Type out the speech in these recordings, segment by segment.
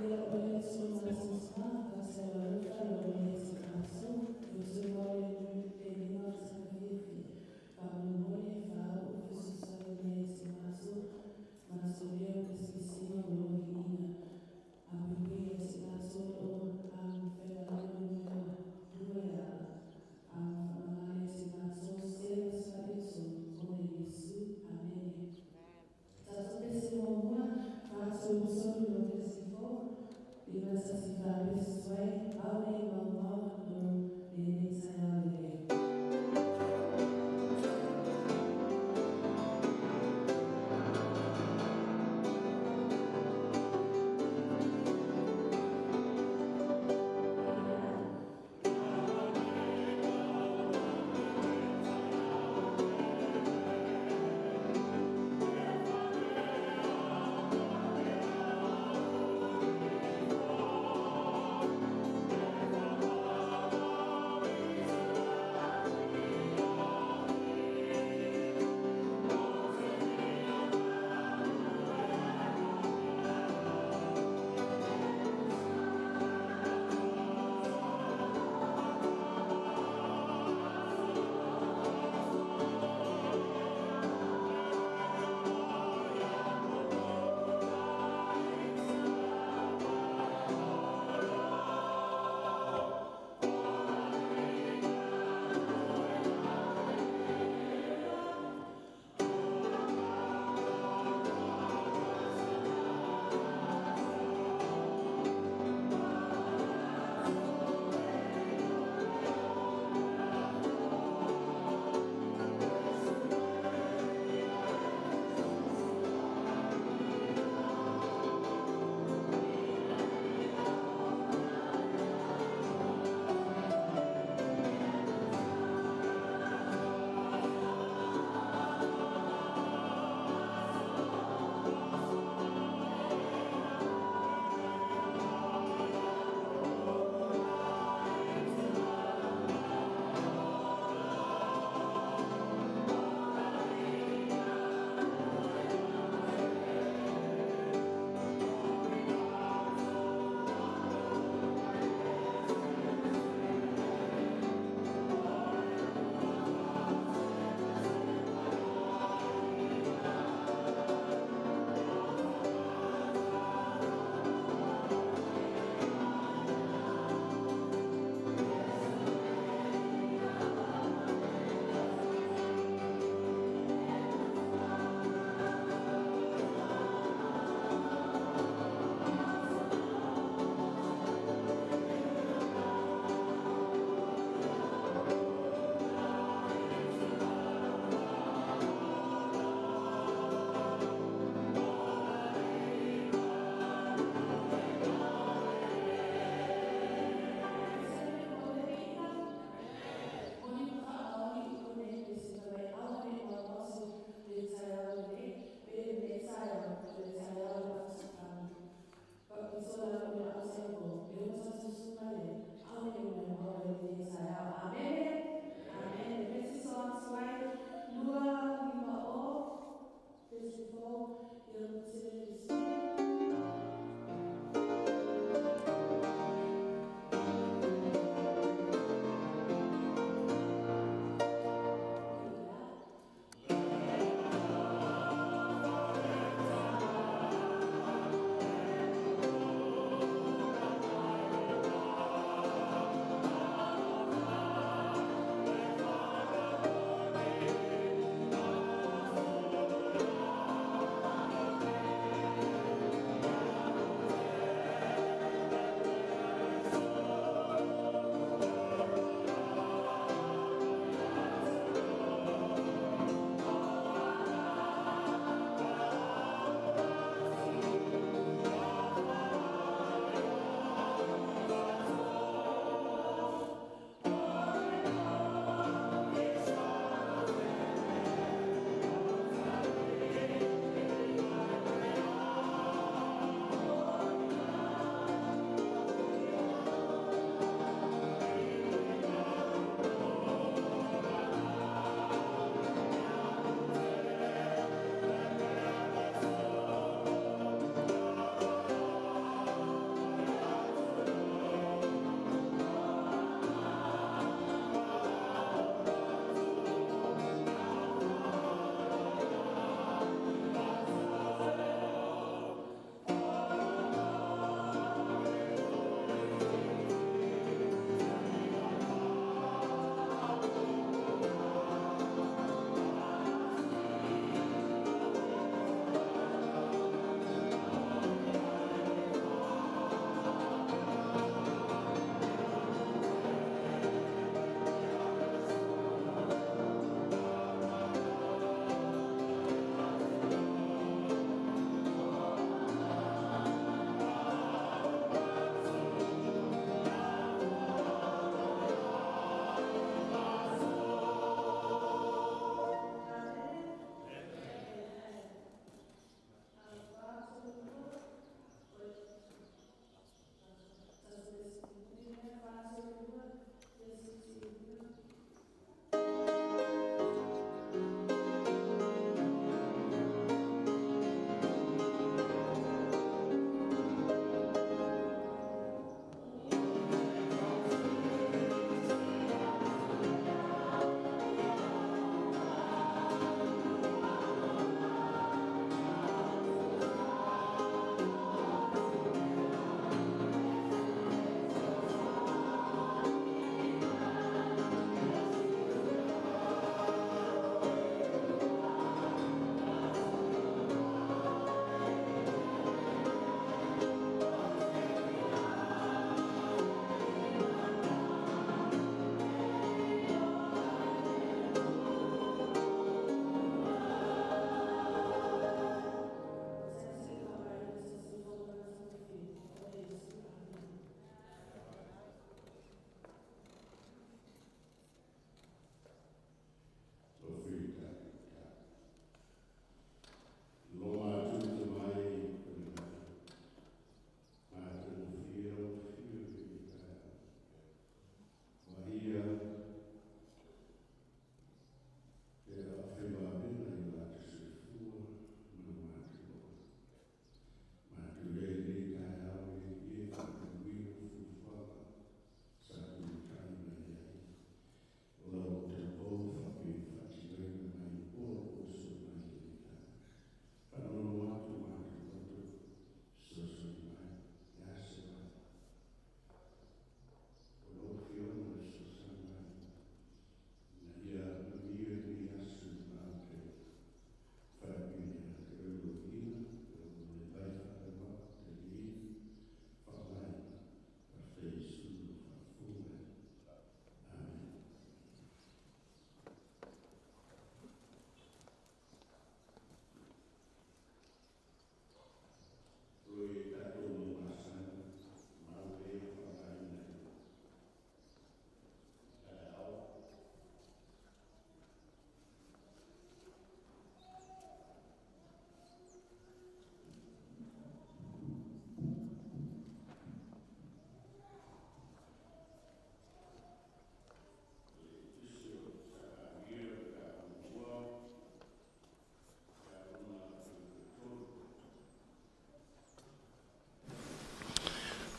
Amen.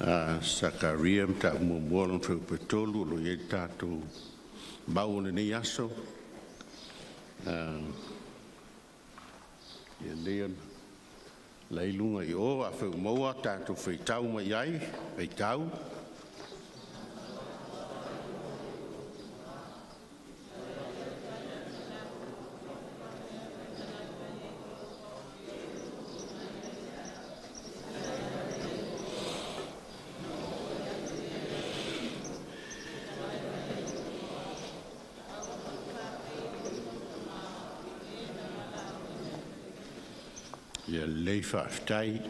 Sakaria mataupu muamua lona fuaiupu e 3, o lo o i ai le tatou mau o lenei aso. Ia lelei ona la e i luga i o, afai ua maua tatou faitau mai ai. Faitau. Ia lelei faafetai.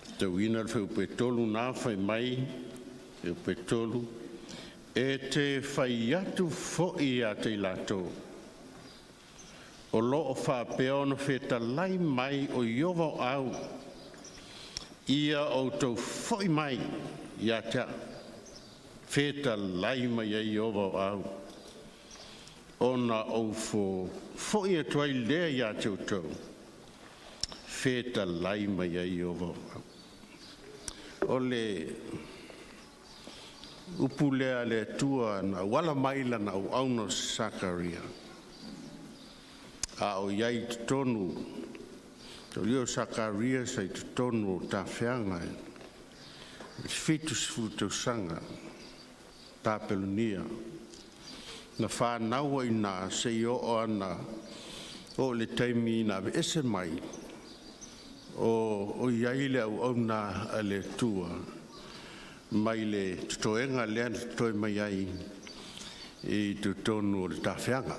Faitauina le fuaiupu e 3 lena fai mai, fuaiupu e 3, e te fai atu foi ia te i latou, o lo o faapea ona fetalai mai o Ieova o au, ia outou foi mai ia te au, fetalai mai ai Ieova o au, ona ou foi atu ai lea ia te outou, fetalai mai ai Ieova o au. O le upu lea a le Atua na auala mai i lana auauna o Sakaria, a o i ai i totonu, mataulia o Sakaria sa i totonu o tafeaga i le 70 tausaga Papelonia na fanau ai i ina seia oo ina oo i le taimi na aveese mai o i ai le auauna a le Atua mai le totoega lea na totoe mai ai i totonu o le tafeaga.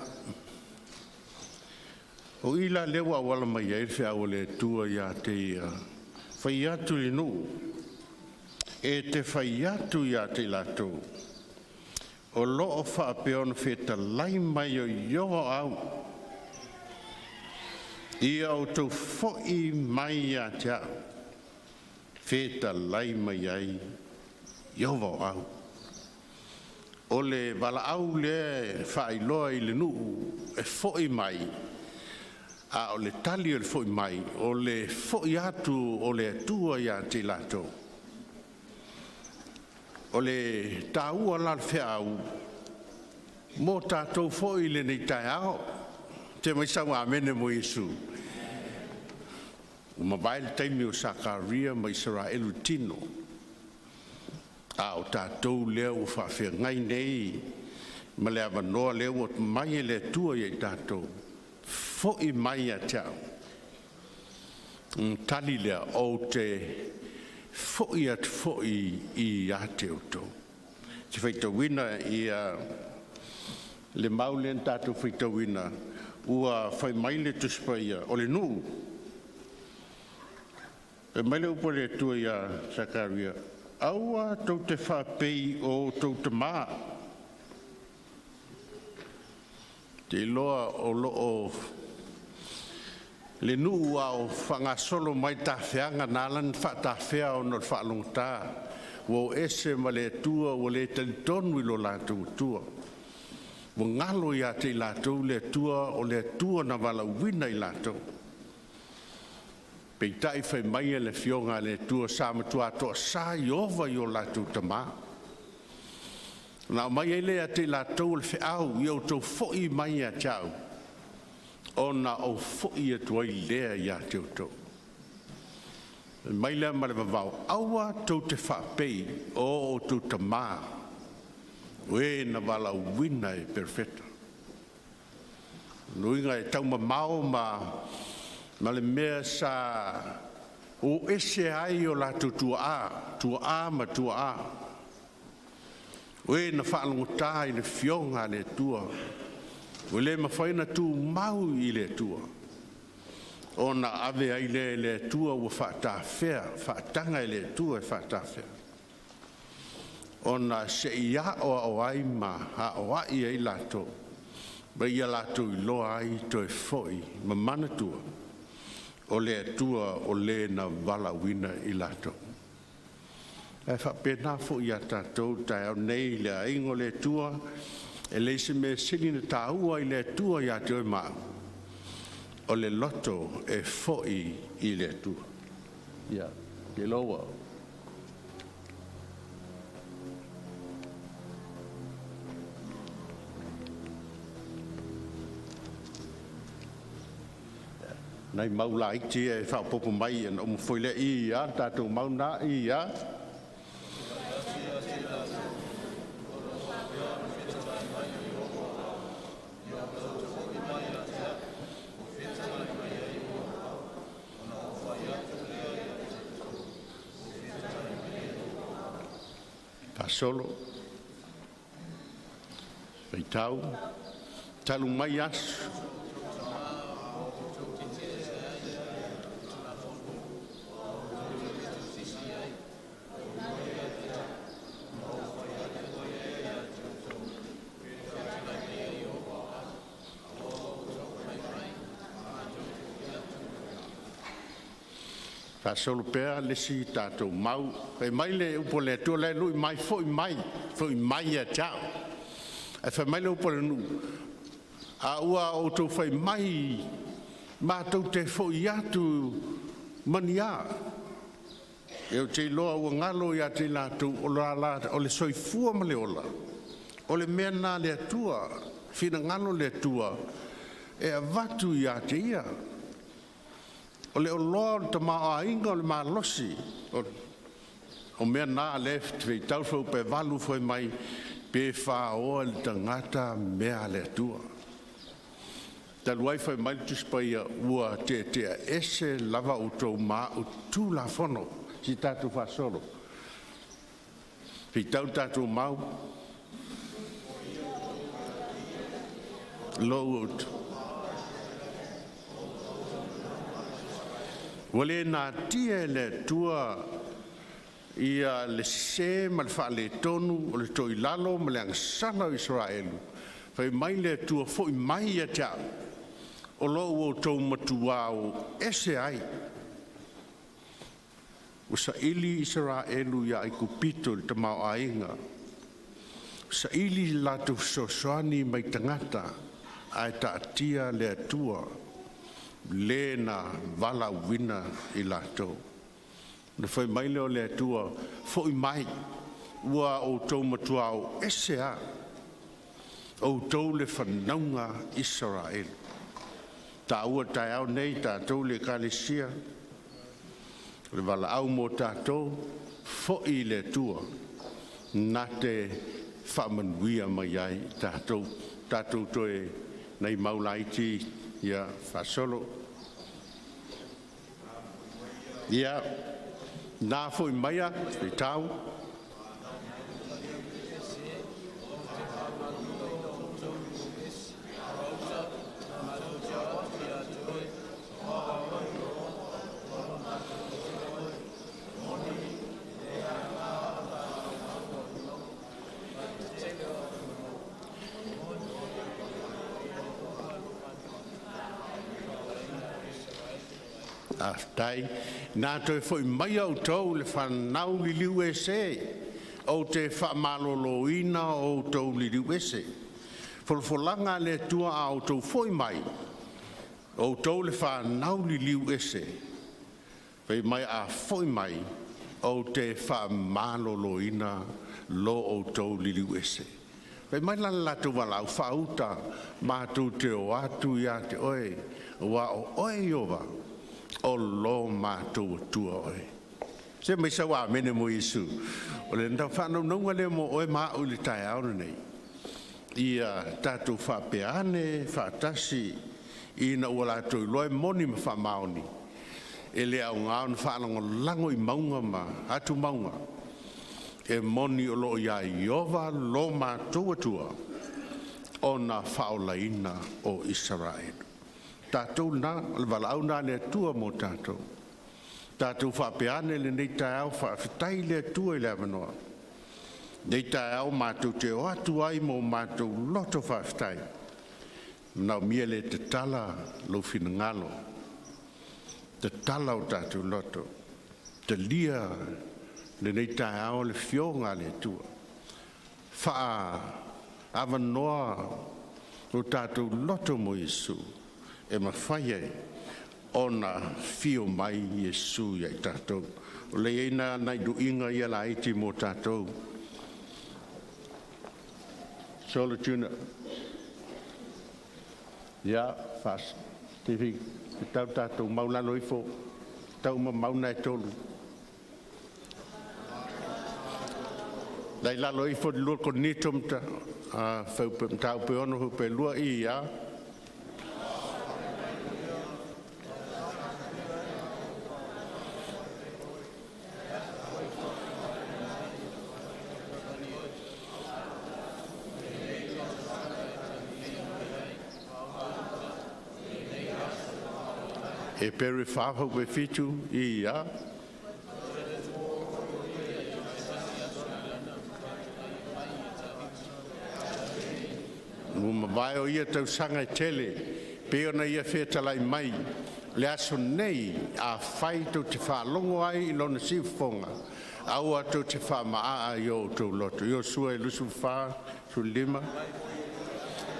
O i la lea ua auala mai ai le feau a le Atua ia te ia, fai atu i le nuu, e te fai atu ia te i latou, o lo o faapea ona fetalai mai o Ieova o au, ia outou foi mai ia te au, fetalai mai ai Ieova o au. O le valaau lea e faailoa i le nuu e foi mai, a o le tali o le foi mai, o le foi atu o le Atua ia te i latou. O le taua la o le feau mo tatou foi i lenei taeao. Se i fai mai sau amene mo Iesu. Ua mavae le taimi o Sakaria ma Isaraelu i le tino, a o tatou lea ua faafeagai nei ma le avanoa lea ua aumai e le Atua ia i tatou, foi mai ia te au. Ona tali lea, ou te foi atu foi ia te outou. Ou te faitauina ia le mau lea na tatou faitauina, ua fai mai le Tusi Paia, o le nuu. Fai mai le upu a le Atua ia Sakaria, aua tou te faapei o outou tama. Ou te iloa o lo o le nuu a o faagasolo mai tafeaga na ala ona faatafea ona o le faalogogata ua o ese ma le Atua ua le talitonu i lo latou Atua. Ua galo ia te i latou le Atua o le Atua na valaauina i latou. Peitai fai mai le Afioga a le Atua sa matua toasa Ieova i o latou tama. Na aumai ai lea ia te i latou o le feau, ia outou foi mai ia te au, ona ou foi atu ai lea ia te outou. Fai mai lea ma le vavao, aua tou te faapei o outou tama, o e na valaauina e perofeta. O lona uiga e taumamao ma le mea sa o ese ai o latou tuaa, tuaa ma tuaa, o e na faalogogata i le Afioga a le Atua, ua le mafai ona tumau i le Atua, ona ave ai lea e le Atua ua faatafea, faataga e le Atua e faatafea, ona se i aoao ai ma aoai ai latou, ma ia latou iloa ai toe foi ma manatua, o le Atua o Le na valaauina i latou. Ae faapena foi ia tatou i le taeao nei le aiga o le Atua, e leai se mea e sili ona taua i le Atua ia te oe ma au, o le loto e foi i le Atua. Ia, Nai mau laiti ia e faaopoopo mai ona uma foi lea. I a le tatou mau lena. I a. Faasolo, faitau, talu mai aso. Faasolo pea le isi tatou mau, fai mai le upu a le Atua la e lui mai, foi mai, foi mai ia te a'u. Ae fai mai le upu a le nuu, a ua outou fai mai matou te foi atu ma ni a? Ou te iloa ua galo ia te i latou o le soifua ma le ola, o le mea lena a le Atua, finagalo le Atua e avatu ia te ia. O le oloa o le tamaoaiga o le malosi o mea na o lea e feitau le fuaiupu 8 fai mai, pe faoa e le tagata mea a le Atua. Talu ai fai mai le Tusi Paia, ua teteaese lava outou ma au tulafono. Se i tatou faasolo, faitau le tatou mau. Ua le natia e le Atua ia le sese ma le faaletonu o le toilalo ma le agasala o Isaraelu. Fai mai le Atua, foi mai ia te a'u, o lo ua outou matuā o ese ai. Ua saili Isaraelu ia Aikupito i le tamaoaiga, saili le latou fesoasoani mai tagata, ae taatia le Atua, le na valaauina i latou. Ona fai mai lea o le Atua, foi mai, ua outou matuā o ese lava, outou le fanauga a Isaraelu. E taua le taeao lenei tatou le Ekalesia, o le valaau mo tatou, foi i le Atua na te faamanuia mai ai i tatou. Tatou toe nai mau laiti ia faasolo. Ia, na foi maia feitau. Faafetai. Na toe foi maia outou le fanau liliu ese, ou te faamaloloina outou liliu ese. Folafolaga a le Atua a outou foi mai, o outou le fanau liliu ese, fai mai a foi mai, ou te faamaloloina lo outou liliu ese. Fai mai la le latou valaau, faauta matou te o atu ia te oe, aua o oe Ieova, o lo matou Atua oe. Se mai sau amene mo Iesu. O le faanaunauga lea mo oe ma au i le taeao lenei. Ia tatou faapea ane faatasi ina ua latou iloa e moni ma faamaoni, e le aoga ona faalagolago i mauga ma atumauga, e moni o lo o ia Ieova lo matou Atua ona faaolaina o Isaraelu. O tatou na, o le valaau lena a le Atua mo tatou. Tatou faapea ane i lenei taeao, faafetai i le Atua i le avanoa. I lenei taeao matou te o atu ai ma o matou loto faafetai, e manaomia le tatala lou finagalo, tatala o tatou loto, talia lenei taeao le afioga a le Atua, faaavanoa lo tatou loto mo Iesu e mafai ai ona afio mai Iesu ia i tatou. O le i ai na nai luiga ia laiti mo tatou. Solo tune. Ia, Tatau ona tatou mau i lalo ifo, tau uma mau na e tolu. La e i lalo ifo o le 2 Korinito mataupu e 6 fuaiupu 2, i a. Eperu 4 fuaiupu 7, i a. Ua mavae o ia tausaga e tele e pei ona ia fetalai mai, “O le aso lenei, afai tou te faalogo ai i lona siufofoga, aua tou te faamaaa i o outou loto.” Iosua 24:15.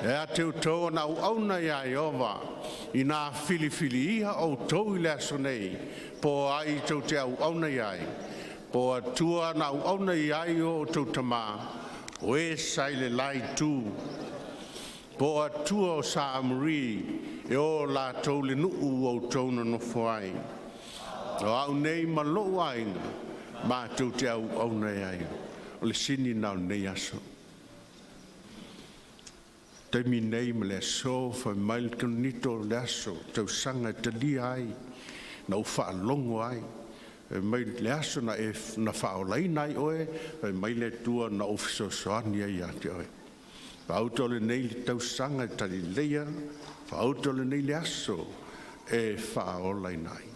E a te outou o na auauna ia Ieova, ina a filifilia outou i le aso nei, po o ai tou te auauna i ai, po o Atua na auauna i ai o outou tama, o e sa i le la itu, po o Atua o Sa Amori e o latou le nuu ua outou nonofo ai. O au nei ma lou aiga, matou te auauna ia Ieova. O le sini lena o lenei aso. O le taimi lenei ma le aso, fai mai le Korinito o le aso tausaga e talia ai, na ou faalogo ai, fai mai le aso na e na faaolaina ai oe, fai mai le Atua na ou fesoasoani ai ia te oe. Faauto lenei tausaga e talia, faauto lenei le aso e faaolaina ai.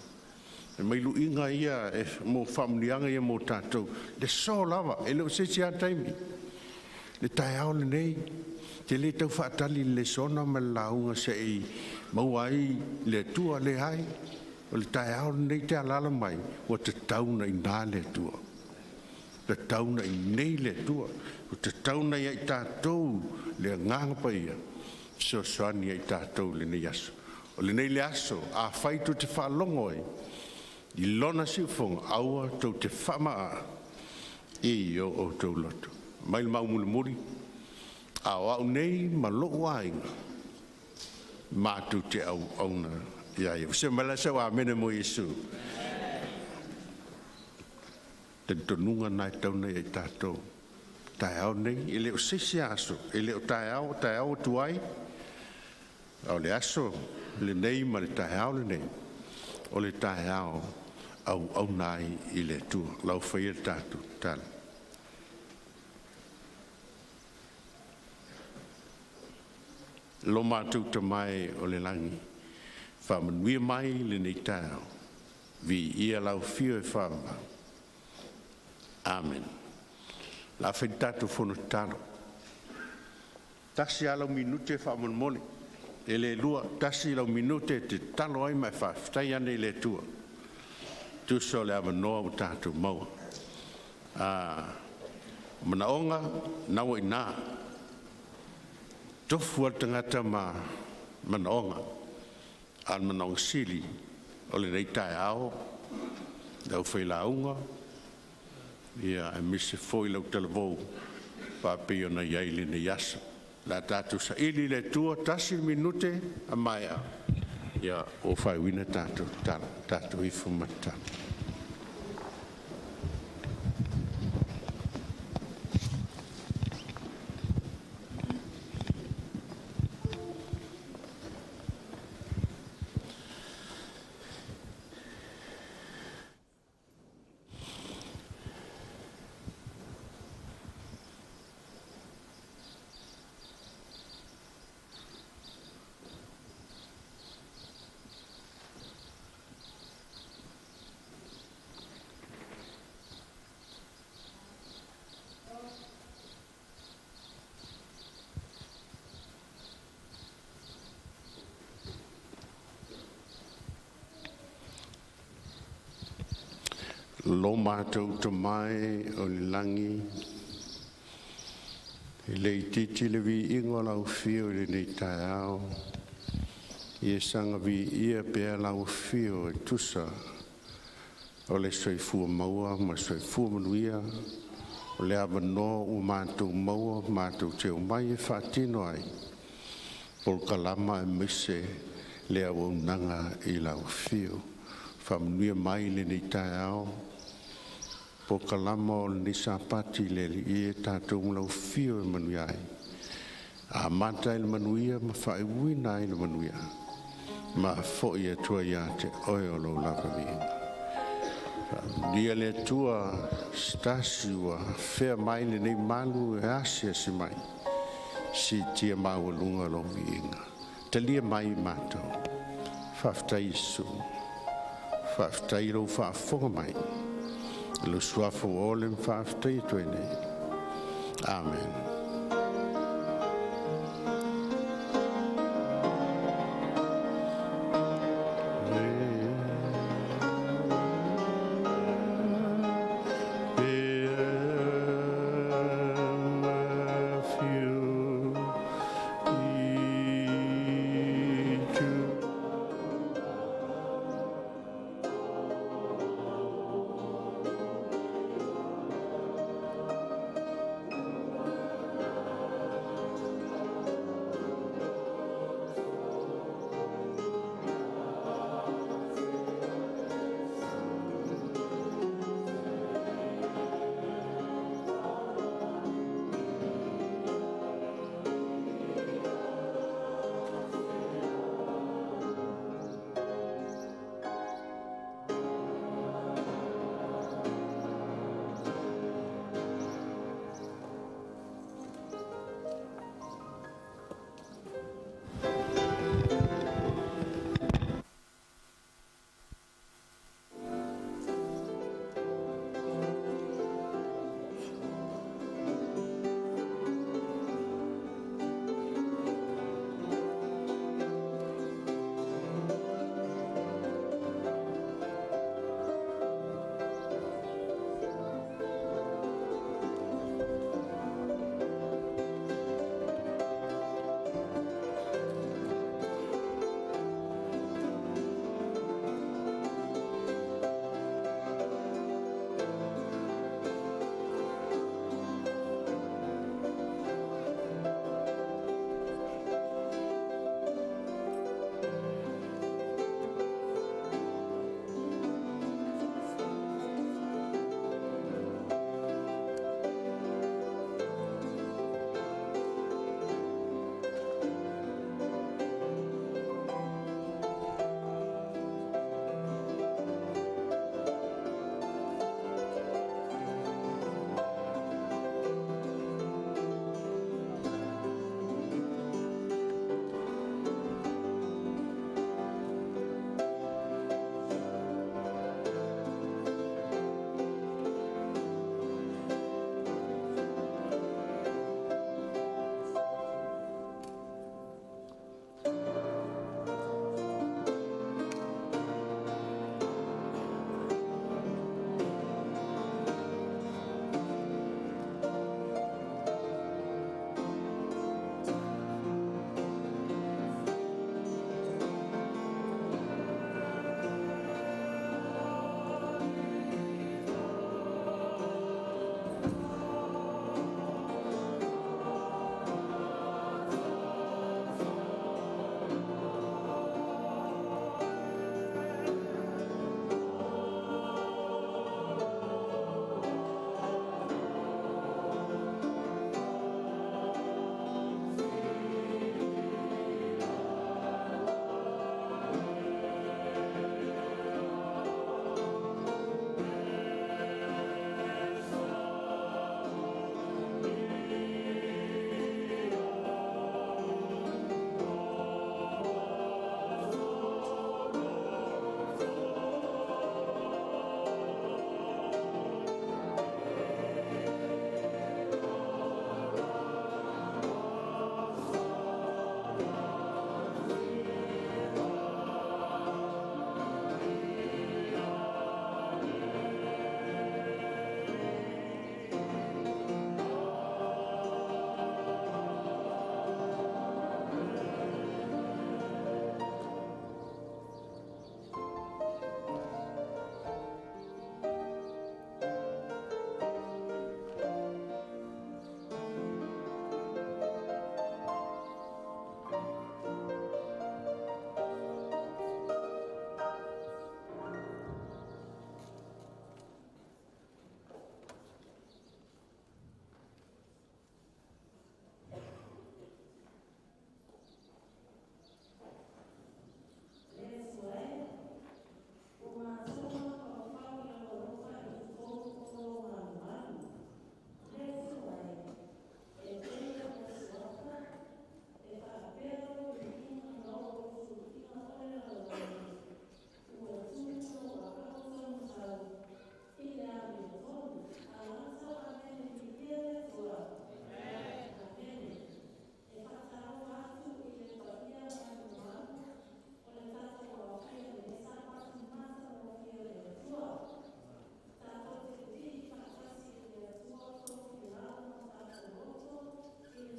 E mai luiga ia mo faamanuiaga ia mo tatou, i le aso lava, e le o se isi a taimi, le taeao lenei. E te le tau faatali i le lesona ma le lauga sei maua ai le Atua, leai o le taeao lenei e te alaala mai, ua tatau ona iina le Atua, tatau ona inei le Atua, ua tatau ona ia i tatou le Agaga Paia e fesoasoani ia i tatou i lenei aso. O lenei le aso, afai tou te faalogo ai i Lona siufofoga, aua tou te faamaaa i o outou loto. Mai le mau mulimuli, a o au nei ma lou aiga, matou te auauna ia Ieova. Se i fai mai sau amene mo Iesu. Talitonuga lena e tatau ona ia i tatou, taeao lenei, e le o se isi lava aso, e le o taeao, o taeao ua tuai, a o le aso lenei ma le taeao lenei, o le taeao e auauna ai i le Atua. Lau faia le tatou tatalo. Lo matou Tama e o le lagi, faamanuia mai lenei taeao, viia lau afio e faavavau. Amene. O le a fai le tatou fono tatalo. Tasi a lau minute faamolemole, e le lua, tasi lau minute e te tatalo ai ma e faafetai ane i le Atua e tusa o le avanoa ua tatou maua. O manaoga na ua i ina, e tofu lava le tagata ma manaoga, a o le manaoga sili o lenei taeao, le aufailauga aemaise foi le autalavou e pei ona i ai lenei aso. O le a tatou saili i le Atua, tasi le minute a maea ua faaiuina tatou tatalo. Tatou ifo ma tatalo. Lo matou Tama e o i le lagi, e le itiiti le viiga o lau afio i lenei taeao, ia saga viia pea lau afio e tusa o le soifua maua ma le soifua manuia, o le avanoa ua matou maua matou te omai e faatino ai polokalama aemaise le auaunaga i lau afio. Faamanuia mai lenei taeao polokalama o lenei Sapati le Alii e, tatou te lau afio e manuia ai, amata ai i le manuia ma faaiuina ai i le manuia, ma fo'i atu ai ia te Oe o lou lava viiga. Faamanuia le Atua i se tasi ua afea mai i lenei malu e asiasi mai, siitia maualuga lou viiga, talia mai matou. Faafetai Iesu, faafetai i lou faafofoga mai, i lou suafa ua ola ma faafetaia atu ai nei. Amene. Afio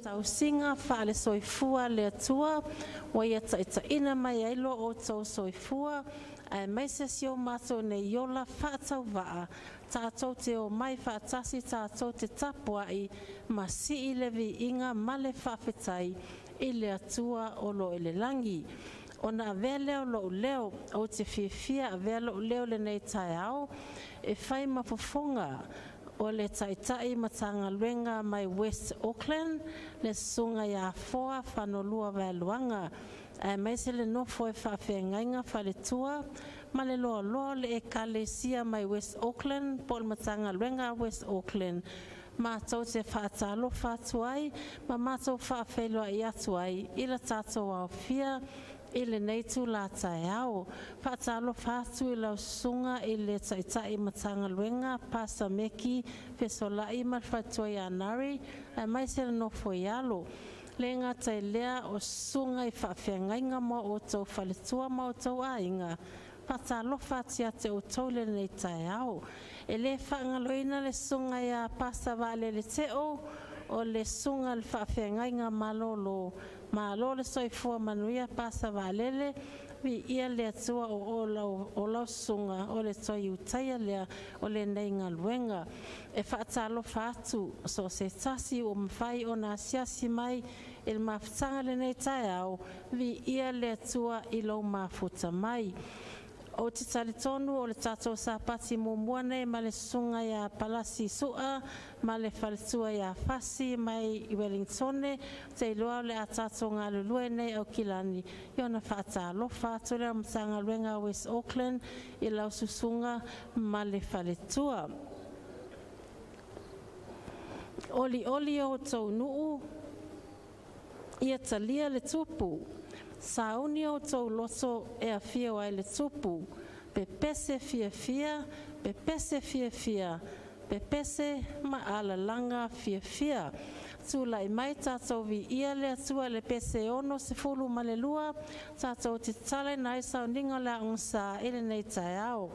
Tausiga faale-Soifua a le Atua ua Ia taita'ina mai ai lo outou soifua aemaise si o matou nei ola faatauva'a. Tatou te omai faatasi tatou te tapuai ma sii le viiga ma le faafetai i le Atua o lo o i le lagi. Ona avea lea o lo'u leo, ou te fiafia e avea lo'u leo i lenei taeao e fai ma fofoga o le Taitai Matagaluega mai West Auckland, le Susuga ia Foa Fanolua Vaeluaga, aemaise le nofo a faafeagaiga, faletua ma le loaloa o le Ekalesia mai West Auckland po o le Matagaluega a West Auckland. Matou te faatalofa atu ai ma matou faafeiloai atu ai i le tatou aofia i lenei itula taeao. Faatalofa atu i lau Susuga i le Taitai Matagaluega Pasa Meki Fesolai ma le faletua ia Nari aemaise le nofo a alo. Le gata i lea o susuga i faafeagaiga ma o outou faletua ma outou aiga, faatalofa atu ia te outou i lenei taeao. E le faagaloina le Susuga ia Pasa Vaalele Teo, o le susuga i le faafeagaiga malolo. Malo le soifua manuia Pasa Vaalele, viia le Atua o lau susuga o le toe Ulutaia lea o lenei galuega. E faatalofa atu so o se tasi ua mafai ona asiasi mai i le mafutaga i lenei taeao, viia le Atua i lou mafuta mai. Ou te talitonu o le tatou Sapati muamua lenei ma le Susuga ia Palasi Sua ma le faletua ia Fasi mai Ueligitone, ou te iloa o le a tatou galulue nei i Aukilani. Ona faatalofa atu lea o le Matagaluega a West Auckland i lau susuga ma le faletua. Olioli outou nuu ia talia le Tupu, sauni outou loto e afio ai le Tupu, pepese fiafia, pepese fiafia, pepese ma alalaga fiafia. Tulai mai tatou viia le Atua i le pese 62, tatou te tatalaina ai sauniga o le Aogo Sa i lenei taeao.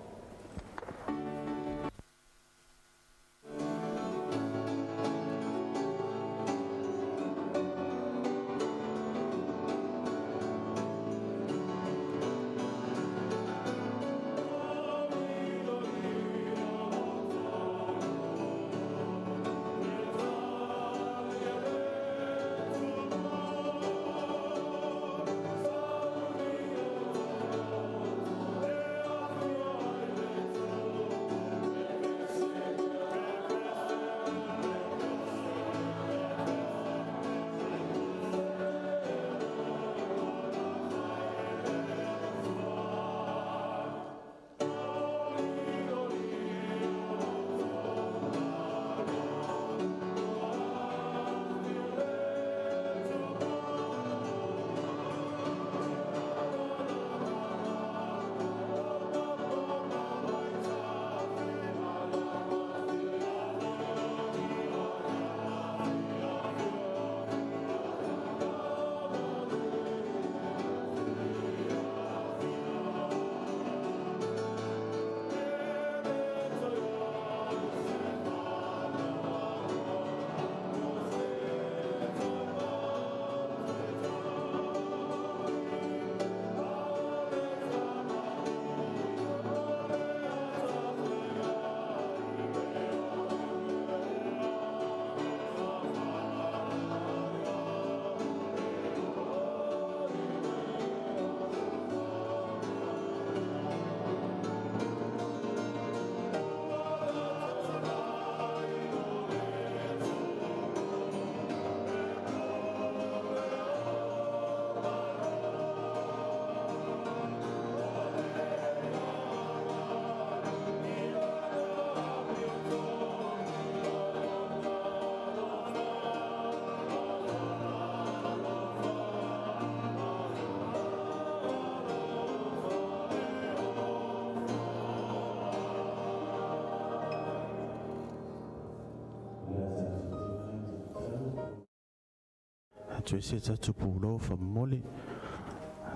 Atu ai se tatou pulou famomoli,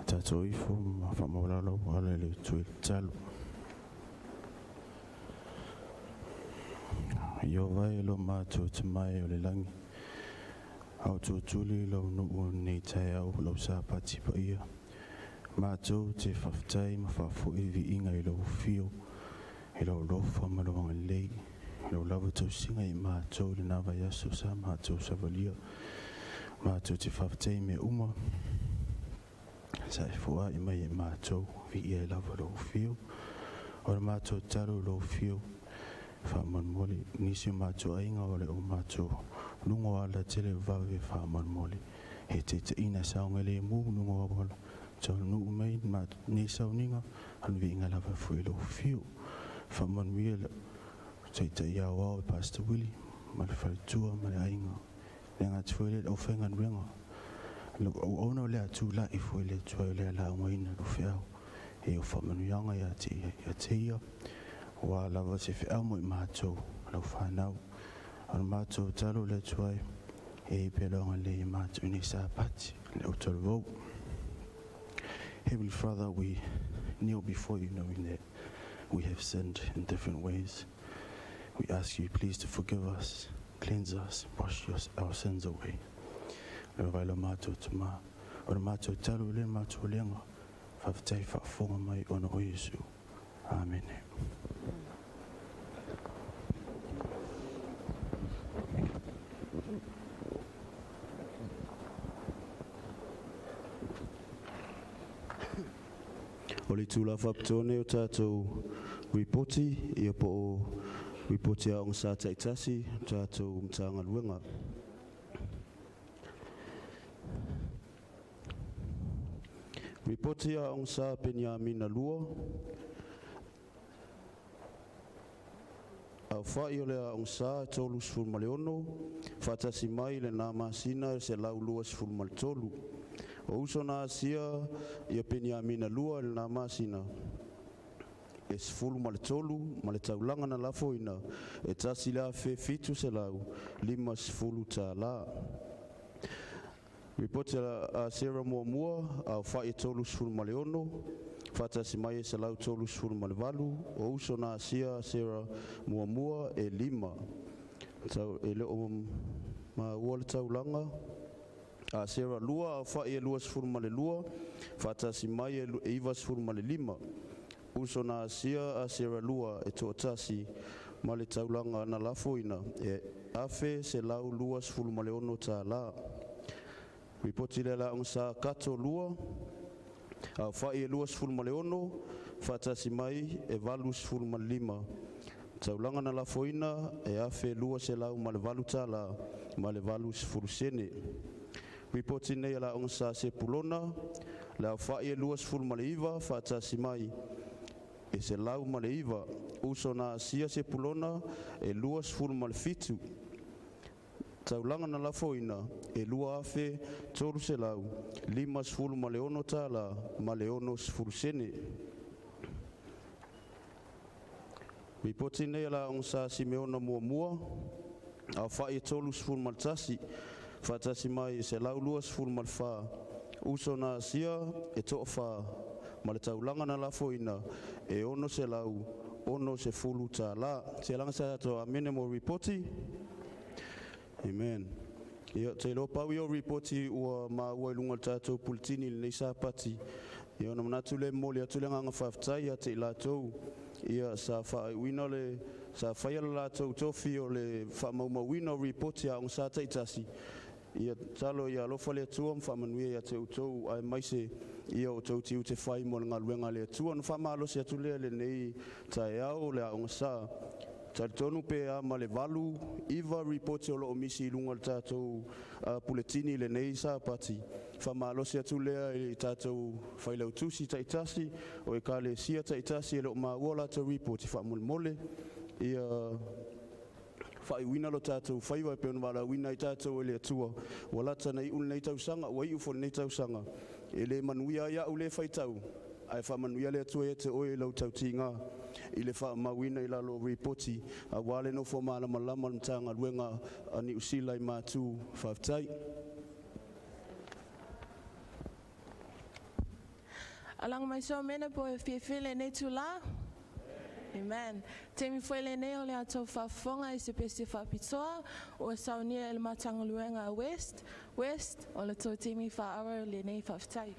tatou ifo ma faamaualalo ala i le tui tatalo. Ieova e lo matou Tama e o le lagi, Aotūtuli lau nuu nei taeao lau Sapati paia. Matou te faafetai ma faafoi viiga i lou afio, i lou alofa ma lou agalelei, i lau lava tausiga i matou i lena vaiaso sa matou savalia. Matou te faafetai i mea uma sa e foai mai e matou, viia ai lava lou afio. O le matou tatalo i lou afio, faamolemole nisi o matou aiga o le o matou luga o alatele vave faamolemole. E taitaiina saogalemu luga o auala, taunuu mai ma nei sauniga, o le viiga lava foi i lou afio. Faamanuia le taitai aoao e Pastor Willie ma le faletua ma le aiga. Le gata foi lea i le aufaigaluega. Lau auauna o le a tulai foi le Atua i le laugaina o feau. E o faamanuiaga ia te ia te ia. Ua lava se feau mo i matou, lau whanau. O le matou tatalo le Atua e i pea lou agalelei i matou i nei Sapati, le autalavou. Heavenly Father, we kneel before you knowing that we have sinned in different ways. We ask you please to forgive us, cleanse us, wash our sins away. Le vailo matou tama, o le matou tatalo le matou lega, faafetai faafofoga mai ona o Iesu. Amene. O le itula faapitoa lenei o tatou ripoti ia po o ripoti a aoga sa taitasi tatou Matagaluega. Ripoti a Aoga Sa Peniamina 2, aofa'i o le Aoga Sa e 36, faatasi mai i lena masina e 123. O uso na asia ia Peniamina 2 i lena masina e 13 ma le taulaga na lafoina e $1,750 tālā. Ripoti a Asera muamua, aofa'i e 36, faatasi mai e 138. O uso na asia Asera muamua e 5. Tau, e le o maua le taulaga. Asera 2, aofa'i e 22, faatasi mai e 95. Uso na asia Asera 2 e to'atasi ma le taulaga na lafoina e $1,126 tālā. Ripoti le Aoga Sa Kato 2, aofa'i e 26, faatasi mai e 85. Taulaga na lafoina e $1,208 tālā ma le 80 sene. Ripoti nei a le Aoga Sa Sepulona, le aofa'i e 29, faatasi mai e 109. Uso na asia Sepulona e 27. Taulaga na lafoina e $2,356 tālā ma le 60 sene. Ripoti nei a le Aoga Sa Simeona muamua, aofa'i e 31, faatasi mai e 124. Uso na asia e to'afa ma le taulaga na lafoina e $660 tālā. Se laga sa tatou amene mo ripoti. Amen. Ia, te iloa pau ia o ripoti ua maua i luga o le tatou puletini i lenei Sapati. Ia, ona manatu lea e momoli atu le agaga faafetai ia te i latou ia sa faaiuina le sa faia le latou tofi o le faamaumauina o ripoti a aoga sa taitasi. Ia tatalo ia alofa le Atua ma faamanuia ia te outou aemaise ia o outou tiute fai mo le galuega a le Atua. Ona faamalosi atu lea i lenei taeao le Aoga Sa. Talitonu pe a ma le 8, 9 ripoti o lo o misi i luga o le tatou puletini i lenei Sapati. Faamalosi atu lea i tatou failautusi taitasi o ekalesia taitasi e le o maua latou ripoti, faamolemole ia faaiuina lo tatou faiva e pei ona valaauina ai tatou e le Atua. Ua lata na iu lenei tausaga, ua iu foi lenei tausaga, e le manuia ai au le faitau, ae faamanuia le Atua ia te oe i lau tautiga i le faamauina i lalo o ripoti aua le nofo malamalama o le Matagaluega a Niu Sila i Matu. Faafetai. Alaga mai so mena po e fia fele nei tula. Amen. Taimi foi lenei o le atou faafofoga i se pese faapitoa ua saunia e le Matagaluega a West. West, o le tou taimi faaauau lenei faafetai.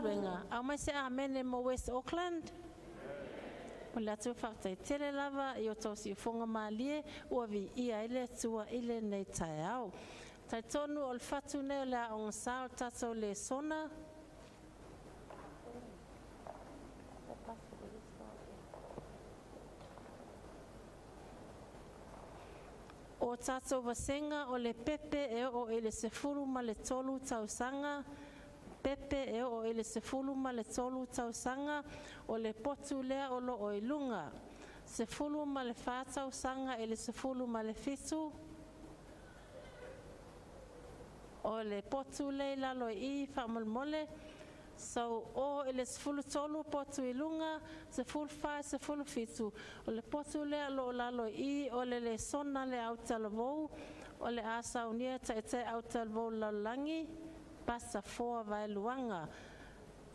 galuega. Aumai se amene mo West Auckland. O le Atua faafetai tele lava i o tou siufofoga malie ua viia ai le Atua i lenei taeao. Talitonu o le fatu nei o le Aoga Sa o le tatou lesona. O tatou vasega o le pepe e oo i le 13 tausaga, pepe e oo i le 13 tausaga, o le potu lea o loo i luga. 14 tausaga i le 17, o le potu lea i lalo i i faamolemole. So o i le 13 potu i luga, 14 17, o le potu lea o lo o lalo i i o le lesona le autalavou o le a saunia e taitai autalavou o le lalolagi Pasa Foa Vaeluaga.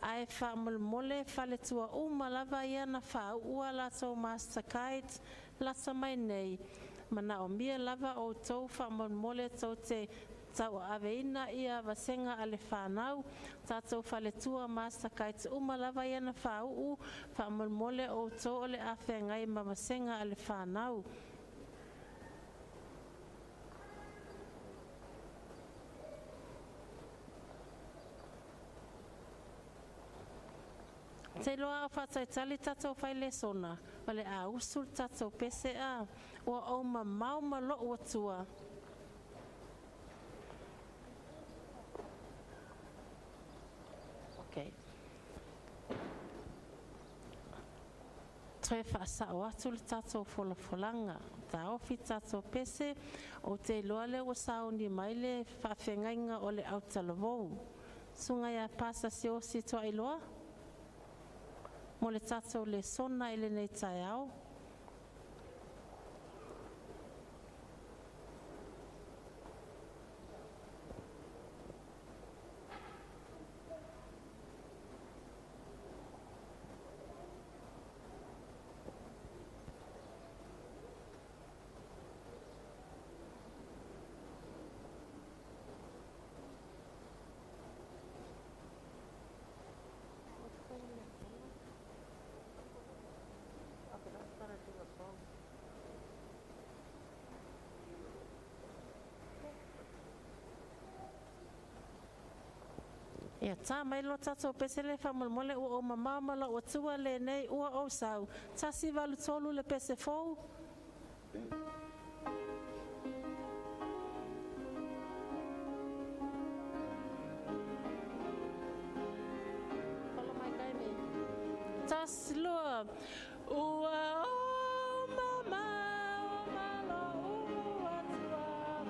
Ae faamolemole faletua uma lava ia na faauu a latou Master Guide lata mai nei, manaomia lava outou faamolemole tou te tauaaveina ia vasega a le fanau. Tatou faletua Master Guides uma lava ia na faauu, faamolemole outou o le a feagai ma vasega a le fanau. Te iloa o faataitali tatou fai lesona, o le a usu le tatou pese a ua ou mamao ma lou Atua. Okay. Toe faasao atu le tatou folafolaga, taofi tatou pese, ou te iloa lea ua sauni mai le faafeagaiga o le autalavou. Susuga ia Pasa Siaosi Tuailoa mo le tatou lesona i lenei taeao. Ia tā mai lo tatou pese le faamolemole ua ou mamao ma lou Atua lenei ua ou sau. 183 le pese fou. Follow my guide me. 1, 2. Ua o mamao ma lou Atua lenei ua ou sau.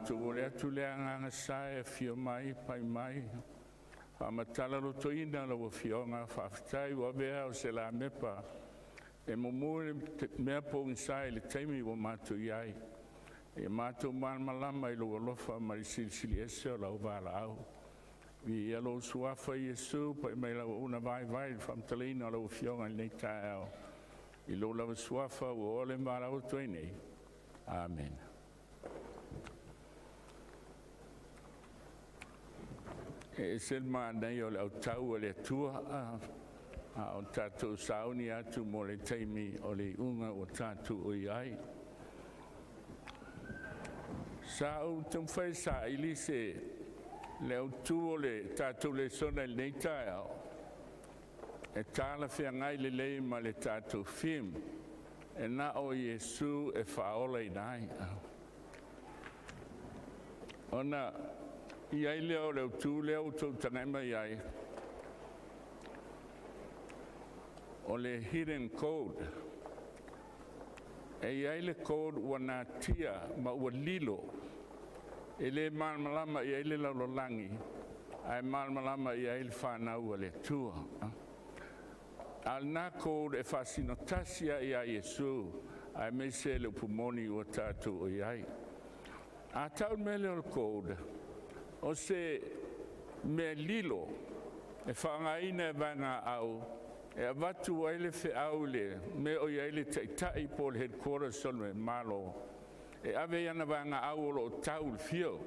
matou momoli atu le agaga sa e afio mai, pai mai, faamatala lotoina lau Afioga. Faafetai ua avea o se lamepa e mumu i le mea pogisa i le taimi ua matou i ai, ina ia matou malamalama i lou alofa ma le silisili ese o lau valaau. Viia lou Suafa Iesu, pai mai le auauna vaivai i le faamatalaina o lau Afioga i lenei taeao, i lou lava Suafa ua ola ma valaau atu ai nei. Amene. E ese le manaia o le autau a le Atua, a o tatou sauni atu mo le taimi o le iuga ua tatou o i ai. Sa ou taumafai e saili se le autu o le tatou lesona i lenei taeao e talafeagai lelei ma le tatou theme, e na o Iesu e faaolaina ai. Ona i ai lea o le autu lea ua outou tagai mai ai, o le hidden code. E i ai le code ua natia ma ua lilo e le malamalama i ai le lalolagi, ae malamalama i ai le fanau a le Atua. A o lena code e faasino tasi lava ia Iesu aemaise le upu moni ua tatou i ai. A tau le mea lea o le code, o se mea lilo e faaaogaina e vaega au e avatu ai le feau i le mea o i ai le taitai po o le headquarters o le Malo, e ave ai ana vaegaau o lo o tau i le field.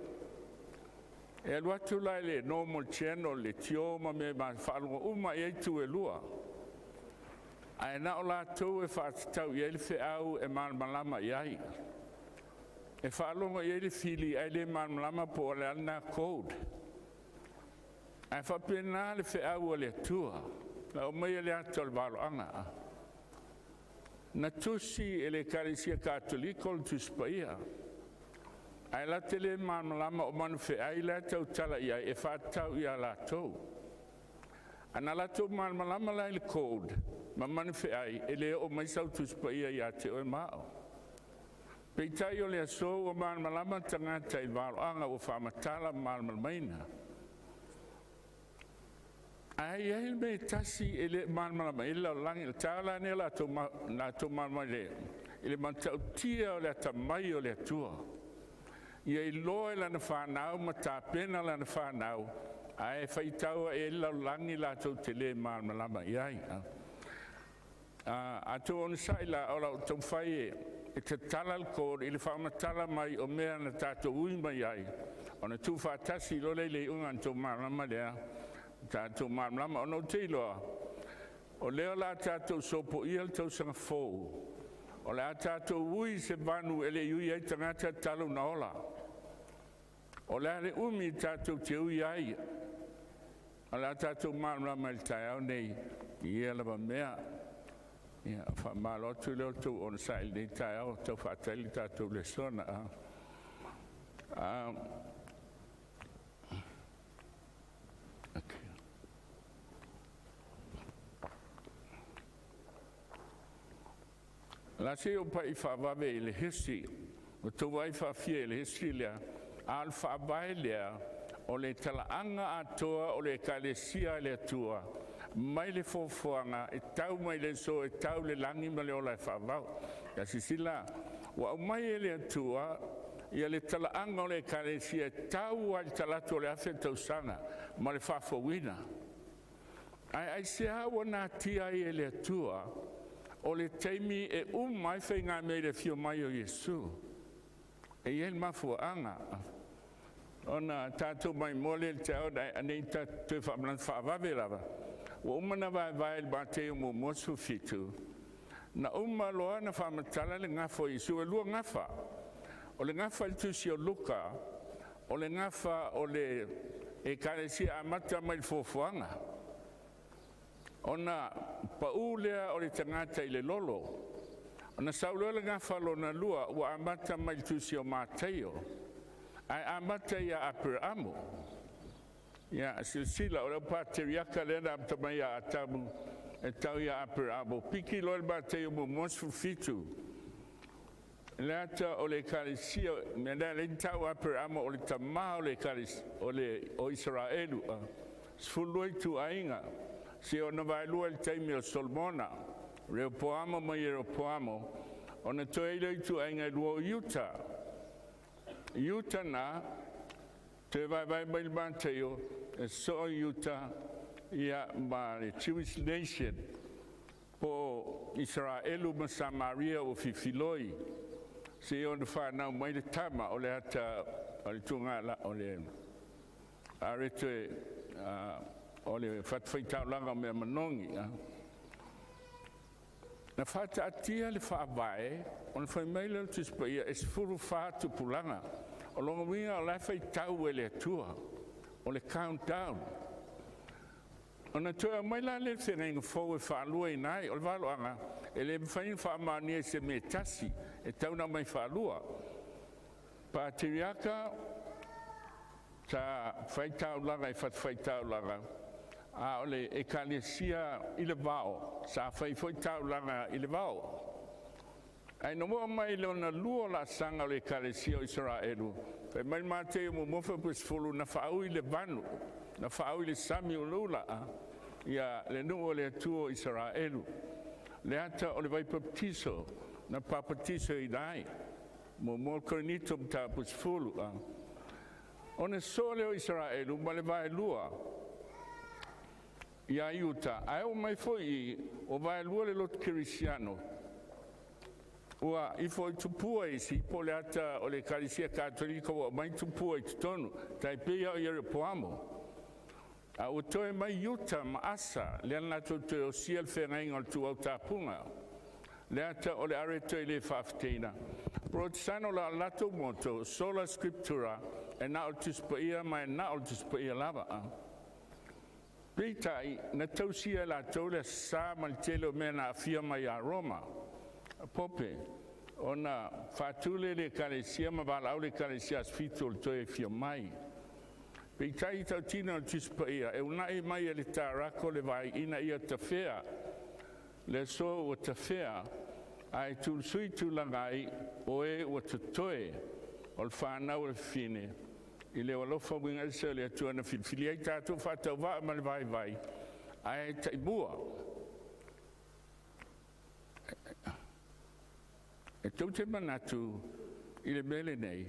E alu atu la i le normal channel leitio ma mea e faalogo uma i ai itu e lua, ae na o latou e faatatau i ai le feau e malamalama i ai. E faalogo i ai le fili ae le malamalama po o le a lena code. Ae faapena le feau a le Atua na aumaia le ata o le valoaga. Na tusi e le Ekalesia Katoliko le Tusi Paia, ae latou te le malamalama o manufeai la e tautala i ai e faatatau ia latou. A na latou malamalama la i le code ma manufeai, e le oo mai sau Tusi Paia ia te oe ma a'u. Peitai o le aso ua malamalama tagata i valoaga ua faamatala ma malamalamaina. Ae i ai le mea e tasi e le malamalama i ai le lalolagi, o le taeao la lenei o le a outou malamalama i le matautia o le atamai o le Atua. Ia iloa e lana fanau ma tapena lana fanau, ae faitau ae i ai le lalolagi latou te le malamalama i ai. A outou onosai la o le a ou taumafai e tatala le code i le faamatala mai o mea na tatou ui mai ai, ona tuufaatasi loa lea i le iuga ona outou malamalama lea, tatou malamalama. Ona ou te iloa o lea o le a tatou sopoia le tausaga fou, o le a tatou ui i se vanu e le i ui ai tagata talu ona ola. O le a le umi tatou te ui ai, o le a tatou malamalama i le taeao nei i ia lava mea. Ia, faamalo atu le tou onosai i lenei taeao, tau faatali le tatou lesona. O le a se i ou pai faavave i le history, ua outou vaai faafia i le history lea, a o le faavae lea o le talaaga atoa o le Ekalesia a le Atua mai le foafoaga e tau mai le aso e tau i le lagi ma le ola e faavavau. Ia silasila la, ua aumai e le Atua ia le talaaga o le Ekalesia e tau lava i le talaatu o le 1000 tausaga ma le faafouina. Ae aisea ua natia ai e le Atua o le taimi e uma ai faigamea i le afio mai o Iesu? E i ai le mafuaaga. Ona tatou maimoa lea i le taeao nei tatou toe faamanatu faavave lava. Ua uma ona vaevae i le Mateo 1:17, na uma loa ona faamatala le gafa o Iesu, e lua gafa. O le gafa i le tusi o Luka, o le gafa o le Ekalesia e amata mai i le foafoaga, ona pau lea o le tagata i le lolo, ona sau loa le gafa lona lua ua amata mai i le tusi o Mataio, ae amata ia Aperamo. Ia silasila, o le au pakteriaka lea na amata mai ia Atamu e tau ia Aperamo, piki loa i le Mataio 1:17. Le ata o le ekalesia, mea lea le tau Aperamo o le tamā o le ekalesia o le o Isaraelu, 12 ituaiga, se ona vaelua i le taimi o Solomona, Reopoamo ma Ieropoamo, ona toe i le ituaiga e lua o Iuta. Iuta na toe vaevae mai le Mataio e soo Iuta ia ma le Jewish nation po o Isaraelu ma Samaria ua fifiloi se ona whanau mai le tama o le ata o le tunga la o le arete o le fatafai o mea manogi. Na whātaatia le whaavae, o na whai mai leo Tusi Paia e 14 tupulaga. O lona uiga o la e faitau e le Atua, o le countdown. Ona toe aumai la lea i le feagaiga fou e faaluaina ai. O le valoaga, e le mafai ona faamaonia i se mea e tasi, e tatau ona aumai faalua. Patiriaka sa faitaulaga i fatafaitaulaga, a o le ekalesia i le vao, sa fai foi taulaga i le vao. Ae na oo mai lona lua o laasaga o le ekalesia o Isaraelu, fai mai le Mateo 1:10, na faaui i le vanu, na faaui i le sami ulaula ia le nuu o le Atua o Isaraelu, le ata o le vai papatiso na papatiso ina ai. 1 Korinito mataupu 10. Ona sosoo lea o Isaraelu ma le vaelua ia Iuta, ae oo mai foi i o vaelua le lotu kerisiano, ua ifo i tupua isi po o le ata o le Ekalesia Katoliko ua aumai tupua i totonu, tai pei lava o Ieropoamo. A ua toe mai Iuta ma Asa, lea na latou toe osia le feagaiga o le ituau tapuga, le ata o le areto e le faafeteina. Peresetene o le latou moto, sola scriptura, e na o le Tusi Paia ma e na o le Tusi Paia lava. Peitai, na tausia e latou le Aso Sa ma le tele o mea na aafia mai ia Roma, Pope, ona faatu lea i le Ekalesia ma valaau le Ekalesia Aso Fitu o le toe afio mai. Peitai i tautino o le Tusi Paia, e uunai mai e le tarako le vai ina ia tafea le aso ua tafea, ae tulusui tulaga ai o e ua totoe o le fanau a le fafine i le alofa uiga ese o le Atua na filifilia ai tatou faatauvaa ma le vaivai ae taimua. E tou te manatu i le mea lenei,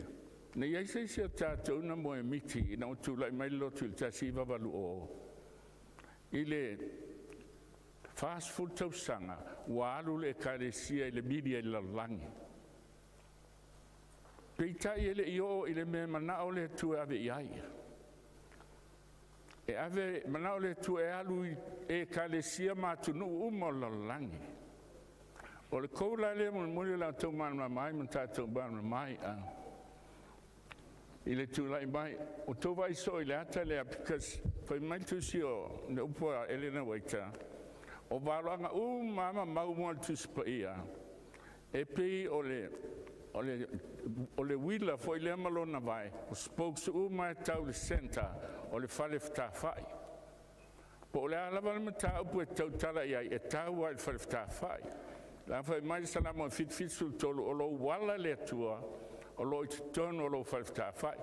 na i ai se isi o tatou na moemiti ina ua tulai mai le lotu i le 1980 i le 40 tausaga ua alu le Ekalesia i le media i le lalolagi. Peitai e le i oo i le mea e manao le Atua e ave i ai. E ave, manao le Atua e alu i ekalesia ma atunuu uma o le lalolagi. O le kou la lea mulimuli o le a outou malamalama ai ma tatou malamalama ai i le tulai mai. Ua outou vaai soo i le ata lea, because fai mai le tusi o le upu a Elena Uaita, o valoaga uma lava ma mau mo le Tusi Paia, e pei o le uila foi lea ma lona vae, o spokes uma e tau i le center o le fale fetāfai. Po o le a lava le mataupu e tautala i ai, e tau lava i le fale fetāfai. La fai mai le Salamo 73, o lou ala le Atua, o lo o i totonu o lou fale fetāfai.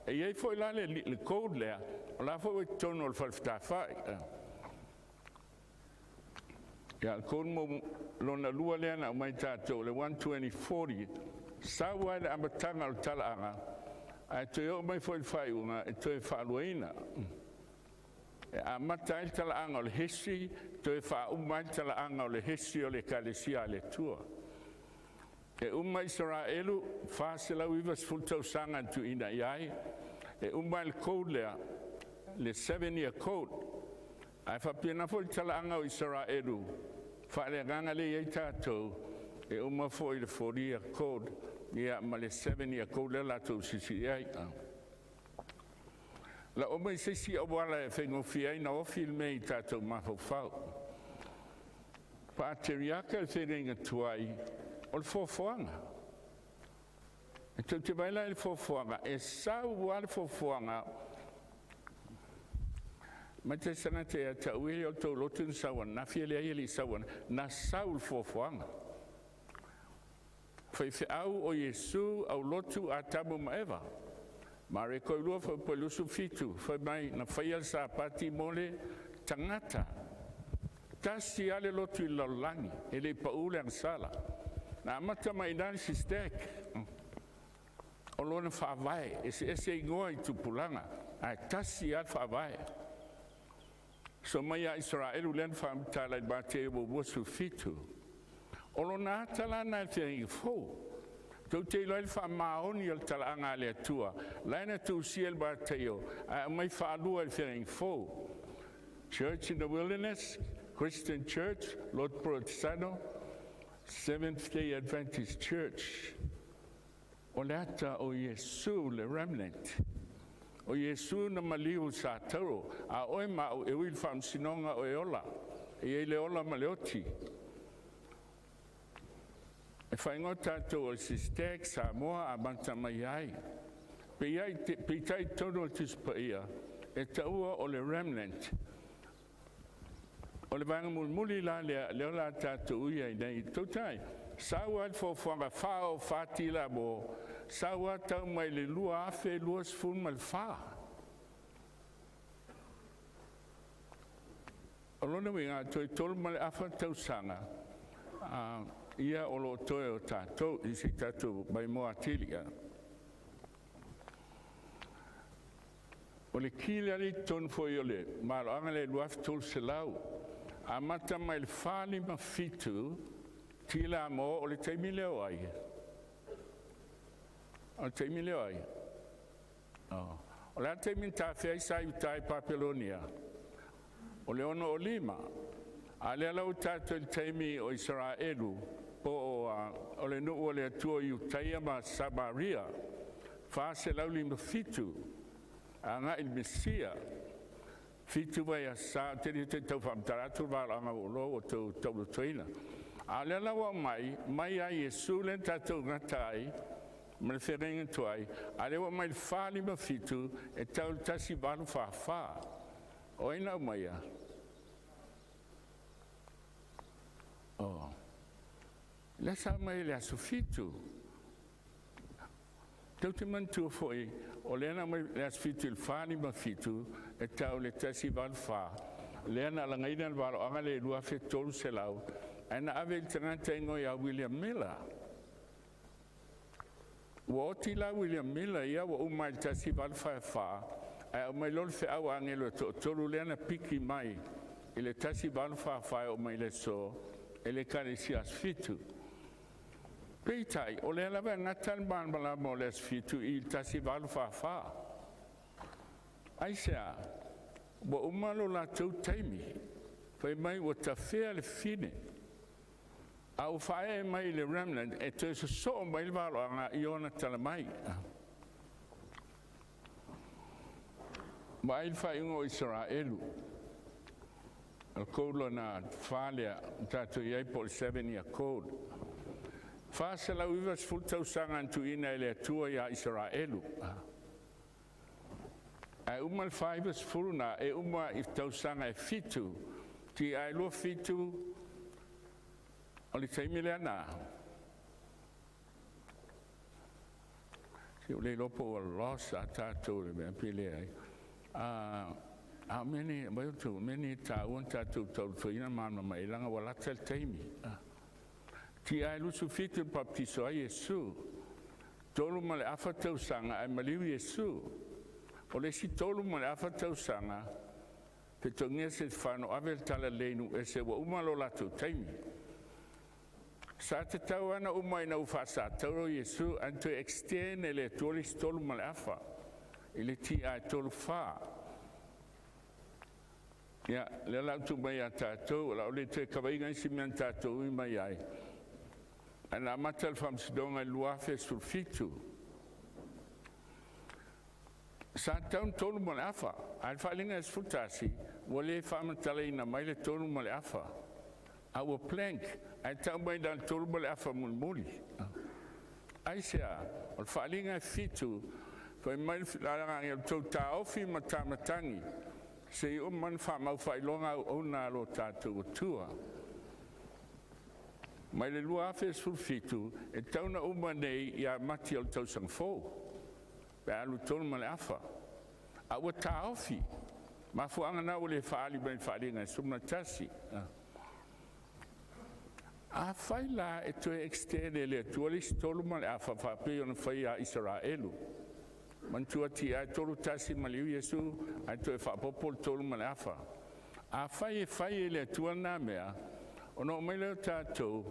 E i ai foi la le code lea, o la foi ua i totonu o le fale fetāfai. Ia, le code mo lona lua lea na aumai tatou, le 12040, sau ai le amataga o le talaaga, ae toe oo mai foi i le faaiuga, e toe faaluaina. E amata ai le talaaga o le history, toe faauma ai le talaaga o le history o le Ekalesia a le Atua. E uma Isaraelu, 490 tausaga na tuuina i ai, e uma le code lea, le 7 year code. Ae faapena foi le talaaga o Isaraelu, faaleagaga lea e i ai tatou, e uma foi le 4 year code, ia ma le 7 year code lea latou siisii ai. La o mai se isi auala e faigofie ai na ofi le mea i tatou mafaufau. Faateriaka le feagaiga tuai o le foafoaga. E tou te vaai la i le foafoaga, e sau lava le foafoaga, mai te tagata ia te au ia o tou lotu na sau ananafi e leai e le i sau na sau le foafoaga. Faifeau o Iesu aulotu Atamu ma Eva. Mareko 2 fuaiupu 27, fai mai na faia le Sapati mo le tagata. Tasi lava le lotu i le lalolagi, e le i pau le agasala. Na amata mai i ina le SISTEC, o lona faavae, eseese igoa i tupulaga, ae tasi lava le faavae. So mai ia Isaraelu lea na faamatala i Mateo 17. O lona ata la lena i le Feagaiga Fou. Tou te iloa ai le faamaoni o le talaaga a le Atua, la e na tusia i le Mataio, ae aumai faalua i le Feagaiga Fou. Church in the Wilderness, Christian Church, Lotu Polotesano, Seventh Day Adventist Church. O le ata o Iesu le remnant. O Iesu na maliu sa tauro, a oe ma au e ui le faamasinoga o e ola, e iai le ola ma le oti. E faaigoa tatou o le SISTEC Samoa amata mai ai. Peitai i totonu o le Tusi Paia, e taua o le remnant. O le vaega mulimuli la lea, lea o le a tatou ui ai nei. Tautai, sau lava le foafoaga faaoo tila mo, sau lava tau mai le 2024. O lona uiga, toe 3.5 tausaga, ia o lo o toe o tatou, i se i tatou maimoa atili. O le ki le alii totonu foi o le maloaga le 2300, amata mai le 457, tila mo o le taimi lea o ai? O le taimi lea o ai? O le a le taimi na tafea ai sa i uta i Papelonia? O le 65. A lea la ua tatou i le taimi o Isaraelu, po o le nuu o le Atua i Iutaia ma Samaria, 457, agai i le Mesia, 7 vaiaso, ou te le toe tau faamatala atu le valaauga ua ou iloa ua outou taulotona. A o lea la ua aumai, mai ia Iesu lea na tatou gata ai ma le feagaiga tuai, a o lea ua aumai le 457 e tau i le 1844. O ai na aumaia? Oh. Lea sa aumai i le aso 7. Tou te manatua foi, o lea na aumai le aso 7 i le 457 e tau i le 184, lea na alagaina le valoaga le 2300, ae na ave i le tagata igoa ia William Miller. Ua oti la William Miller ia ua uma i le 1844, ae aumai loa le feau a agelo e toatolu lea na piki mai i le 1844 e oo mai le aso e le Ekalesia Aso Fitu. Peitai, o lea lava e gata le malamalama o le aso 7 i le 1844. Aisea? Ua uma lo latou taimi, fai mai ua tafea le fine, a ua faaee mai i le remnant e toe sosoo mai le valoaga i ona tala mai. Vaai le faaiuga o Isaraelu, o le code lona 4 lea tatou i ai po o le 7 year code. 490 tausaga na tuuina e le Atua ia Isaraelu. Ae uma le 490 na, e uma i tausaga e 7, ti ai 27, o le taimi lea na. Si o le iloa po ua lost a tatou le mea pe leai. A o mea nei, vai outou, mea nei e taua na tatou tauletoina ma mai laga ua lata le taimi. Ti ai 27 le baptiso ai Iesu. 3.5 tausaga ae maliu Iesu. O le isi 3.5 tausaga, fetogia se fano ave le tala lei nu ese ua uma lo latou taimi. Sa tatau ana uma ina ua faasatauro Iesu ae toe extend e le Atua le isi 3.5 i le ti ai 34. Ia, lea la utu mai ia tatou, o lau le toe kavaina isi mea na tatou ui mai ai. Ae na amata le faamasinoga i le 2017. Sa tatau ona 3.5, ae le faaliga e 11, ua le faamatalaina mai le 3.5. A ua blank, ae tau mai na le 3.5 mulimuli. Aisea? O le faaliga e 7, fai mai le lagaga o le tou taofi ma tamatagi, se i uma na faamau faailoga auauna a lo tatou Atua. Mai le 2017, e tau ina uma nei ia Mati o le tausaga fou, pe a alu 3 ma le afa, a ua taofi mafuaaga na ua le faaali mai i le faaaliga e 11. Afai la e toe extend e le Atua le isi 3 ma le afa faapei ona fai ia Isaraelu, manatua tiai 31 maliu Iesu ae toe faaopoopo le 3 ma le afa. Afai e fai e le Atua lena mea, ona oo mai lea o tatou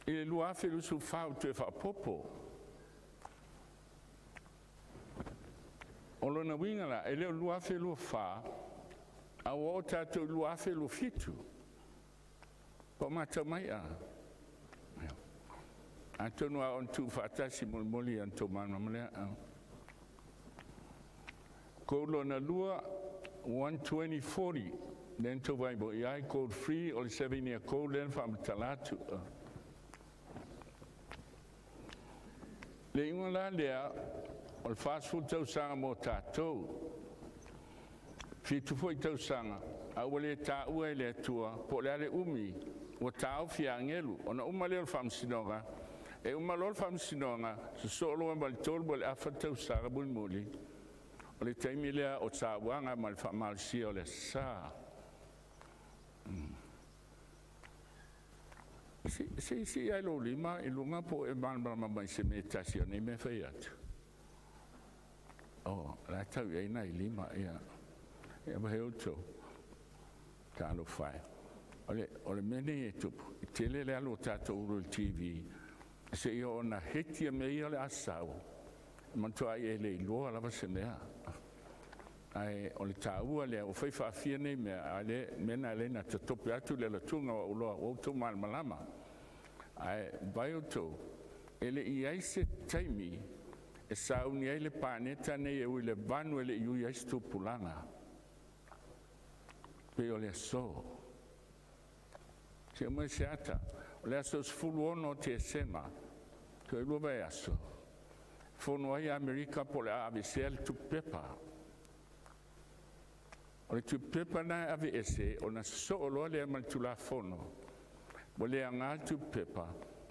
i le 2024 ua toe faaopoopo. O lona uiga la, e le o le 2024, a ua oo tatou i le 2027. Po o matau mai a? Atonu a oo ina tuufaatasi molimoli ona outou malamalama lea. Code lona lua, 12040, lea na outou vaai foi i ai, code 3 o le 7-year code lea na faamatala atu. Le iuga la lea o le 40 tausaga mo tatou, 7 foi tausaga, a ua le taua e le Atua po o le a le umi ua taofi e agelu. Ona uma lea o le faamasinoga, e uma loa le faamasinoga, sosoo loa ma le 3.5 tausaga mulimuli, o le taimi lea o sauaga ma le faamalosia o le Aso Sa. Se i sii lava lou lima i luga po o e malamalama ma se mea e tasi o nei mea e fai atu. O, o la e tau i ai nai lima, ia. Ia ma outou, talofa e. O le mea nei e tupu, e tele le alu o tatou ulu i le TV, seia oo ina heti mea ia o le a sau, e matua e le iloa lava se mea. Ae o le taua lea, ua fai faafia nei mea, a o le mea lena e ala ai ona tatope atu le alu atuga, ua ou iloa ua outou malamalama. Ae vaai outou, e le i i ai se taimi e sauni ai le paneta nei e ui i le vanu e le i ui ai se tupulaga, pei o le aso. Se i aumai se ata. O le aso 16 o Tesema, toe 2 vaiaso, fono ai Amerika po o le a aveesea le tupe pepa. O le tupe pepa lena e aveese, ona sosoo loa lea ma le Tulafono, ua le aoga le tupe pepa,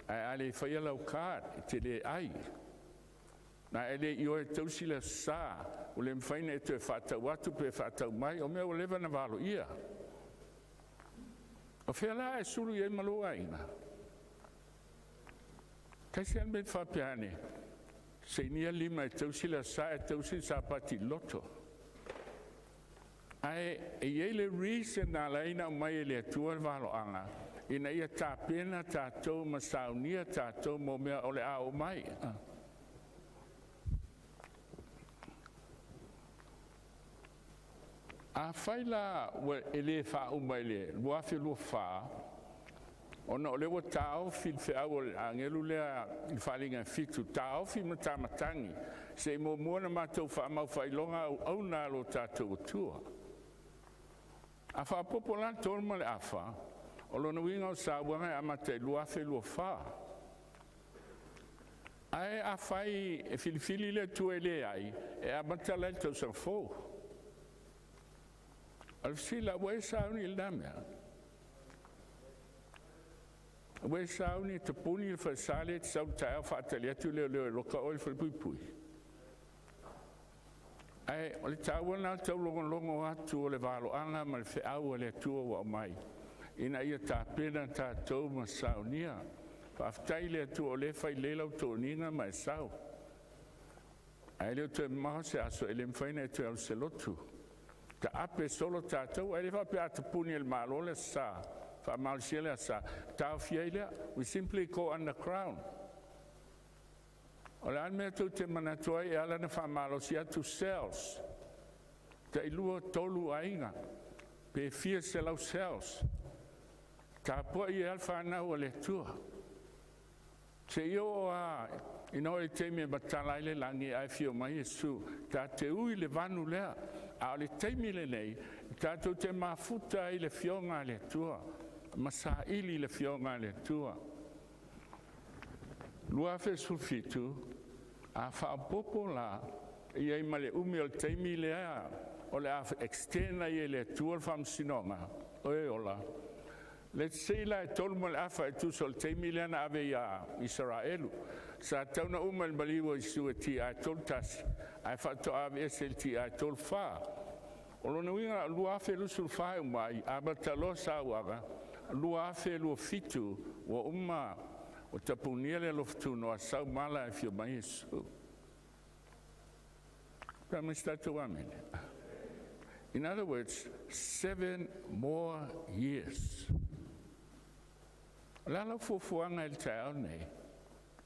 ae a le faia lau card, e te le ai. Na e le ioe e tausi le Aso Sa, ua le mafai ona e toe faatau atu pe faatau mai, o mea ua leva ona valoia. O fea la a e sulu i ai ma lou aiga? Tasi lava le mea e faapea ane, sainia lima e tausi le Aso Sa ae tausi le sapati i le loto. Ae e i ai le reason na ala ai ona aumai e le Atua le valoaga, ina ia tapena tatou ma saunia tatou mo mea o le a oo mai. Afai la ua e le faauma i le 2024, ona o lea ua taofi le feau a le agelu lea i le faaaliga e 7, taofi matamatagi, se i muamua ona matou faamau faailoga auauna a lo tatou Atua. A faaopoopo la le 3.5, o lona uiga o sauaga e amata i le 2024. Ae afai e filifili le Atua e leai, e amata la i le tausaga fou. O le fesili la, ua e sauni i lena mea? Ua e sauni e tapuni le falesa lea e te sau i le taeao faatali atu leoleo e loka oe i le falepuipui? Ae o le taua lena o le taulogologo atu o le valoaga ma le feau a le Atua ua aumai, ina ia tapena tatou ma saunia. Faafetai i le Atua o lea e fai lelei lau toniga ma e sau. Ae le o toe mamao se aso e le mafai ona e toe alu i se lotu. Taape solo tatou, ae le faapea a tapuni e le Malo le Aso Sa, faamalosia le Aso Sa, taofi ai lea. We simply go underground. O le a le mea tou te manatu ai e ala ona faamalosi atu cells, tai lua, tolu aiga, pe fia selau cells, tapuai ai lava le fanau a le Atua. Seia oo lava ina oo i le taimi e matala ai le lagi ae afio mai Iesu, ta te ui i le vanu lea, a o le taimi lenei, tatou te mafuta ai i le afioga a le Atua ma saili le afioga a le Atua. 2017, a faaopoopo la i ai ma le umi o le taimi lea o le a extend ai e le Atua le faamasinoga, o e ola, Let's say la e 3.5 e tusa o le taimi lea na ave ia Isaraelu. Sa tauna uma le maliu o Iesu e ti'a 31, ae faatoa aveese i le ti'a 34. O lona uiga 2024 e uma ai, amata loa sauaga 2027 ua uma o tapunia le alofa sau mala e afio mai Iesu. Amene. In other words, 7 more years. O le ala fuafuaga i le taeao nei,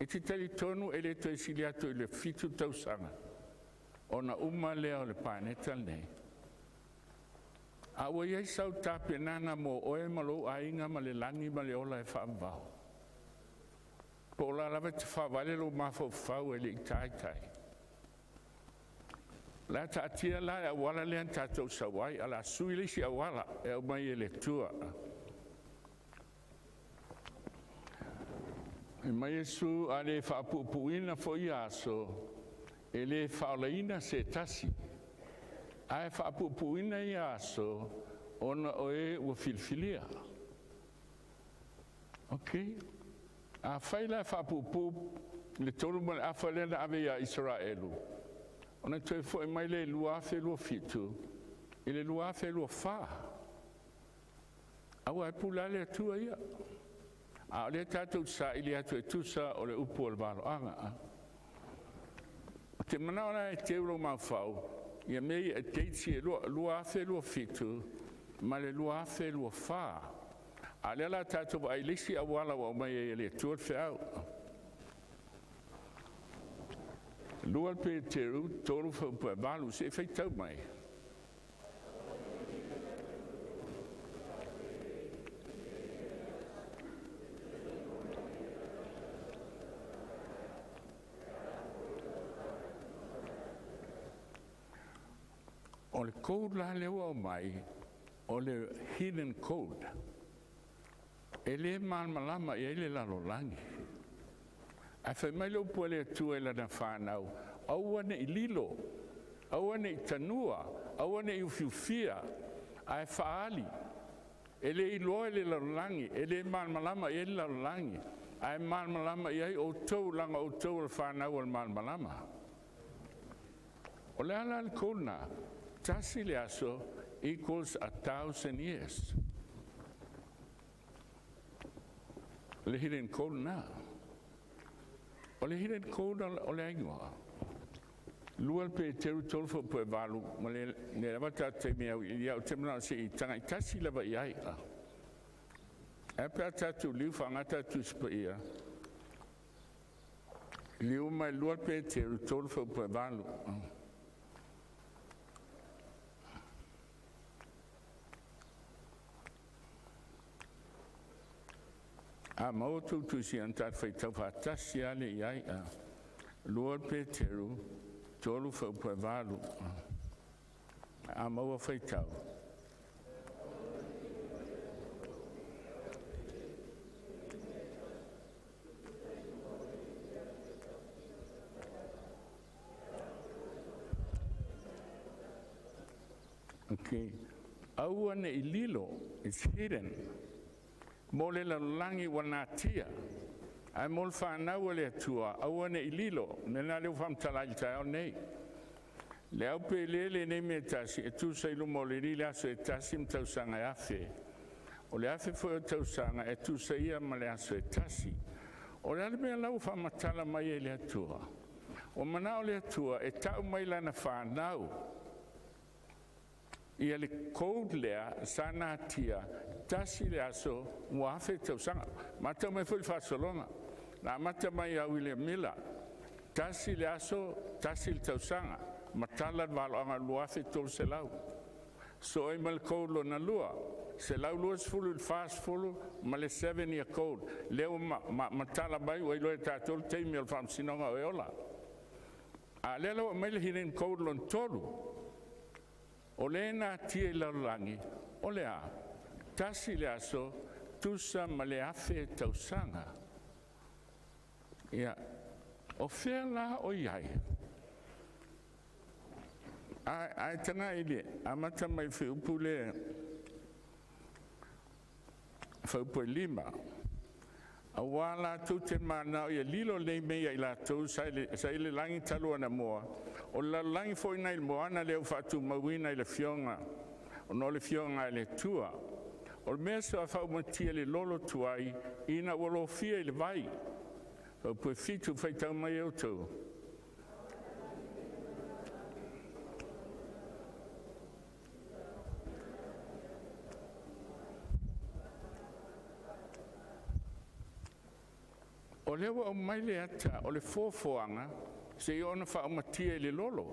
e te talitonu e le toe sili atu i le 7 tausaga, ona uma lea o le paneta lenei. A ua i ai sau tapenaga mo oe ma lou aiga ma le lagi ma le ola e faavavau. Po o la lava e te faavale lou mafaufau e le i taitai. La taatia la e auala lea na tatou sau ai, a o le a sui le isi auala e aumai e le Atua. E mai Iesu a le faapuupu'uina foi ia aso, e le faaolaina se tasi, ae faapuupu'uina ia aso ona o e ua filifilia. Ok, a fai la e faapuupuu le 3.5 lea na ave ia Isaraelu, ona toe foi mai lea i le 2027 i le 2024. Aua e pule lava le Atua ia. A o lea tatou te saili atu e tusa o le upu o le valoaga. Ou te manao la e teu lou mafaufau ia mea ia dates e 2027 ma le 2024. A o lea la tatou vaai i le isi auala ua aumai ai e le Atua le feau. 2 Peteru 3:8, se i faitau mai. O le code la lea ua aumai, o le hidden code, e le malamalama i ai le lalolagi. Ae fai mai le upu a le Atua i lana fanau, aua ne i lilo, aua ne i tanua, aua ne i ufiufia, ae faaali. E le iloa e le lalolagi, e le malamalama i ai le lalolagi, ae malamalama i ai outou laga outou o le fanau o le malamalama. O le ala le code na, 1 le aso equals 1,000 years. Le hidden code na. O le hidden code o le aigoa. 2 Peteru 3:8 ma le le lava tatou taimi au i au te manao se i tagai tasi lava i ai. E pe a tatou liu faagata Tusi Paia. Liu mai 2 Peteru 3:8. A maua tou tusi an tatou faitau faatasi lava le i ai. 2 Peteru 3:8. A maua faitau. Ok. Aua ne i lilo, it's hidden. Mo le lalolagi ua natia. Ae mo le fanau a le Atua, aua ne i lilo. Mea lea ua faamatala i le taeao nei. Le au pe le lenei mea tasi, e tusa i luma o le Alii le aso e tasi ma tausaga e afe. O le afe foi o tausaga e tusa ia ma le aso e tasi. O le ale mea lau faamatala mai e le Atua. O mana o le Atua e tau mai lana whanau. Ia le code lea sa natia 1 le aso ua afe tausaga. Mata mai foi le faasologa. Na amata mai au William Miller. 1 le aso, 1 le tausaga. Matala le valoaga 2300. So ai ma le code lona lua. 120 i le 40 ma le 7 year code. Lea ua matala mai ua iloa e tatou le taimi o le faamasinoga o e ola. A lea la ua aumai le hidden code lona tolu. O le natia i lalolagi, o le a, 1 le aso, tusa ma le afe tausaga. Ia, o fea la o i ai? Ai taga i le, amata mai fi upu le, Fuaiupu 5, auā latou te mananao ia lilo nei mea ia i latou sa i le lagi talu anamua, o le lalolagi foi nai le moana lea ua faatumauina i le Afioga ona o le Afioga a le Atua. O le mea sa faaumatia i le lolo tuai ina ua lofia i le vai. Fuaiupu 7, faitau mai e outou. O lea ua aumai le ata o le foafoaga seia ono faaumatia i le lolo.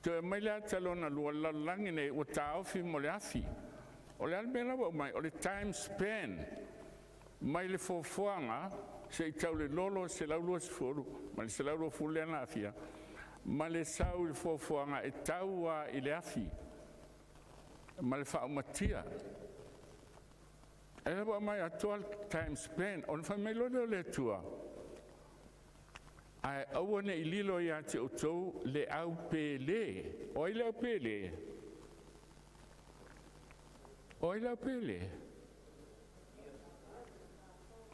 Toe aumai le ata lona lua, o le lalolagi nei ua taofi mo le afi. O le a le mea la ua aumai? O le time span mai le foafoaga seia tau i le lolo e 120 ma le 120 lea na aafia ma le sau i le foafoaga e tau lava i le afi ma le faaumatia. E ua aumai atoa le time span. Ona fai mai loa lea o le Atua, ae aua ne i lilo ia te outou le aupele. O ai le aupele? O ai le aupele?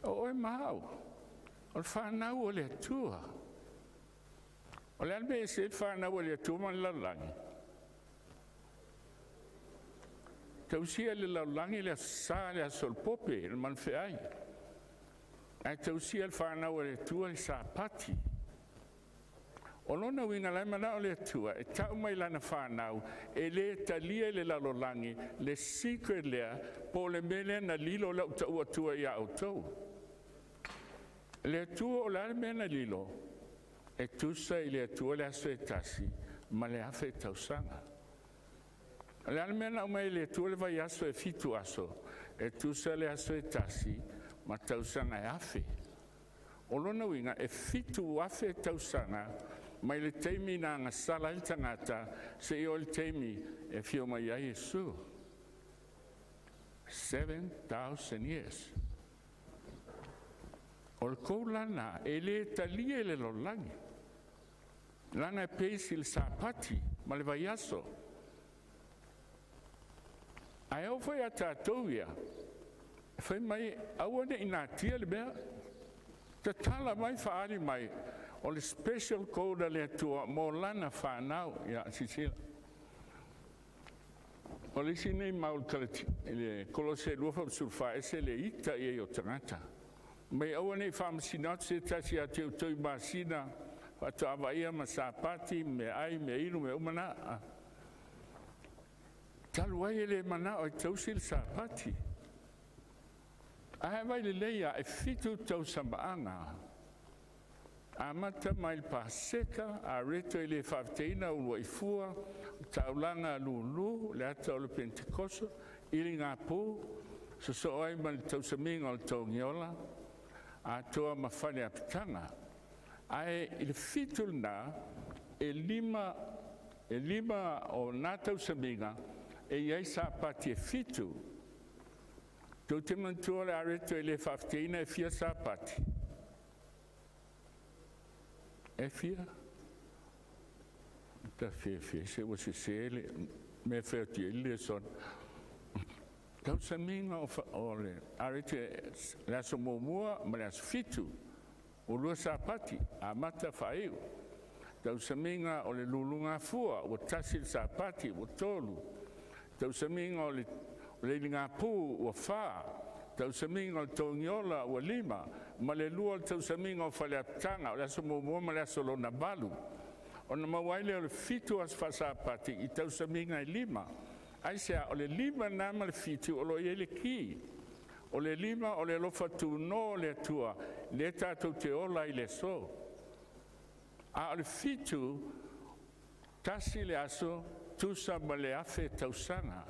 O oe ma au, o le fanau a le Atua. O le a le mea e ese ai le fanau a le Atua ma le lalolagi? Tausia e le lalolagi le Aso Sa, le aso o le pope, le manufeai, ae tausia e le fanau a le Atua le Sapati. O lona uiga la e manao le Atua e tau mai lana fanau e le talia e le lalolagi le secret lea po o le mea lea na lilo lau tau atua ia outou. Le Atua o le a le mea na lilo? E tusa i le Atua le aso e tasi ma le 1000 tausaga. O le a le mea na aumai e le Atua le vaiaso e 7 aso? E tusa le aso e tasi ma tausaga e 1000. O lona uiga e 7000 tausaga mai le taimi na agasala ai le tagata seia oo i le taimi e afio mai ai Iesu. 7,000 years. O le kou lana e le talia e le lalolagi, leaga e base i le Sapati ma le vaiaso. Ae oo foi ia tatou ia, fai mai aua ne i natia le mea, tatala mai faaali mai o le special code a le Atua mo lana fanau. Ia silasila. O le isi nei mau i le Kolose 2:14, ese le ita i ai o tagata. Mai aua ne i faamasino atu se tasi ia te outou i masina, faatoa vaaia ma Sapati, meaai, meainu, mea uma na. Talu ai e le manao e tausi le Sapati. Ae vai lelei lava, e 7 tausamaaga. Amata mai le Paseka, areto e le faafetaina uluai fua, taulaga lulu, le ata o le Pentekoso, iligapu, sosoo ai ma le tausamiga o le togiola, atoa ma fale apitaga. Ae i le 7 lena, e 5 o na tausamiga, e i ai Sapati e 7. Tou te manatua le areto e le faafetaina e fia Sapati? E fia? Ta fiafia se ua sese le mea fai atu i ai le lesona. Tausamiga o le areto, le aso muamua ma le aso 7, ua 2 Sapati, amata faaiu. Tausamiga o le lulugafua, ua 1 le Sapati, ua 3. Tausamiga o le iligapu, ua 4. Tausamiga o le togiola, ua 5. Ma le 2 o le tausamiga o faleapitaga, o le aso muamua ma le aso lona 8. Ona maua ai lea o le 7 aso faasapati i tausamiga e 5. Aisea, o le 5 na ma le 7 o lo o i ai le ki. O le 5 o le alofa tuno o le Atua, le tatou te ola i le aso. A o le 7, 1 le aso, tusa ma le 1000 tausaga.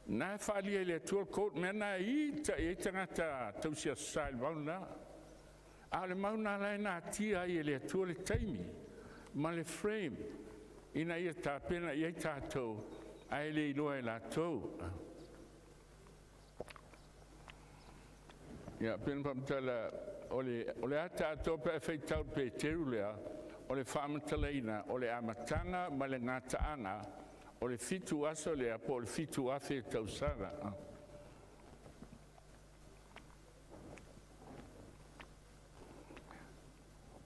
Na e faalia i le Atua le code, mea na e ita i ai tagata tausi aso sa i le mauna. A o le mauna la e natia ai e le Atua le taimi ma le frame ina ia tapena i ai tatou ae le iloa e latou. Ia, pena faamatala o le ata atoa pe a faitau Peteru lea, o le faamatalaina o le amataga ma le gataaga o le 7 aso lea po o le 7000 tausaga.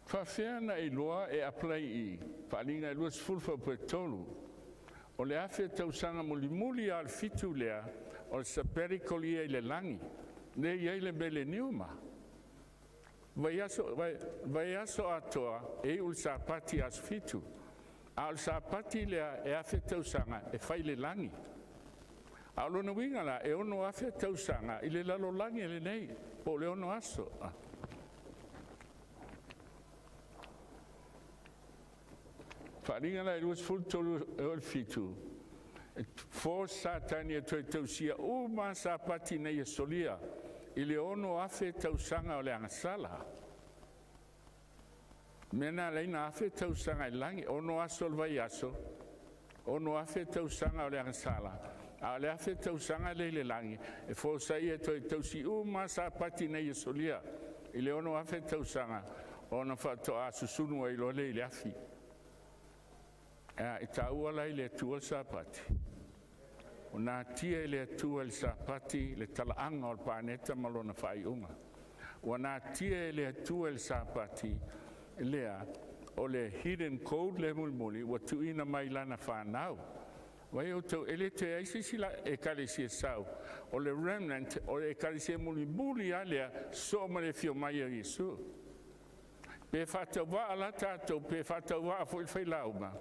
Faafefea ona e iloa e apply i Faaaliga e 20 fuaiupu 3, o le 1000 tausaga mulimuli lava o le fitu lea, o le sabbatical ia i le lagi, lea e i ai le meleniuma. Vaiaso, vaiaso atoa e iu i le Sapati aso 7, a o le Sapati lea e 1000 tausaga e fai i le lagi. A o lona uiga la, e 6000 tausaga i le lalolagi lenei, po o le 6 aso. Faaaliga la e 23 e oo i le 7, e force Satani e toe tausia uma lava Sapati na ia solia i le 6000 tausaga o le agasala. O le mea lena e ala ai ona 1000 tausaga i le lagi, 6 aso o le vaiaso, 6000 tausaga o le agasala, a o le 1000 tausaga lea i le lagi e force ai ia e toe tausi uma lava Sapati na ia solia i le 6000 tausaga ona faatoa susunu ai loa lea i le afi. E taua la i le Atua le Sapati? Ua natia e le Atua le Sapati le talaaga o le paneta ma lona faaiuga. Ua natia e le Atua le Sapati lea o le hidden code le mulimuli ua tuuina mai lana fanau. Vaai outou, e le toe ai se isi ekalesia sau, o le remnant, o le ekalesia mulimuli lava lea, sosoo ma le afio mai o Iesu. Pe faatauvaa la tatou pe faatauvaa foi le failauga,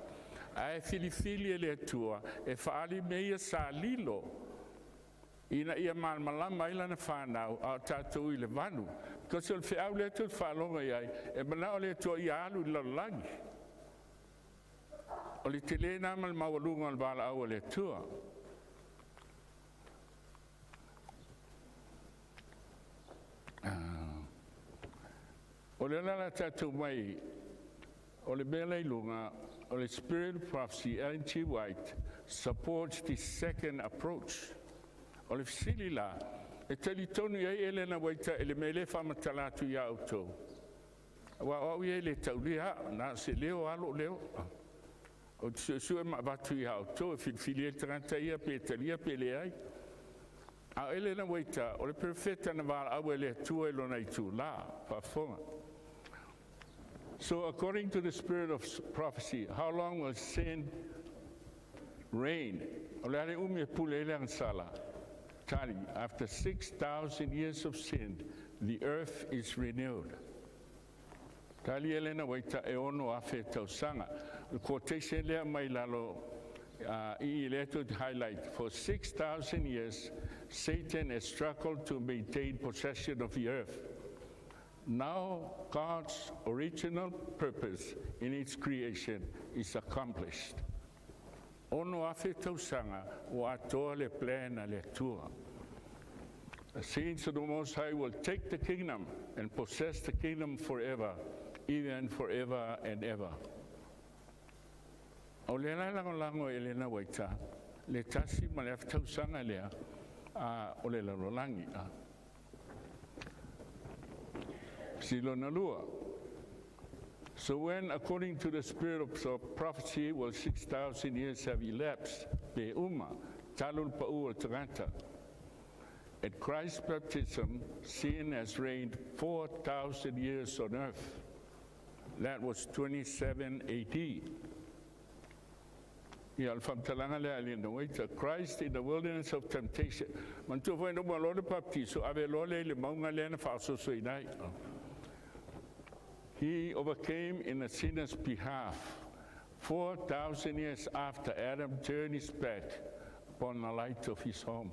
ae filifili e le Atua e faaali mea ia sa lilo ina ia malamalama ai lana fanau a o tatou i le vanu. Because o le feau lea tou te faalogo i ai, e manao le Atua ia alu i le lalolagi. O le tele lena ma le maualuga o le valaau a le Atua. O le ala la tatou mai o le mea la i luga o le Spirit of Prophecy, Ellen G. White supports the second approach. O le fesili la, e talitonu i ai Elena Uaita i le mea lea e faamatala atu ia outou? Aua o au ia e le taulia au, na o se leo lava lou leo. Ou te suesue ma avatu ia outou e filifili ai le tagata ia pe talia pe leai. A o Elena Uaita, o le perofeta na valaau e le Atua i lona itulā, faafofoga. So according to the spirit of prophecy, how long will sin reign? O le a le umi e pule ai le agasala? Tali, after 6,000 years of sin, the earth is renewed. Tali Elena Uaita e 6000 tausaga. Le quotation lea mai lalo i lea to highlight. For 6,000 years, Satan has struggled to maintain possession of the earth. Now, God's original purpose in its creation is accomplished. 6000 tausaga ua atoa le plan a le Atua. The saints of the Most High will take the kingdom and possess the kingdom forever, even forever and ever. O le la lagolago e Elena Uaita, le 1,5 tausaga lea a o le lalolagi. A. Silona lua. So when, according to the spirit of prophecy, will 6,000 years have elapsed, pe uma, talu le pau o le tagata. At Christ's baptism, sin has reigned 4,000 years on earth. That was 27 AD. Ia, le faamatalaga lea a Elena Uaita, Christ in the wilderness of temptation. Manatua foi na uma loa le baptiso, ave loa lea i le mauga lea na faaososoina ai. He overcame in a sinner's behalf 4,000 years after Adam turned his back upon the light of his home.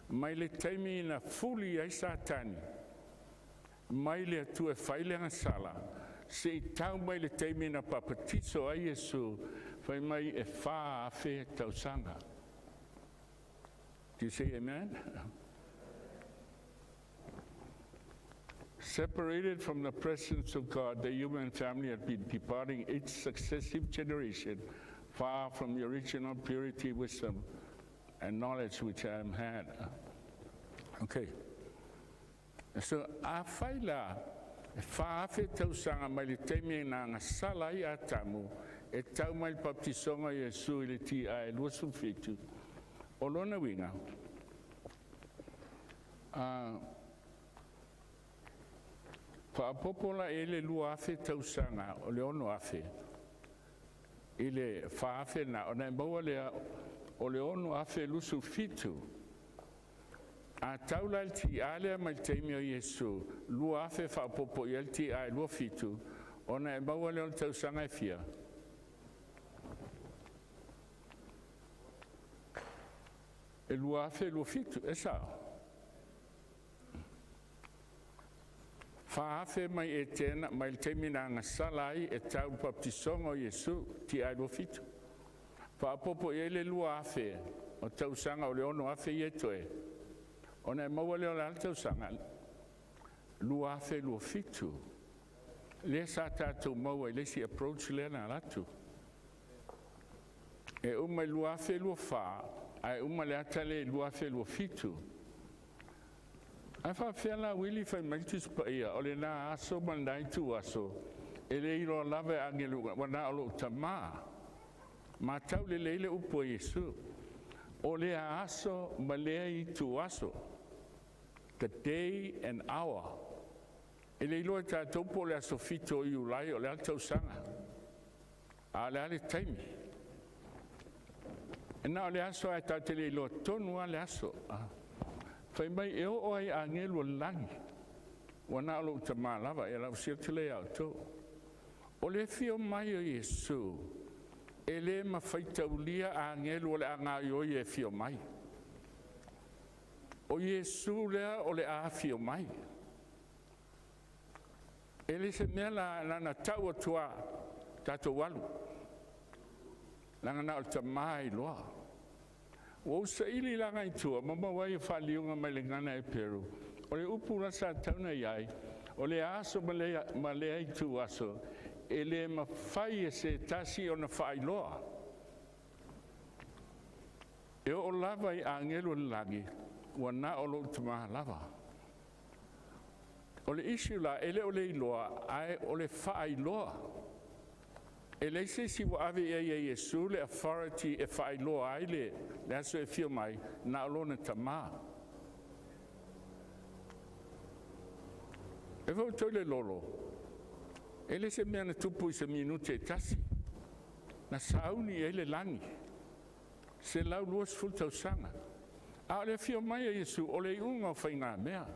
Mai le taimi na fuli ai Satani, mai le Atua e fai le agasala, se i tau mai le taimi na papatiso ai Iesu, fai mai e 4000 tausaga. Do you say amen? Separated from the presence of God, the human family had been departing each successive generation far from the original purity, wisdom, and knowledge which Adam had. Okay. So, a fai la, e 4000 tausaga mai le taimi na agasala ai Atamu, e tau mai le baptisoga Iesu i le ti a e 27. O lona uiga, Faaopoopo la i ai le 2,000 tausaga o le 6,000 i le 4,000 lena, ona e maua lea o le 6,027. A tau la i le ti'a lea mai le taimi o Iesu, 2,000 faaopoopo i ai le ti'a e 27, ona e maua lea o le tausaga e fia? E 2027, e sao? 4,000 mai Etena mai le taimi na agasala ai e tau i le papatisoga o Iesu, ti'a e 27. Faaopoopo i ai le 2,000 o tausaga o le 6,000 ia e to'e, ona e maua lea o le a le tausaga? 2027. Lea sa tatou maua i le isi approach lea na alu atu. E uma i le 2024, ae uma le ata lea i le 2027. Ae faapefea la Uili fai mai le Tusi Paia, o lena aso ma lena ituaso, e le iloa lava e agelu ua na o lou Tama. Matau lelei le upu a Iesu, o lea aso ma lea ituaso, the day and hour. E le iloa e tatou po o le aso 7 o Iulai o le a le tausaga, a o le a le taimi. E na o le aso lava tatou te le iloa tonu lava le aso. Fai mai e oo lava i agelu o le lagi, ua na o lou Tama lava, ia o la ua sioti lea ia outou. O le afio mai o Iesu, e le mafaitaulia agelu o le a gaoioi e afio mai. O Iesu lea o le a afio mai. E le se mea la na ona tau atu lava, tatou alu, leaga na o le Tama e iloa. Ua ou saili la agai i tua ma maua ai faaliuga mai le Gagana Eperu, o le upu la sa tatau ona i ai, o le aso ma lea ituaso, e le mafai e se tasi ona faailoa, e oo lava i agelu o le lagi, ua na o lou Tama lava. O le issue la, e le o le iloa, ae o le faailoa. E leai se isi ua ave i ai e Iesu le authority e faailoa ai le aso e afio mai, na o lona Tama. E fai ua le lolo, e le se mea na tupu i se minute e tasi, na sauni i ai le lagi, 120 tausaga. A o le afio mai o Iesu, o le iuga o faigamea.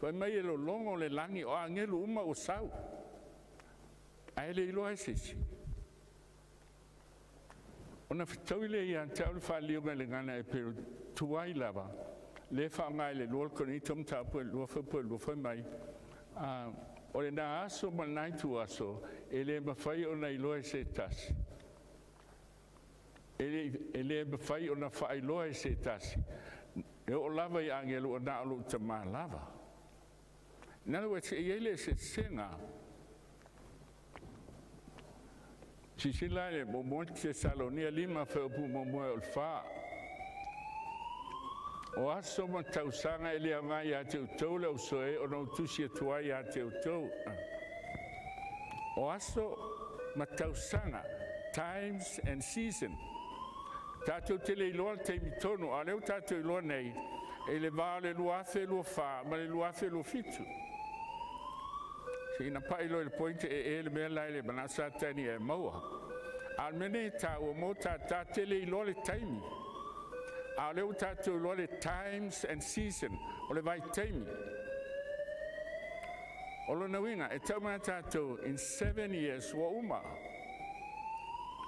Fai mai e lologo le lagi, o agelu uma ua sau, ae le iloa e se isi. Ona fetaui lea ia te au le faaliuga i le Gagana Eperu tuai lava, lea e faaaoga i le 2 Korinito mataupu e 2 fuaiupu e 2, fai mai, o lena aso ma lena ituaso, e le mafai ona iloa e se tasi, e le mafai ona faailoa e se tasi, e oo lava i agelu, ua na o lou Tama lava. In other words, e i ai le eseesega. Silasila i le 1 Tesalonia 5 fuaiupu 1 e oo i le 4. O aso ma tausaga e le aoga ia te outou le ausoe ona ou tusi atu ai ia te outou. O aso ma tausaga, times and season. Tatou te le iloa le taimi tonu, a o lea ua tatou iloa nei, e le va o le 2024 ma le 2027. Se ina pai loa i le point e le mea la e le manao Satani e maua. A o le mea nei e taua mo tatou te le iloa le taimi, a o lea ua tatou iloa le times and season, o le vaitaimi. O lona uiga, e tau mai tatou in 7 years ua uma.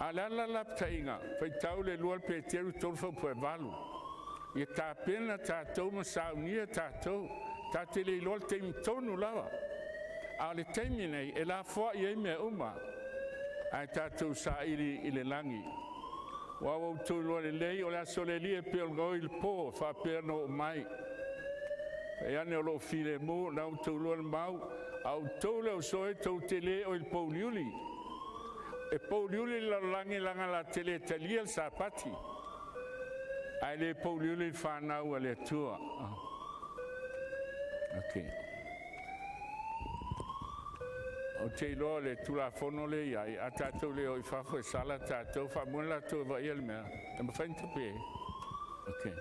A o le a la le lapataiga? Faitau le 2 Peteru 3 fuaiupu e 8. Ia tapena tatou ma saunia tatou, tatou te le iloa le taimi tonu lava. A o le taimi nei, e lafoai ai mea uma, ae tatou saili i le lagi. Ua outou iloa lelei o le aso o le Alii e pei o le gaoi i le po, e faapea ona oo mai. E ane o lo o filemu, na outou iloa le mau, a outou le ausoe tou te le o i le pouliuli. E pouliuli le lalolagi leaga latou te le talia le Sapati, ae le pouliuli le fanau a le Atua. Okay. Ou te iloa o le Tulafono lea e i ai, a tatou le o i fafo e sala tatou, faamoe latou e vaaia le mea, e mafai ona tape. Okay.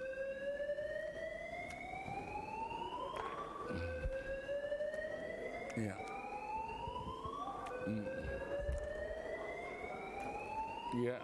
Yeah. Ia.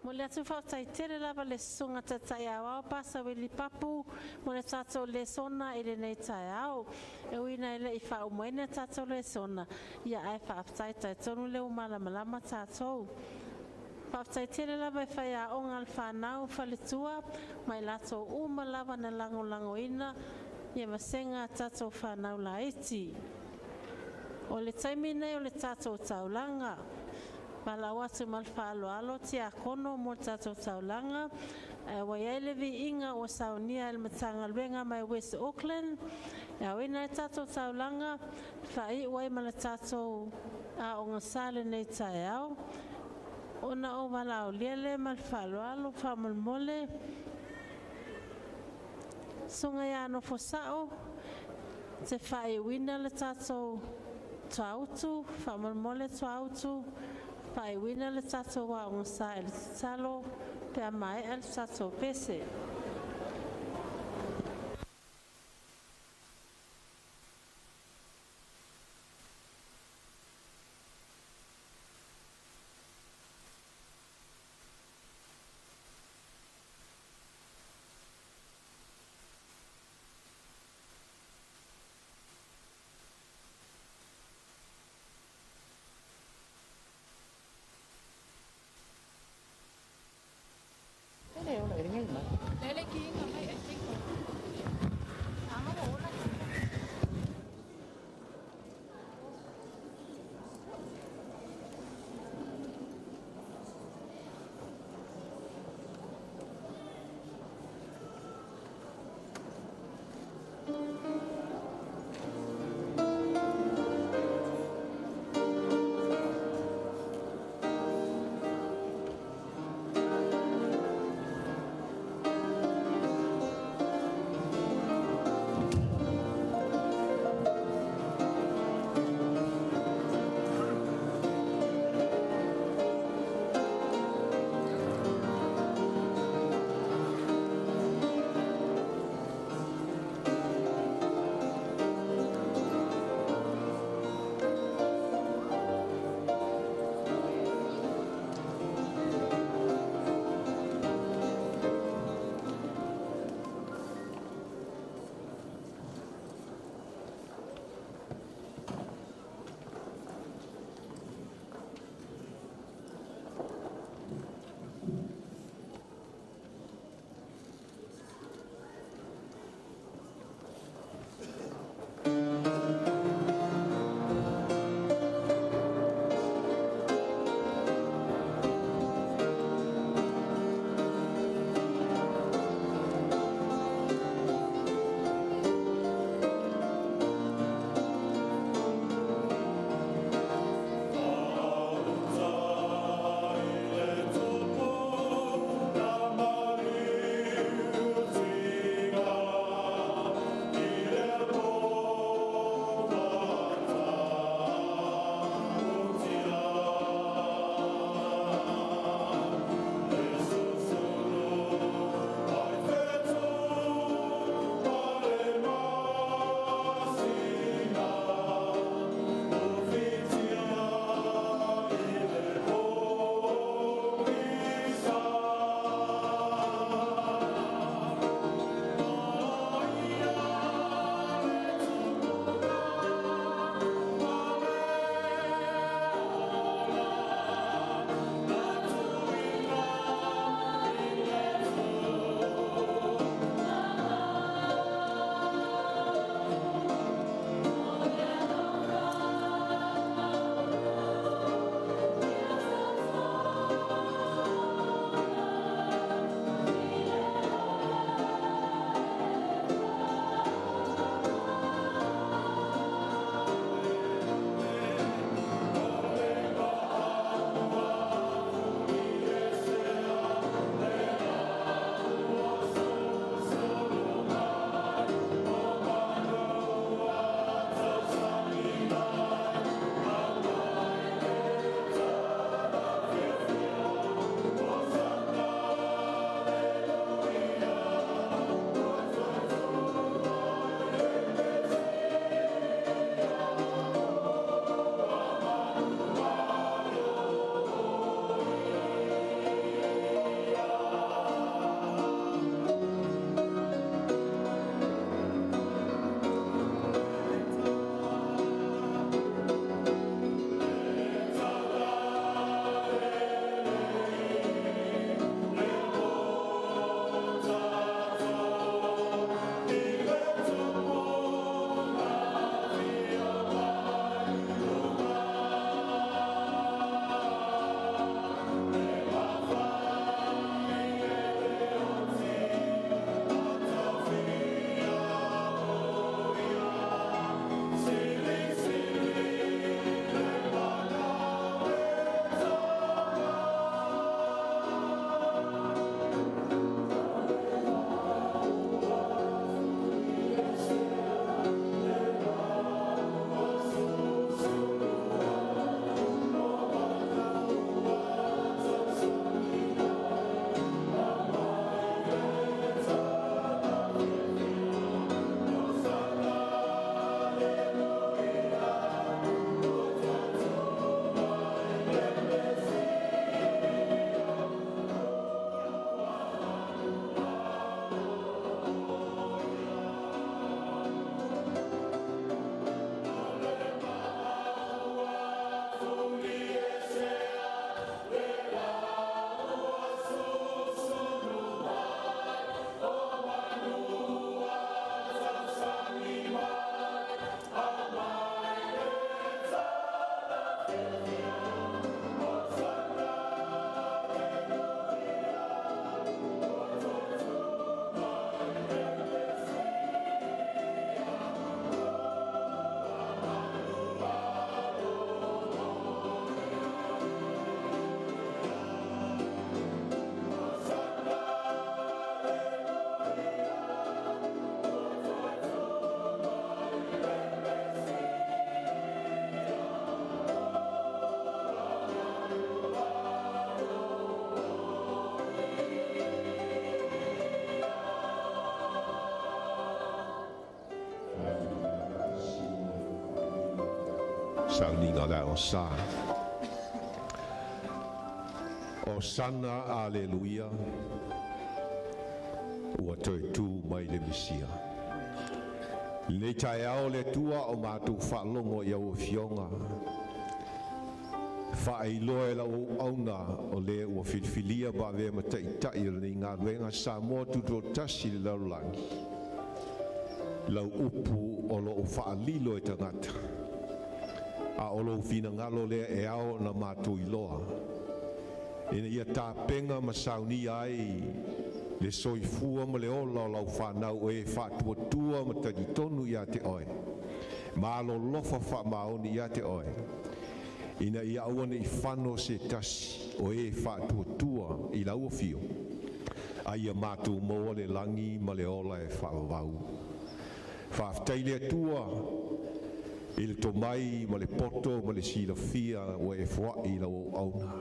Mo le atu faafetai lava le susuga taitai aoao Pasa Wili Papu mo le tatou lesona i lenei taeao. E uina e le i faaumaina tatou lesona, ia ae faafetai talitonu le ua malamalama tatou. Faafetai tele lava e faiaoga le fanau faletua ma i latou uma lava na lagolagoina ia vasega a tatou fanau laiti. O le taimi nei o le tatou taulaga, valaau atu ma le faaaloalo tiakono mo le tatou taulaga, ae ua i ai le viiga ua saunia e le Matagaluega mai West Auckland, e aoina ai tatou taulaga, faaiu ai ma le tatou aoga sa lenei taeao. Ona ou valaaulia lea ma le faaaloalo faamolemole. Susuga ia Nofo Sao, te faaiuina le tatou tuautu, faamolemole tuautu, faaiuina le tatou aoga sa i le tatalo pe a maea le tatou pese. Sauniga o le Aoga Sa. Osana, Aleluia, ua toe tu mai le Misia. Lenei taeao le Atua o matou faalogo i au afioga, faailoa e lau auauna o le ua filifilia ma avea ma taitai o lenei galuega Samoa Tutoatasi i le lalolagi, lau upu o lo o faalilo e tagata, a o lou finagalo lea e ao ona matou iloa, ina ia tapena ma saunia ai le soifua ma le ola o lau fanau o e faatuatua ma talitonu ia te oe, ma alolofa faamaoni ia te oe, ina ia aua ne i fano se tasi o e faatuatua i lau afio, a ia matou maua le lagi ma le ola e faavavau. Faafetai le Atua i le tomai ma le poto ma le silafia ua e foai i lau auauna,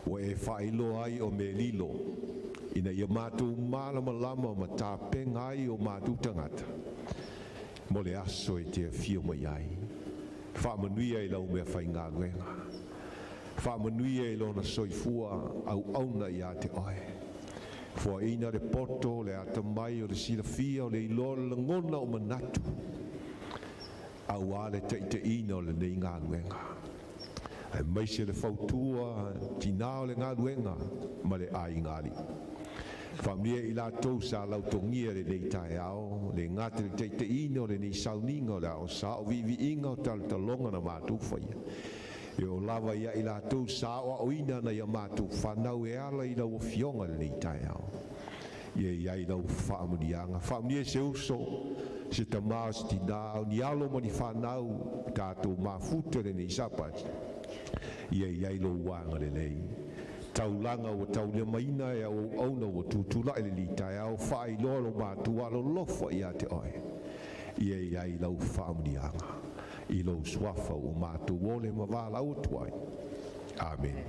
ua e faailoa ai o mea lilo, ina ia matou malamalama ma tapena ai o matou tagata mo le aso e te afio mai ai. Faamanuia i lau meafaigaluega, faamanuia i lona soifua auauna ia te oe, foaina le poto, le atamai o le silafia o le iloa o le lagona o manatu, aua le taitaiina o lenei galuega, aemaise le fautua tinā o le galuega ma le aiga alii. Faamanuia i latou sa lautogia i lenei taeao, le gata i le taitaiina o lenei sauniga o le Aoga Sa, o viiviiga o talotaloga na matou faia, e oo lava ia i latou sa aoaoina nai a matou fanau e ala i lau Afioga i lenei taeao. Ia i ai lau faamanuiaga. Faamanuia i se uso, se tamā, o se tinā, o ni alo ma ni fanau tatou mafuta i lenei Sapati, ia i ai lou agalelei. Taulaga ua taulimaina e au auauna ua tutulai i lenei taeao, faailoa lo matou alolofa ia te oe. Ia i ai lau faamanuiaga i lou suafa ua matou ole ma valaau atu ai. Amene.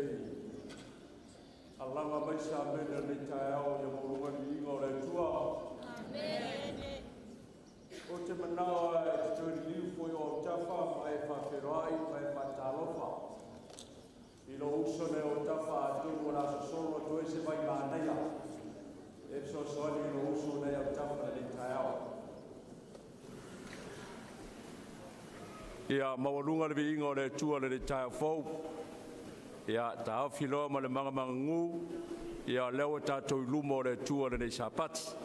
I alaga mai se amene o lenei taeao ia maualuga le viiga o le Atua. Amene. Ou te manao e te toe liliu foi o autafa ma e faafeiloai ma e faatalofa i lou uso nei autafa, atonu o le a sosolo atu ai se vai manaia e fesoasoani i lou uso nei autafa lenei taeao. Ia maualuga le viiga o le Atua i lenei taeao fou. Ia taofi loa ma le magamagagu, ia o lea ua tatou i luma o le Atua i lenei Sapati.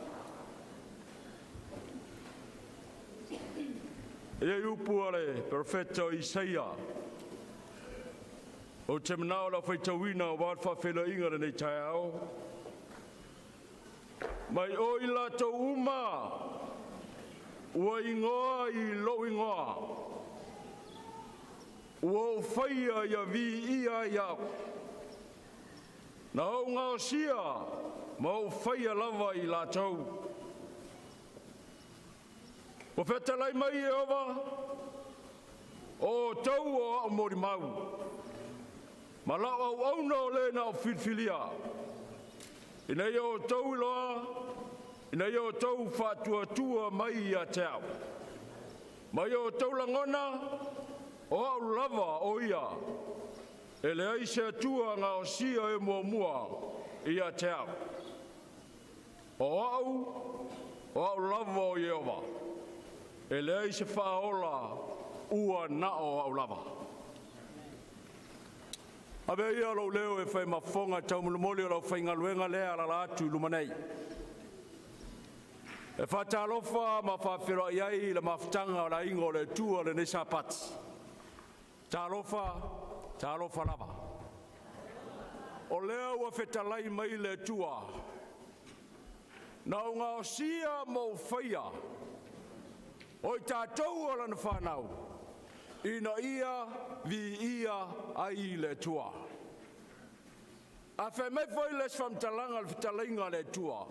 E i ai upu a le Perofeta o Isaia, ou te manao o le a ou faitauina aua le faafeiloaiga i lenei taeao. Mai o i latou uma ua igoa i lou igoa, ua ou faia ia viia ai au, na ou gaosia ma ou faia lava i latou. Ua fetalai mai Ieova, o outou o a'u molimau, ma la'u auauna o le na ou filifilia, ina ia outou iloa, ina ia outou faatuatua mai ia te a'u, ma ia outou lagona, o a'u lava o Ia, e leai se Atua gaosia e muamua ia te a'u. O a'u, o a'u lava o Ieova, e leai se faaola ua na o a'u lava. Avea ia lou leo e fai ma fofoga taumolimoli o le aufaigaluega lea alaala atu i luma nei. E faatalofa ma faafeiloai ai i le mafutaga o le aiga o le Atua lenei Sapati. Talofa, talofa lava. O lea ua fetalai mai le Atua, na ou gaosia ma ou faia, o i tatou o lana whanau, ina ia viia ai le Atua. A fai mai foi le isi faamatalaga o le fetalaiga a le Atua,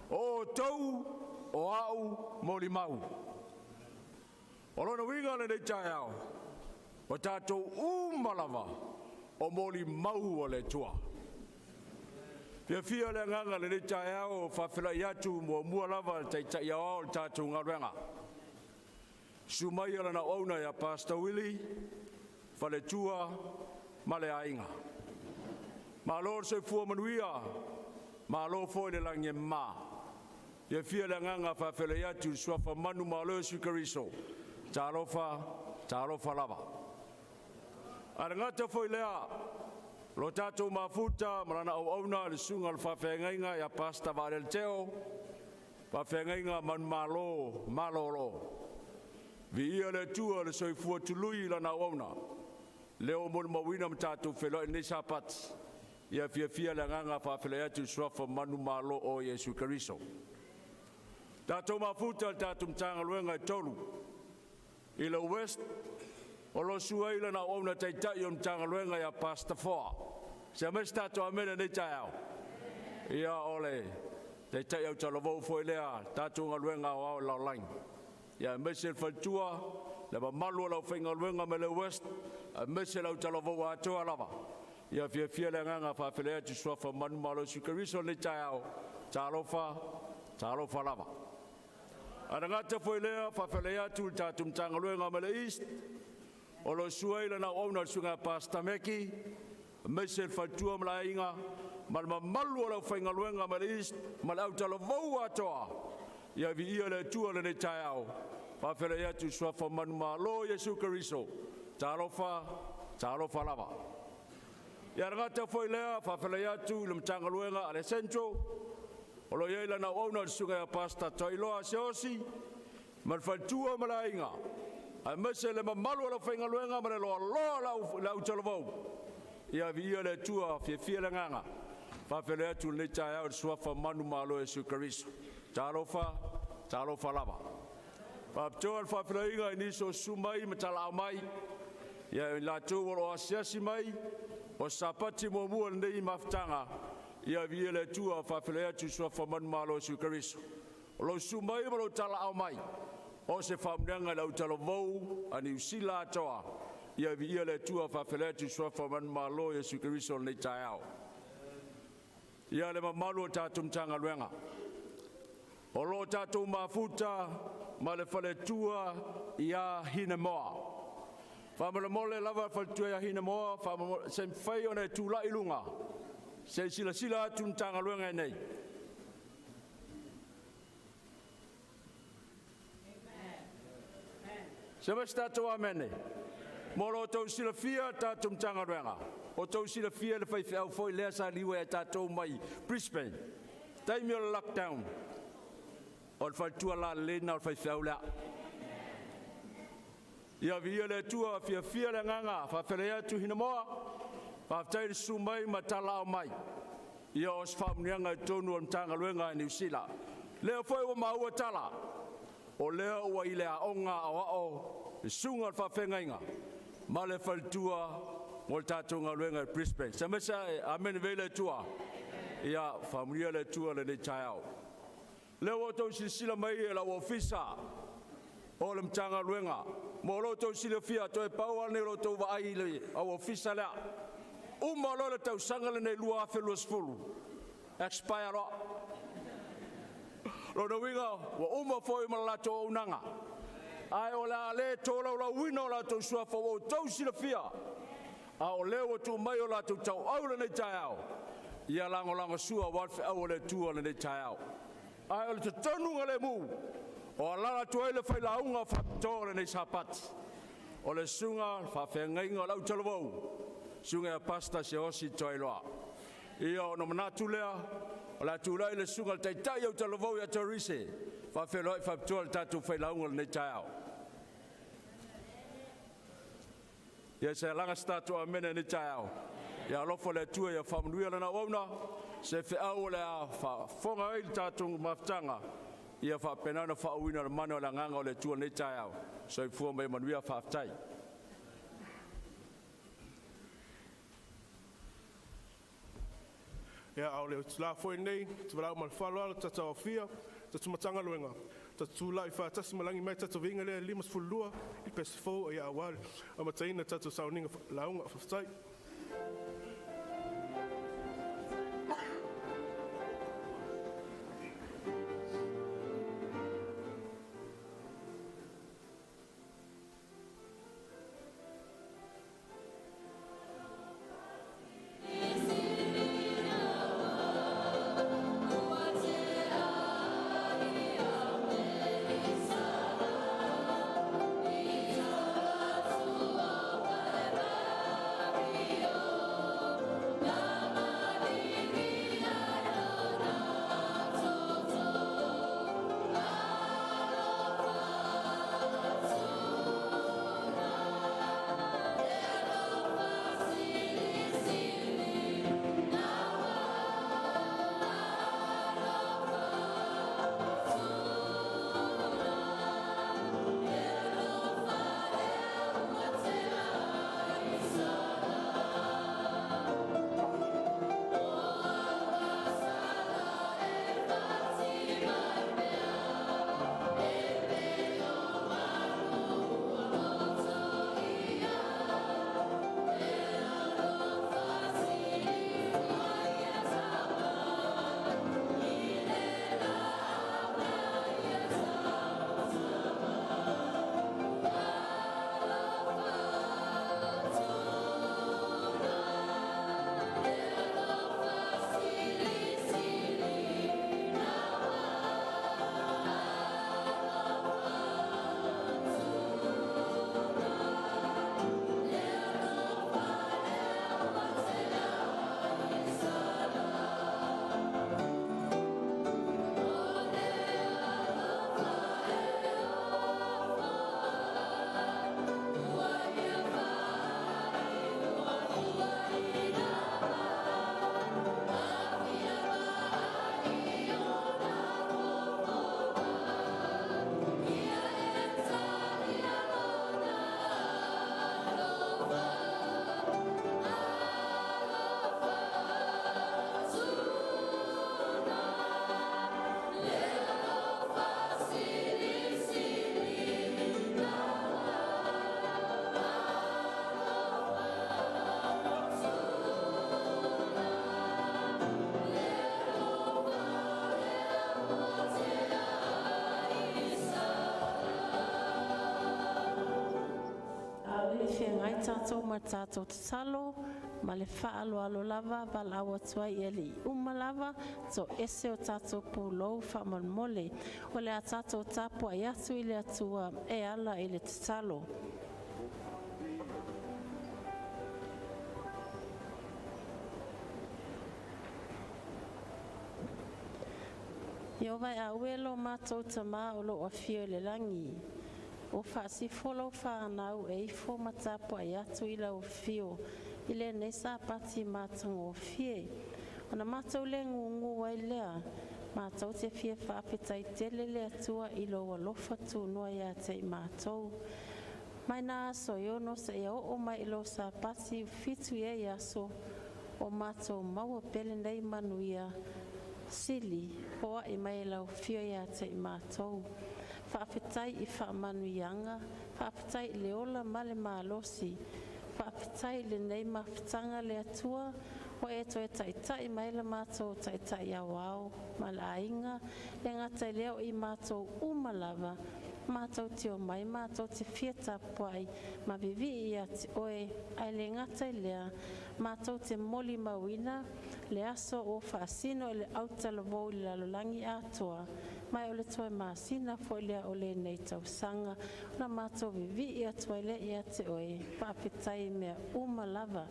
o outou o a'u molimau. O lona uiga lenei taeao, o tatou uma lava o molimau o le Atua. Fiafia le agaga lenei taeao o faafeiloai atu muamua lava le Taitai Aoao o le tatou galuega. Susu mai o lana auauna ia Pastor Willie, faletua ma le aiga. Malo le soifua manuia, malo foi le lagi e mama. Fiafia le agaga faafeiloai atu i le suafa manumalo o Iesu Keriso. Talofa, talofa lava. A le gata foi lea, lo tatou mafuta ma lana auauna le susuga o le faafeagaiga ia Pastor Vaalele Teo, faafeagaiga manumalo malolo. Viia le Atua le soifua tului i lana auauna, lea ua molimauina ma tatou feiloai lenei Sapati. Ia fiafia le agaga faafeiloai atu i le suafa manumalo o Iesu Keriso. Tatou mafuta le tatou Matagaluega e tolu. I le West, o lo o susu ai lana auauna taitai o le Matagaluega ia Pastor Foa. Se aumai se tatou amene lenei taeao. Ia o le taitai autalavou foi lea tatou galuega aoao i le lalolagi. Ia aemaise le faletua, le mamalu o le aufaigaluega mai le West, aemaise le autalavou atoa lava. Ia fiafia le agaga faafeiloai atu i suafa manumalo o Iesu Keriso lenei taeao. Talofa, talofa lava. A le gata foi lea, faafeiloai atu le tatou Matagaluega mai le East, o lo o susu ai lana auauna le susuga ia Pastor Meki, aemaise le faletua ma le aiga, ma le mamalu o le aufaigaluega mai le East, ma le autalavou atoa. Ia viia le Atua lenei taeao. Faafeiloai atu i suafa manumalo Iesu Keriso. Talofa, talofa lava. Ia le gata foi lea, faafeiloai atu i le Matagaluega a le Central, o lo o i ai lana auauna le susuga ia Pastor Toiloa Aseosi, ma le faletua ma le aiga, aemaise le mamalu o le aufaigaluega ma le loaloa o le autalavou. Ia viia le Atua, fiafia le agaga. Faafeiloai atu lenei taeao i le suafa manumalo o Iesu Keriso. Talofa, talofa lava. Faapitoa le faafeiloaiga i nisi o susu mai ma talaau mai, ia i latou o lo o asiasi mai, o Sapati muamua lenei mafutaga. Ia viia le Atua, faafeiloai atu i suafa manumalo o Iesu Keriso. O lou susu mai ma lou talaau mai, o se faamuniaga i le autalavou a Niu Sila atoa. Ia viia le Atua, faafeiloai atu i le Suafa o manumalo Iesu Keriso o lenei taeao. Ia le mamalu o tatou Matagaluega. O lo o tatou mafuta ma le faletua ia Hinemoa. Faamolemole lava faletua ia Hinemoa, se mafai ona e tulai i luga, se i silasila atu le Matagaluega nei. Se ma se tatou amene. Mo lo outou silafia tatou Matagaluega, o outou silafia le faifeau foi lea sa liua ia tatou mai Brisbane, taimi o le lockdown, o le faletua lalelei lena o le faifeau lea. Ia viia le Atua, fiafia le agaga, faafeiloai atu Hinemoa, faafetai le susu mai ma talaaao mai. Ia o se faamanuiaga i totonu o le Matagaluega a Niu Sila. Lea foi ua maua tala, o lea ua i le aoga aoao le susuga i le faafeagaiga ma le faletua mo le tatou galuega i Brisbane. Se amene viia le Atua. Ia faamanuia le Atua i lenei taeao. Lea ua outou silasila mai i lau ofisa o le Matagaluega. Mo lo outou silafia, toe pau lava lenei o lo outou vaai i le au ofisa lea. Uma loa le tausaga lenei 2020, expire loa. Lona uiga ua uma foi ma le latou auaunaga, ae o le a le tolaulauina o latou suafa ua outou silafia, a o lea ua tuu mai o latou tauau i lenei taeao, ia lagolagosua aua le feau a le Atua i lenei taeao. Ae o le totonugalemu o alaala atu ai le failauga faapitoa o lenei Sapati, o le susuga i le faafeagaiga o le autalavou, susuga ia Pastor Siaosi Toailoa. Ia ona manatu lea, o le a tulai le susuga i le taitai autalavou ia Taurise e faafeiloai faapitoa i le tatou failauga o lenei taeao. Ia se alaga se tatou amene i lenei taeao. Ia alofa le Atua ia faamanuia lana auauna, se feau o le a faafofoga ai le tatou mafutaga, ia faapena ona faauuina i le mana o le Agaga o le Atua i lenei taeao. Soifua ma ia manuia, faafetai. Ia, a o le itula foi lenei, ou te valaau ma le faaaloalo i le tatou aofia o tatou Matagaluega, tatou tulai faatasi ma lagi mai le tatou viiga lea e 52 i le pese fou aua le amataina o le tatou sauniga lauga. Faafetai. Tatou ma tatou tatalo ma le faaaloalo lava valaau atu ai i alii uma lava toese o tatou pulou faamolemole. O le a tatou tapuai atu i le Atua e ala i le tatalo. Ieova e aue lo matou Tamā o lo o afio i le lagi, o faasifo lau fanau e ifo ma tapuai atu i lau afio i lenei Sapati matagofie. Ona matou le gugu ai lea, matou te fia faafetai tele le Atua i lou alofa tunoa ia te i matou. Mai na aso e 6 seia oo mai i lo Sapati ua 7 i ai aso, o matou maua pea lenei manuia sili foai mai e lau afio ia te i matou. Faafetai i faamanuiaga, faafetai i le ola ma le malosi, faafetai i lenei mafutaga le Atua ua e toe taitai mai le matou Taitai Aoao ma le aiga, le gata i lea o i matou uma lava, matou te omai matou te fia tapuai ma vivii ia te Oe, ae le gata i lea, matou te molimauina le aso ua faasino i le autalavou i le lalolagi atoa, ma o le toe masina foi lea o lenei tausaga, na matou vivii atu ai lea ia te Oe, faafetai i mea uma lava.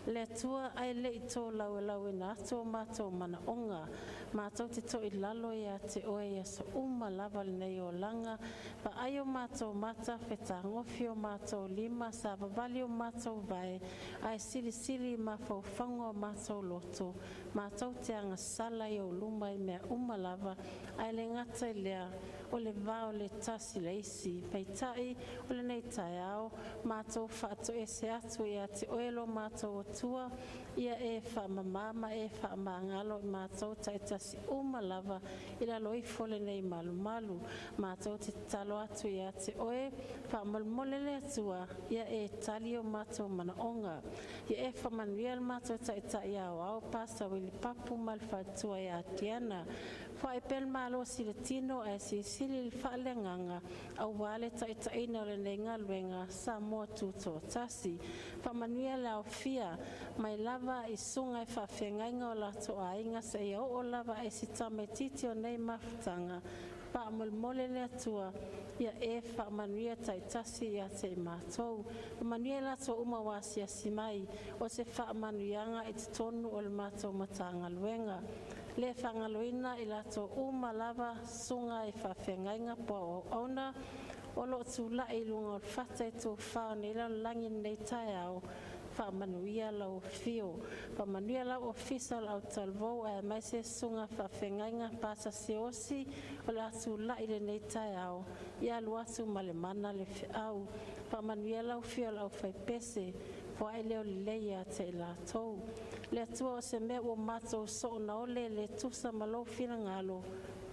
Le Atua ae lei to laulauina atu o matou manaoga, matou te toilalo ia te Oe i aso uma lava o lenei olaga, vaai o matou mata, fetagofi o matou lima, savavali o matou vae, ae silisili i mafaufauga o matou loto, matou te agasala i ou luma i mea uma lava, ae le gata i lea, o le va o le tasi le isi. Peitai, o lenei taeao, matou faatoese atu ia te Oe lo matou Atua, ia e faamama ma e faamagalo i matou taitasi uma lava i lalo ifo o lenei malumalu. Matou te tatalo atu ia te Oe, faamolemole le Atua, ia e tali o matou manaoga. Ia e faamanuia le matou Taitai Aoao Pasa Wili Papu ma le faletua ia Tiana, foai pea le malosi i le tino ae silisili le faaleagaga aua le taitaiina o lenei galuega Samoa Tutoatasi. Faamanuia le aofia mai lava i susuga i faafeagaiga o latou aiga seia oo lava i si tamaititi o nei mafutaga. Faamolemole le Atua ia e faamanuia taitasi ia te i matou. Faamanuia i latou uma ua asiasi mai, o se faamanuiaga i totonu o le matou Matagaluega. Le faagaloina i latou uma lava susuga i faafeagaiga po o auauna o loo tulai i luga o le fata e tofa o nei lalolagi i lenei taeao, faamanuia lau afio, faamanuia lau ofisa o le autalavou aemaise susuga faafeagaiga Pasa Siaosi o le a tulai i lenei taeao ia alu atu ma le mana le feau. Faamanuia lau afio o le aufaipese, foai le lelei ia te i latou. Le Atua o se mea ua matou soona ole le tusa ma lou finagalo,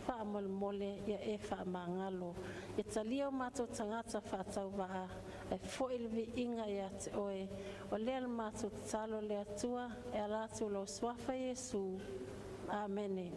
faamolemole ia e faamagalo. Ia talia o matou tagata faatauvaa ae foi le viiga ia te Oe. O lea le matou tatalo le Atua e ala atu i lou Suafa Iesu. Amene.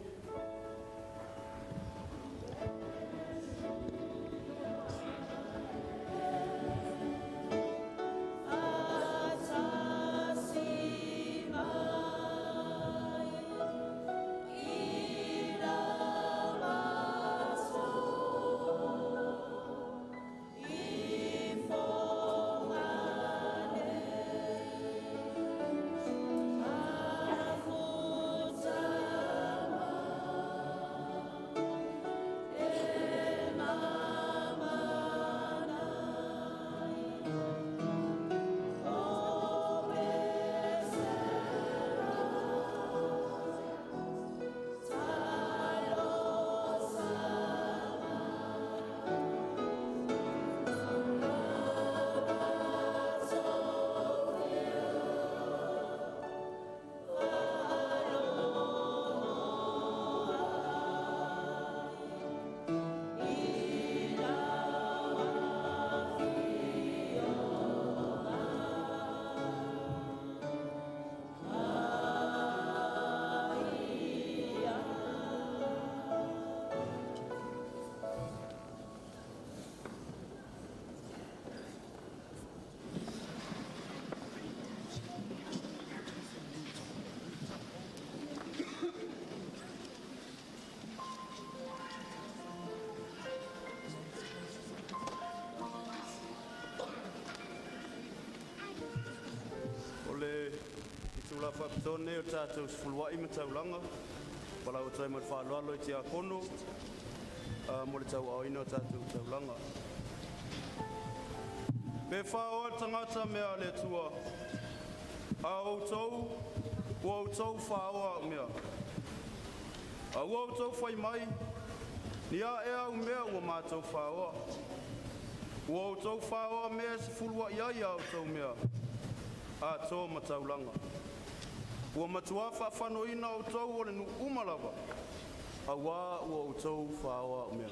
Faapitoa lenei o le tatou sefuluai ma taulaga, valaau atu ai ma le faaaloalo i Tiakono mo le tauaaoina o tatou taulaga. Pe faoa e le tagata mea a le Atua, a o outou ua outou faoa au mea. A ua outou fai mai, “Ni a ea au mea ua matou faoa?” Ua outou faoa mea e sefuluai ai a outou mea atoa ma taulaga. Ua matua faafanoina outou e nuu uma lava, auā ua outou faoa au mea.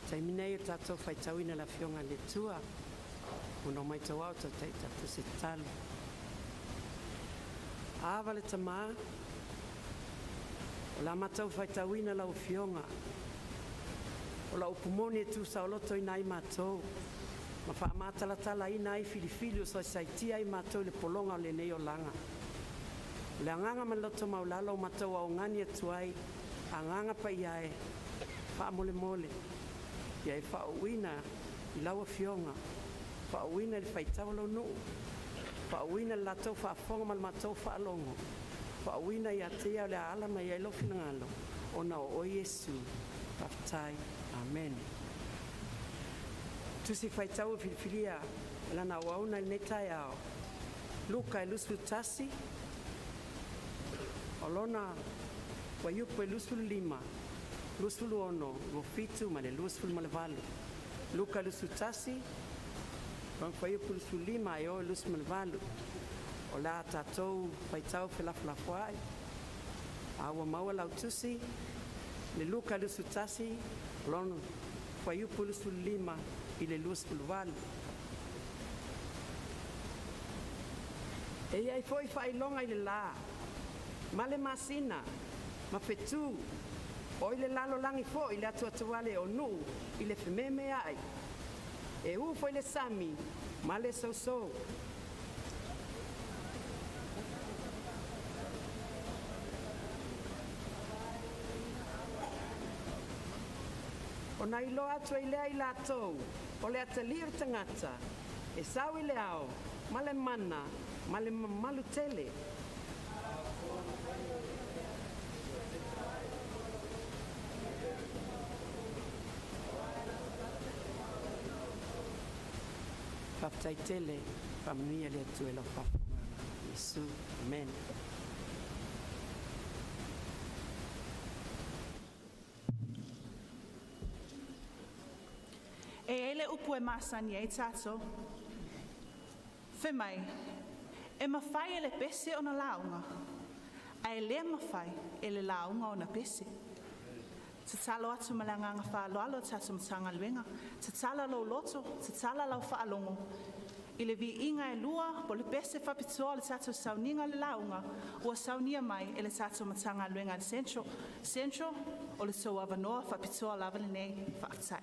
Taimi nei o tatou faitauina le Afioga i le Atua, ona o matau atu tatou se tatalo. Ava le Tama, o la matou faitauina lau Afioga, o lau upu moni e tu saoloto ina ai matou, ma faamatalatalaina ai filifili ua saisaitia ai matou i le pologa o lenei olaga. O le agaga ma le loto maualalo ua matou augani atu ai, Agaga Paia e, faamolemole ia e faauuina i lau Afioga, faauuina i le faitau a lou nuu, faauuina i le latou faafofoga ma le matou faalogo, faauuina ia te ia o le a ala mai ai Lou finagalo, ona o Oe Iesu. Faafetai. Amene. Tusi Faitau Filifilia e Lana auauna i lenei taeao, Luka 21, o lona fuaiupu e 25, 26, 27 ma le 28. Luka 21, lona fuaiupu 25 e oo i le 28. O le a tatou faitau felafolafoai a ua maua lau tusi, le Luka 21, lona fuaiupu 25 i le 28. E i ai foi faailoga i le la ma le masina ma fetu o i le lalolagi foi le atuatuale o nuu i le fememeai, e u foi le sami ma le sousou. Ona iloa atu ai lea e i latou o le atalii o le tagata e sau i le ao ma le mana ma le mamalu tele. Faafetai tele, faamanuia le Atua i lau faafofoga. Iesu, amene. E i ai le upu e masani ai tatou, fai mai, e mafai e le pese ona lauga, ae le mafai e le lauga ona pese. Tatalo atu ma le agaga faaaloalo le tatou Matagaluega, tatala lou loto, tatala lau faalogo i le viiga e lua po o le pese faapitoa o le tatou sauniga o le lauga ua saunia mai e le tatou Matagaluega a le Central. Central, o le tou avanoa faapitoa lava lenei. Faafetai.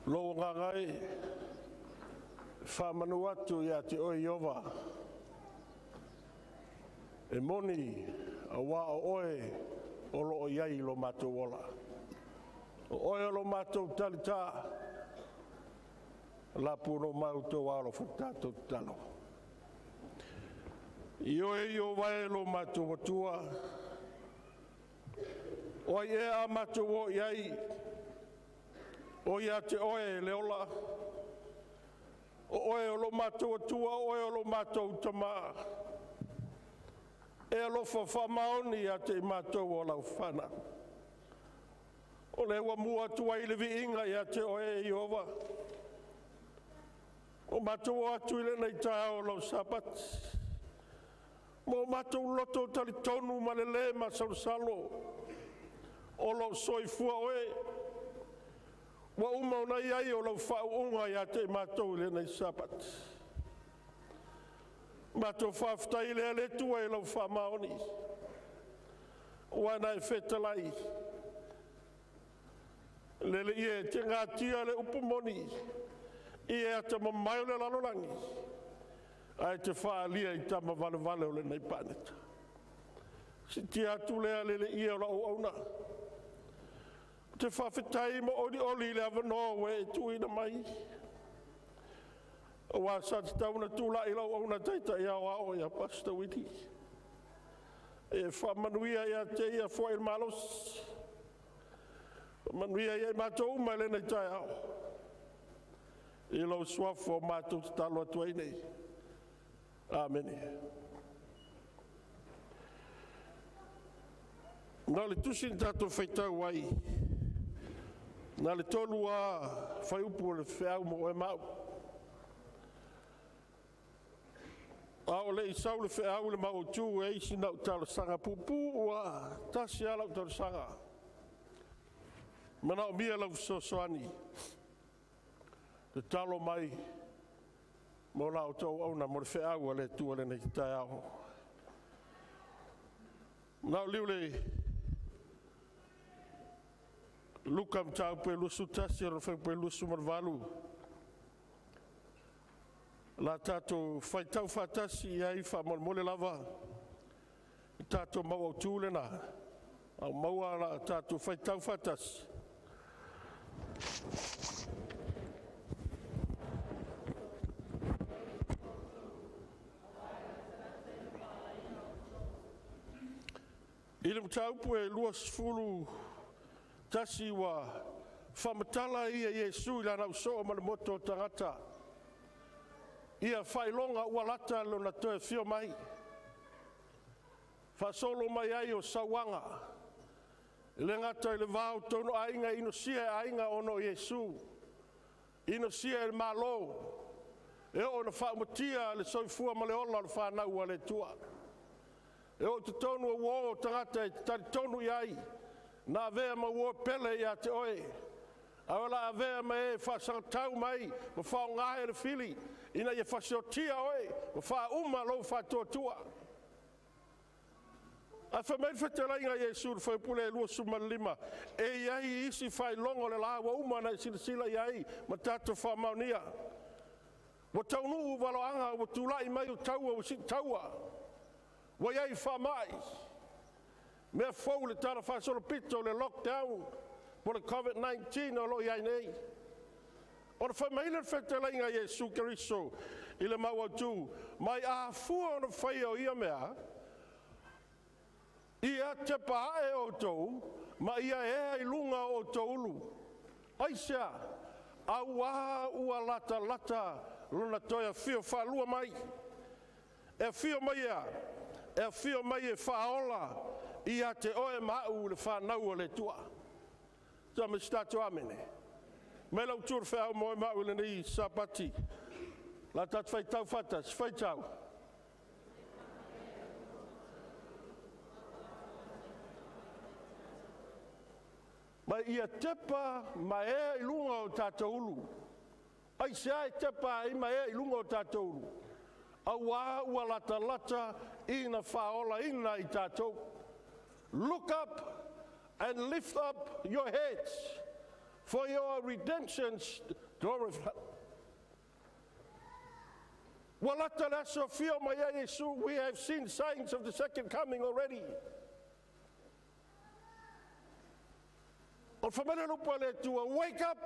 Lou agaga e, faamanu atu ia te oe Ieova, e moni auā o oe o loo i ai lo matou ola. O oe o lo matou talitā, la puno mau tau alo tatou tatalo. I oe Ieova e lo matou Atua, o ai ea a matou o i ai, o ia te oe le ola, o oe o lo matou Atua, o oe o lo matou Tamā. E alofa faamaoni ia te i matou o lau fanau. O le ua mua atu ai le viiga ia te oe e Ieova. O matou o atu i lenei taeao o lau Sapati, ma o matou loto talitonu ma le lē masalosalo, o loo soifua oe, ua uma ona i ai o lau faauuga ia te i matou i lenei Sapati. Matou faafetai lea le Atua i lau faamaoni, ua na e fetalai, lele ia e te gatia le upu moni, i e atamamai o le lalolagi, ae te faaalia i tama valevale o lenei paneta. Sitia atu lea lele ia o lau auauna. Te faafetai ma olioli i le avanoa ua e tuuina mai. Aua sa tatau ona tulai lau auauna taitai aoao ia Pastor Witi. E faamanuia ia te ia foi le malosi. Faamanuia ia i matou uma i lenei taeao. I lou suafa o matou tatalo atu ai nei. Amene. Na o le tusi na tatou faitau ai, na le 3 lava fuaiupu o le feau mo oe ma au. A o le i sau le feau i le mau autu, e i ai sina au talosaga puupuu lava, tasi lava lau talosaga. Manaomia lau fesoasoani, tatalo mai mo la outou auauna mo le feau a le Atua i lenei taeao. Na o liu le Luka mataupu e 21 o le fuaiupu e 28, la tatou faitau faatasi i ai faamolemole lava, i tatou mau autu lena, au maua la tatou faitau faatasi. I le mataupu e 21 ua faamatala ia Iesu i lana ausoo ma le moto o tagata, ia faailoga ua lata lona toe afio mai, faasolo mai ai o sauaga, e le gata i le va o tonu aiga, inosia e aiga ona o Iesu, inosia e le Malo, e oo ina faaumatia le soifua ma le ola o le fanau a le Atua. E oo i totonu o uo o tagata e talitonu i ai, na avea ma uo pele ia te oe, ae o la avea ma e faasagatau mai ma faaaoga e le fili, ina ia fasiotia oe ma faauma lou faatuatua. Ae fai mai le fetalaiga a Iesu i le fuaiupu lea e 25, e i ai isi faailoga o le la ua uma ona e silasila i ai ma tatou faamaonia. Ua taunuu valoaga, ua tulai mai o taua, ua siitaua, ua i ai faamai, mea fou le tala faasolopito o le lockdown po le COVID-19 o lo o i ai nei. Ona fai mai le fetalaiga a Iesu Keriso i le mau autu, mai afua ona faia o ia mea, ia tepa ae outou, ma ia ea i luga o outou ulu. Aisea, auā ua latalata lona toe afio faalua mai. E afio mai ea, e afio mai e faaola ia te oe ma au le fanau o le Atua. Sa ma si tatou amene. Mai lau tū le feau mo oe ma au i lenei Sapati. La tatou faitau faatasi, faitau. Ma ia tepa ma ea i luga o tatou ulu. Aisea e tepa ai ma ea i luga o tatou ulu? Auā ua latalata ina faaolaina i tatou. Look up and lift up your heads, For your redemption's draweth. Ua lata le aso afio mai ai Iesu. We have seen signs of the second coming already. O le fai mai le upu a le Atua, wake up,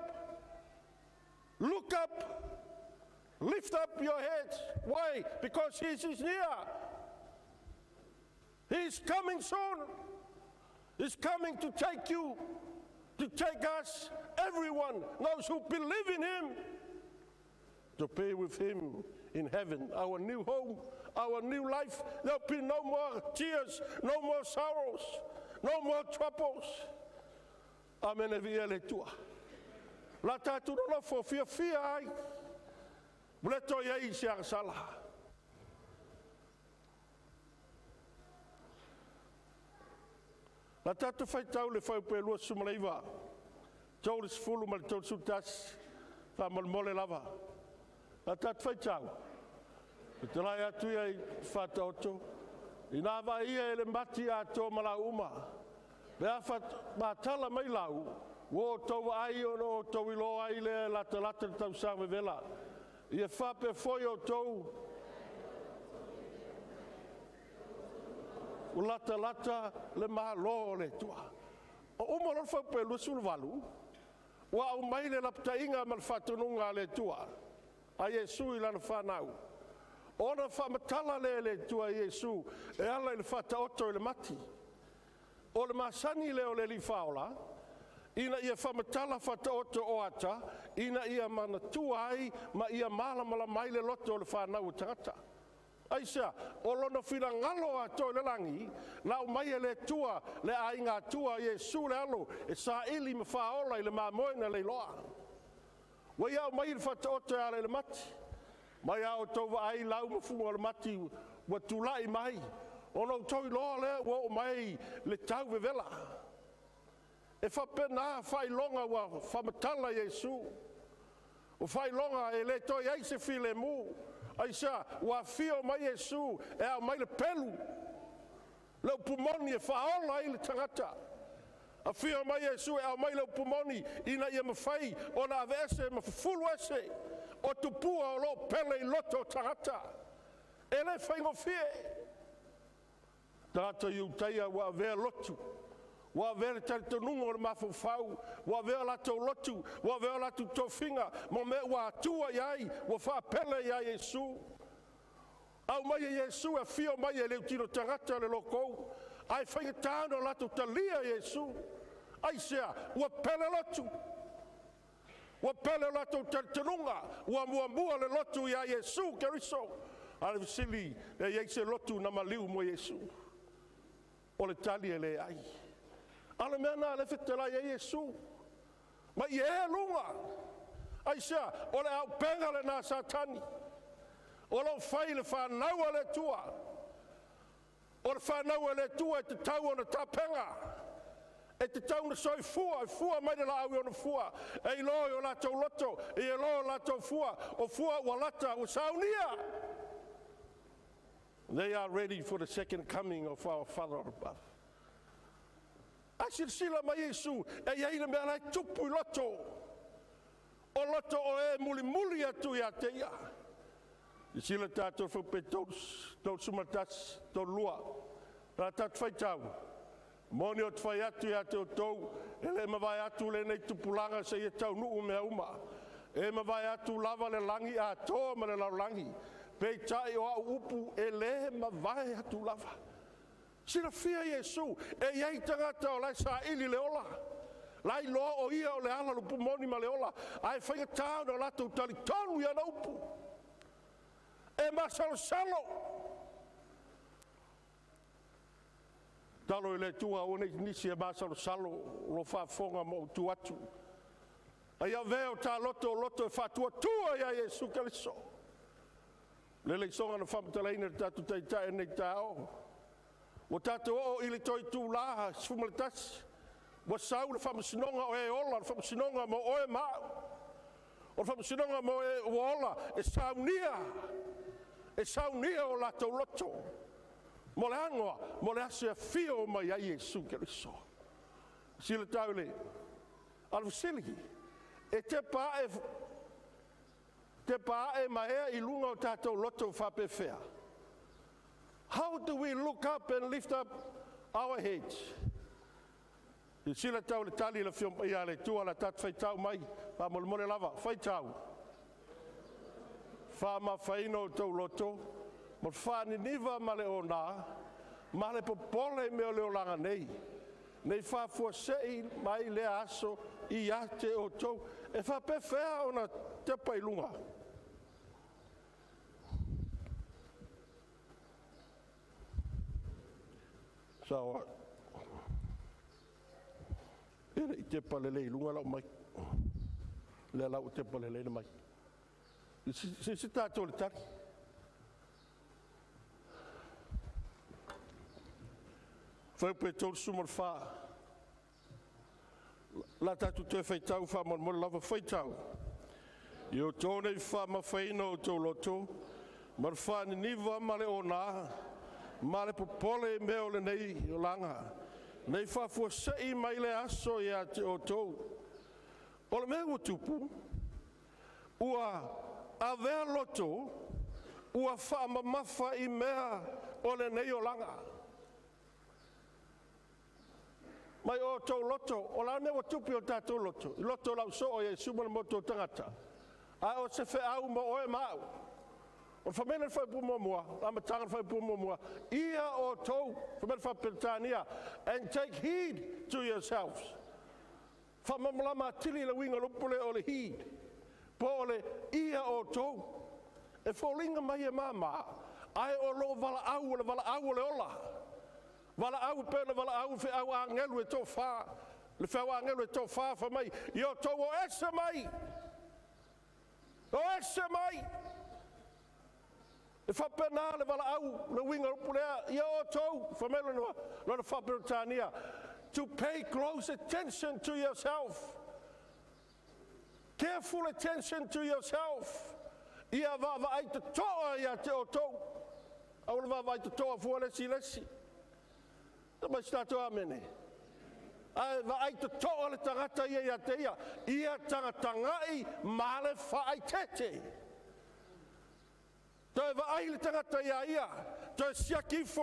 look up, lift up your heads. Why? Because he is near. He is coming soon. He's coming to take you, to take us, everyone, those who believe in him, to be with him in heaven, our new home, our new life. There'll be no more tears, no more sorrows, no more troubles. Amene viia le Atua. La tatou nonofo fiafia ai. Ua le toe i ai se agasala. La tatou faitau le fuaiupu e 29, 30 ma le 31, faamolemole lava. La tatou faitau, fetalai atu ia i Faataoto, ina vaai ia e le mati atoa ma lau uma, pe a matala mai lau, ua outou vaai ona outou iloa ai lea e latalata le tausaga vevela. Ia faapea foi outou, ua latalata le Malo o le Atua. O uma loa le fuaiupu e 28, ua aumai le lapataiga ma le faatonuga a le Atua, a Iesu i lana fanau. Ona faamatala lea e le Atua e Iesu e ala i le faataoto i le mati. O le masani lea o le Alii Faaola, ina ia faamatala faataoto o ata, ina ia manatua ai ma ia malamalama ai le loto o le fanau o tagata. Aisea, o lona finagalo atoa i le lagi, na aumai e le Atua le aiga Atua Iesu le alo e saili ma faaola i le mamoe na leiloa. Ua ia aumai le faataoto e ala i le mati. Mai a outou vaai lau ma fuga o le mati ua tulai mai, ona outou iloa lea ua oo mai le tau vevela. E faapena faailoga ua faamatala Iesu. O faailoga e le toe ai se filemu. Aisea, ua afio mai Iesu e aumai le pelu, le upu moni e faaola ai le tagata. Afio mai Iesu e aumai le upu moni ina ia mafai ona aveese ma fufulu ese o tupua o loo pele i loto o tagata. E le faigofie. Tagata Iutaia ua avea lotu, ua avea le talitonuga o le mafaufau, ua avea latou lotu, ua avea latou tofiga, ma mea ua atua i ai, ua faapele i ai Iesu. Aumai e Iesu e afio mai e le utino tagata le lokou, ai faigata ona latou talia Iesu. Aisea, ua pele lotu, ua pele o latou talitonuga, ua muamua le lotu ia Iesu Keriso. A le fesili, e i ai se lotu na maliu mo Iesu? O le tali e leai. A le mea na le fetalai ai Iesu, ma i e luga. Aisea, o le auupega lena Satani, o loo fai le fanau a le Atua. O le fanau a le Atua e tatau ona tapega, e tatau ona soifua, e fua mai le laau i ona fua, e iloa i o latou loto, e iloa o latou fua, o fua ua lata, ua saunia. They are ready for the second coming of our Father above. A silasila mai Iesu, e i ai le mea la e tupu i loto. O loto o e mulimuli atu ia te ia. Silasila tatou fuaiupu 31, 32. La tatou faitau. Moni o te fai atu ia te outou, e le mavae atu lenei tupulaga seia taunuu mea uma. E mavae atu lava le lagi atoa ma le lalolagi, peitai o au upu e le mavae atu lava. Silafia Iesu, e i ai tagata o lae saili le ola. Lai loa o ia o le ala lupu moni ma le ola, ae faigata ona latou talitonu i ana upu. E masalosalo. Talo i le Atua aua nei nisi e masalosalo o lo faafofoga ma ou tu atu. Ai avea o ta loto o loto e faatuatua ia Iesu Keriso. Le leisoga na faamatalaina le tatou taitai nei taeao. Ua tatou oo i le toe itula 11. Ua sau le faamasinoga o e ola, le faamasinoga mo oe ma au. O le faamasinoga mo e ua ola, e saunia, e saunia o latou loto. Mo le agoa, mo le aso e afio mai ai Iesu Keriso. Sila tau le A o le fesili, e tepa ae, tepa ae ma ea i luga o tatou loto faapefea? How do we look up and lift up our heads? Silasila tau le tali i le Afioga Paia a le Atua la tatou faitau mai, faamolemole lava, faitau. Faamamafaina o outou loto, ma faaniniva ma le ona, ma le popole i mea o le olaga nei, nei faafuasei mai lea aso ia te outou. E faapefea ona tepa i luga? Sao e le i tepa lelei i luga lau mic. Lea la ua tepa lelei le mic. Se tatou le tali. Fuaiupu 34. La tatou toe faitau faamolemole lava, faitau. Ia outou nei faamamafaina o outou loto ma le faaniniva ma le ona ma le popole i mea o lenei olaga, nei faafuasei mai le aso ia te outou. O le mea ua tupu, ua avea loto, ua faamamafa i mea o lenei olaga. Mai o outou loto, o le a le mea ua tupu i o tatou loto? I loto o lau soo Iesu ma le motu o tagata. A o se feau mo oe ma au. O le famele fuaiupu muamua, amataga o le fuaiupu muamua, ia outou, famele faa-Peretania, and take heed to yourselves. Faamalamalama atili le uiga o le upu lea o le heed. Po o le ia outou. E foliga mai e mama, ae o loo valaau o le valaau o le ola. Valaau pe na valaau feau agelu e tofa. Le feau agelu e tofa fa mai, ia outou o ese mai. O ese mai. E faapena le valaau le uiga o le upu lea, ia outou, fa mai lona lona faa-Peretania, to pay close attention to yourself. Careful attention to yourself. Ia vaavaai totoa ia te outou. Aua le vaavaai totoa fua le isi i le isi. Mai se tatou amene. Ae vaai totoa le tagata ia ia te ia. Ia tagatagai ma le faaeteete. Toe vaai le tagata ia ia. Toe siaki ifo.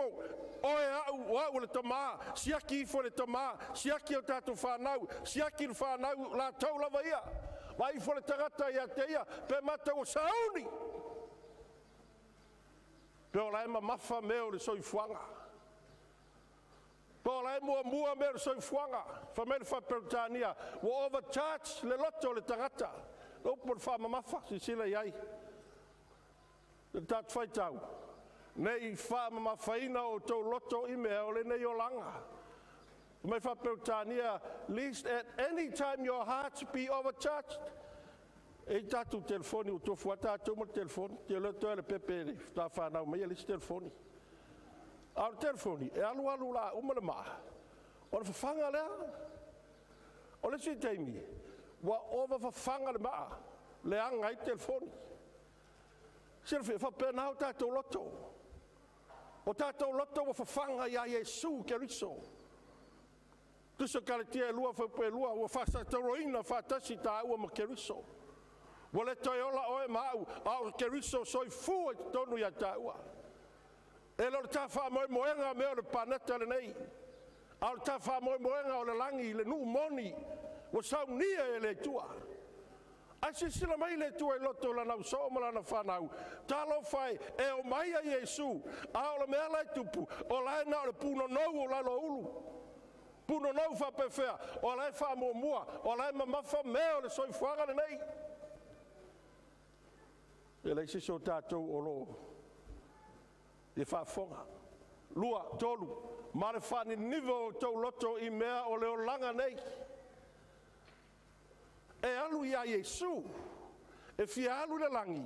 Oe au, o au o le tamā. Siaki ifo le tamā. Siaki o tatou whanau. Siaki le whanau la tau lava ia. Vaai ifo le tagata ia te ia. Pe mata ua sauni. Pe o la e mamafa mea o le soifuaga. Po o la e muamua mea o le soifuaga. Fa mai le faa-Peretania, ua overcharge le loto o le tagata. Le upu o le faamamafa, silasila i ai. Le tatou faitau, nei faamamafaina o outou loto i mea o lenei olaga. Mai faa-Peretania, lest at any time your hearts be overcharged. E i tatou telefoni, ua tofu a tatou ma le telefoni. Te le toe le pepe le ta whanau mai le isi telefoni. A o le telefoni, e alu alu la uma le maa. O le fafaga lea. O le isi taimi, ua ova fafaga le maa, leaga ai telefoni. Silafia, faapena o tatou loto. O tatou loto ua fafaga ia Iesu Keriso. Tusa Kalatia e 2 fuaiupu e 2, ua faasatauroina faatasi tāua ma Keriso. Ua le toe ola oe ma au, a o Keriso soifua i totonu ia tāua. E le o le ta faamoemoega mea o le paneta lenei, a o le ta faamoemoega o le lagi, le nuu moni, ua saunia e le Atua. Ae silasila mai le Atua i loto o lana ausoo ma lana fanau, talofa e, e o mai a Iesu, a o le mea la e tupu, o la e na o le punonou o lalo ulu. Punonou faapefea, o la e faamuamua, o la e mamafa mea o le soifuaga lenei. E leai se isi o tatou o lo o i faafofoga. 2, 3, ma le faaniniva o outou loto i mea o le olaga nei. E alu ia Iesu, e fia alu i le lagi,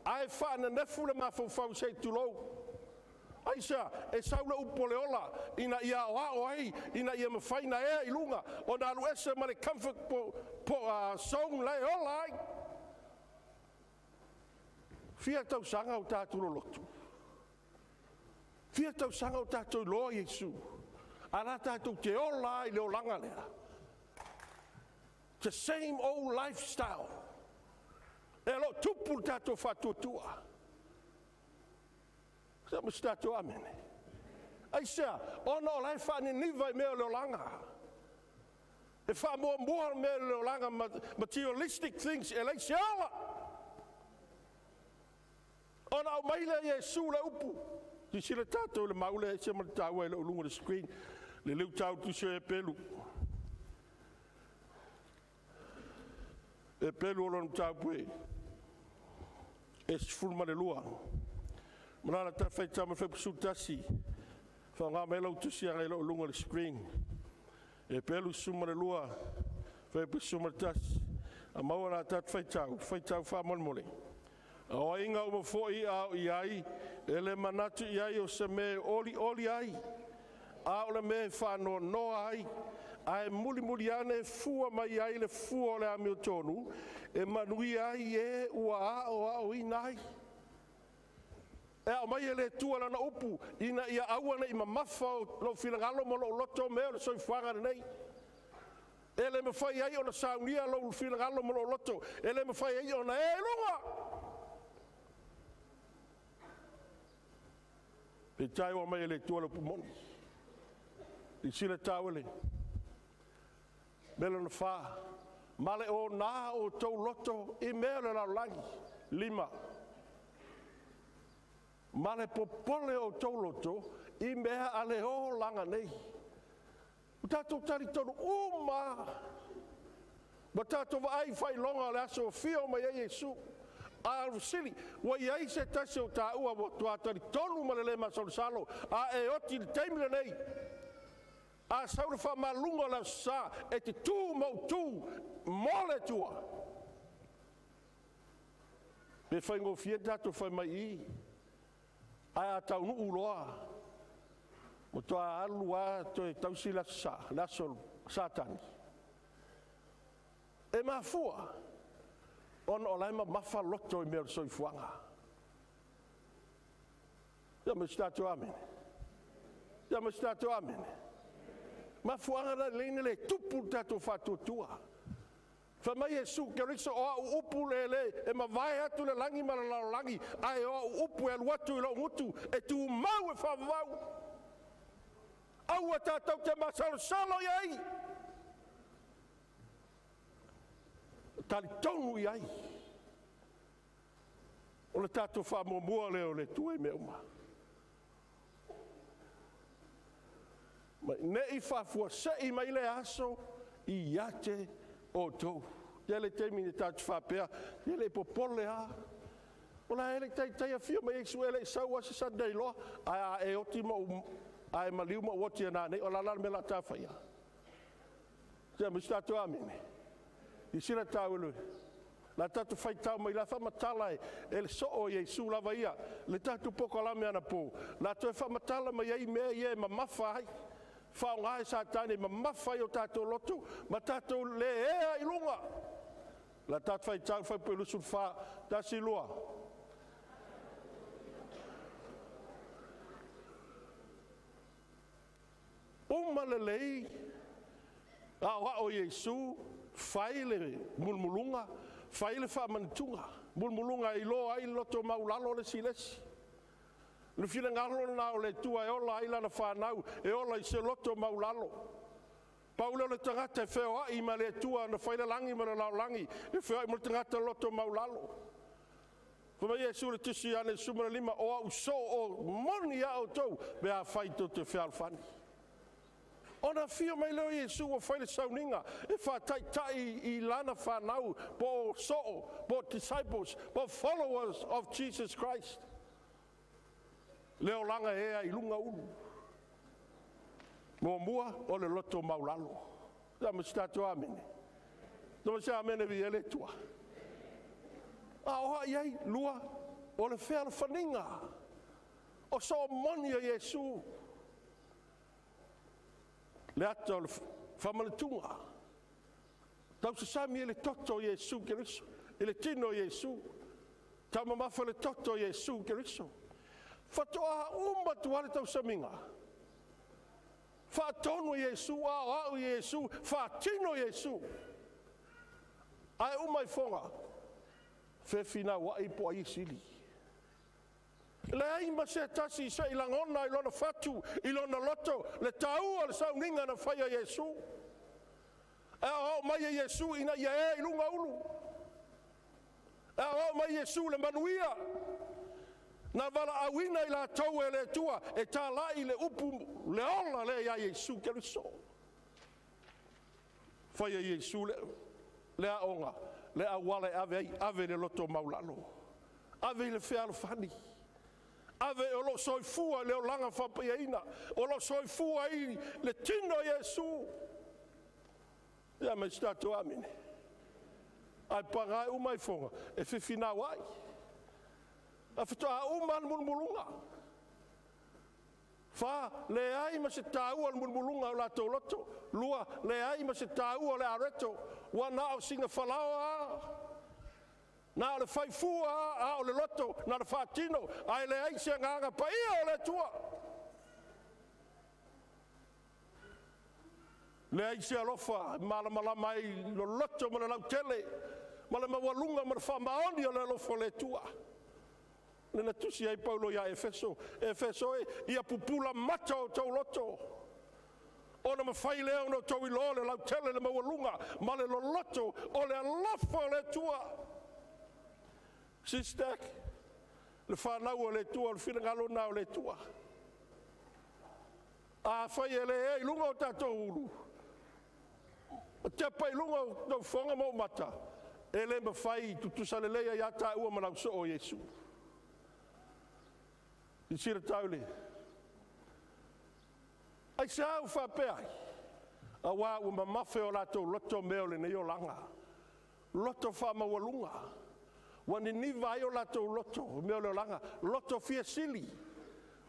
ae faanenefu le mafaufau se i tulou. Aisea, e sau le upu o le ola, ina ia aoao ai, ina ia mafai na ea i luga, ona alu ese ma le comfort po, zone la e ola ai. Fia tausaga o tatou lolotu. Fia tausaga o tatou iloa Iesu. A la tatou te ola ai le olaga lea. The same old lifestyle. E lo tupu le tatou faatuatua. Sa mo se tatou amene. Aisea, ona o la e faaniniva i mea o le olaga. E faamuamua le mea o le olaga, materialistic things, e leai se ola. Ona aumai lea Iesu le upu. Silasila tatou i le mau lea e ese ma le taua e le o luga o le screen. Le leu tau tusi o Epelu. Epelu o lona mataupu e 12. Malala ta faitau ma 11. Whaonga mai lau tusi aga i lou luga o le screen. Epelu 12, 11. A maua la tātou faitau, faitau faamolemole. A o aiga uma foi a o i ai, e le manatu i ai o se mea e oli oli ai, a o le mea e whaanoanoa ai, ae mulimuli ane fua mai ai le fua o le amiotonu, e manuia ai e ua ao ao ina ai. E ao mai e le tua lana upu, ina ia aua nei mamafa o lou finagalo ma lou loto mea o le soifuaga lenei. E le mafai ai ona saunia lou finagalo ma lou loto, e le mafai ai ona e luga. Pe tai o mai e le tua le upu moni. I sila tau ele. Mele na wha. Male o nā o tau loto i mea le lalolagi. 5. Male popole o tau loto i mea a le o langa nei. O tātou tari tonu uma. Ma tātou vaai whailonga o le aso fio mai ai Iesu. A sili, ua iai se tasi o tāua ua tua tari tonu ma le le masalosalo. A e oti le taimi lenei. A sau le whamalunga o le aso sa, e te tū mau tū mō le tua. Pe whaingofie tātou whai mai i. Ai a tau nuu loa. Mo toa alu a toe tausi le aso sa, le aso Satani. E mafua, ona o lae mamafa loto i mea o le soifuaga. Ia me se tātou amene. Ia me se tātou amene. Mafuaga na leina le tupu le tātou whātuatua. Fa mai Iesu Keriso o au upu le le, e mavae atu le langi ma le lalolagi, ae o au upu e alu atu i lou gutu, e tu mau e whavavau. Aua tātou te masalosalo i ai. Tali tonu i ai. O le tātou whaamua lea o le tua i mea uma. Mai nei whaafua sei mai le aso i iate o tau. Ia le taimi ni tātou whapea, ia le popole a. O la ele tai tai a fia mai Iesu ele sau a se Sunday loa, ai a e oti ma u, ai maliu ma uoti a nā nei, o la la me la tā whaia. Ia me si tātou amene. I sila tāu ele. La tātou whai tau mai la whamatala e, e le soo i Iesu lava ia, le tātou poko la mea na pō. La toe whamatala mai ai mea ia e mamafa ai. Whaonga e Satane mamafa i o tātou loto, ma tātou le ea i lunga. La tātou whai tau whai pui lusul wha, tasi lua. Uma le lei, a o ao Iesu, whai le mulmulunga, whai le whaamanitunga. Mulmulunga i loa ai loto maulalo le silesi. Le fina ngalo na o le tua e ola ai lana whanau, e ola i se loto maulalo. Paule o le tangata e wheo ai ma le tua na whaila langi ma le laulangi, e wheo ai ma le tangata loto maulalo. Wha mai Iesu le tusi ane suma le lima, o au so o moni a o tau, me a whai tō te whealwhani. Ona fia mai leo Iesu o whai le sauninga, e whātaitai i lana whanau, po soo, po disciples, po followers of Jesus Christ. Leo langa ea i lunga ulu. Mua mua o le loto maulalo. Ia me se tātou amene. Ia me se amene vi ele tua. A oha i ai, lua, o le whea le whaninga. O so moni a Iesu. Le ata o le whamaletunga. Tau se sami e le toto Iesu Keriso. E le tino Iesu. Tau mamafa le toto Iesu Keriso. Whatoa uma tuare tau saminga. Whaatonu Iesu, ao au Iesu, whaatino Iesu. Ae uma i foga, fefinauai po o ai e sili. Leai ma se tasi se i lagona i lona fatu, i lona loto, le taua o le sauniga na faia e Iesu. E aoao mai e Iesu ina ia ea i luga ulu. E aoao mai Iesu le manuia. Na valaauina i latou e le Atua e talai le upu le ola lea ia Iesu Keriso. Faia Iesu le aoga, le auala e ave ai, ave le loto maulalo. Ave i le fealofani. Ave o lo soifua le olaga faapaiaina, o lo soifua ai le tino o Iesu. Ia mai se tatou amene. Ae paga e uma i foga, e fifinau ai. A faatoa uma le mulumuluga. Fa, leai ma se tāua o le mulumuluga o latou loto. Lua, leai ma se tāua o le areto. Ua na o sina falaoa, na o le faifua a o le loto, na le faatino, ae leai se agaga paia o le Atua. Leai se alofa, malamalama ai lo loto ma le lautele, ma le maualuga ma le faamaoni o le alofa o le Atua. Le na tusi ai Paulo ia Efeso, Efeso e, ia pupula mata o tau loto. Ona mawhai lea ona o tau iloa le lautele le maualuga ma le loloto o le alofa o le Atua. Sistek, le whanau o le Atua, le finagalo nā o le Atua. A whai e le e i lunga o tātou ulu. Te pa i lunga o tau whanga mau mata. E le mawhai tutusa le leia ia tā ua manau so o Iesu. I sira taule. Ai se au whapea ai. A wā ua mamafe o lātou loto mea o le nei o langa. Loto wha maualunga. Ua niniva ai o lātou loto mea o le olanga. Loto fia sili.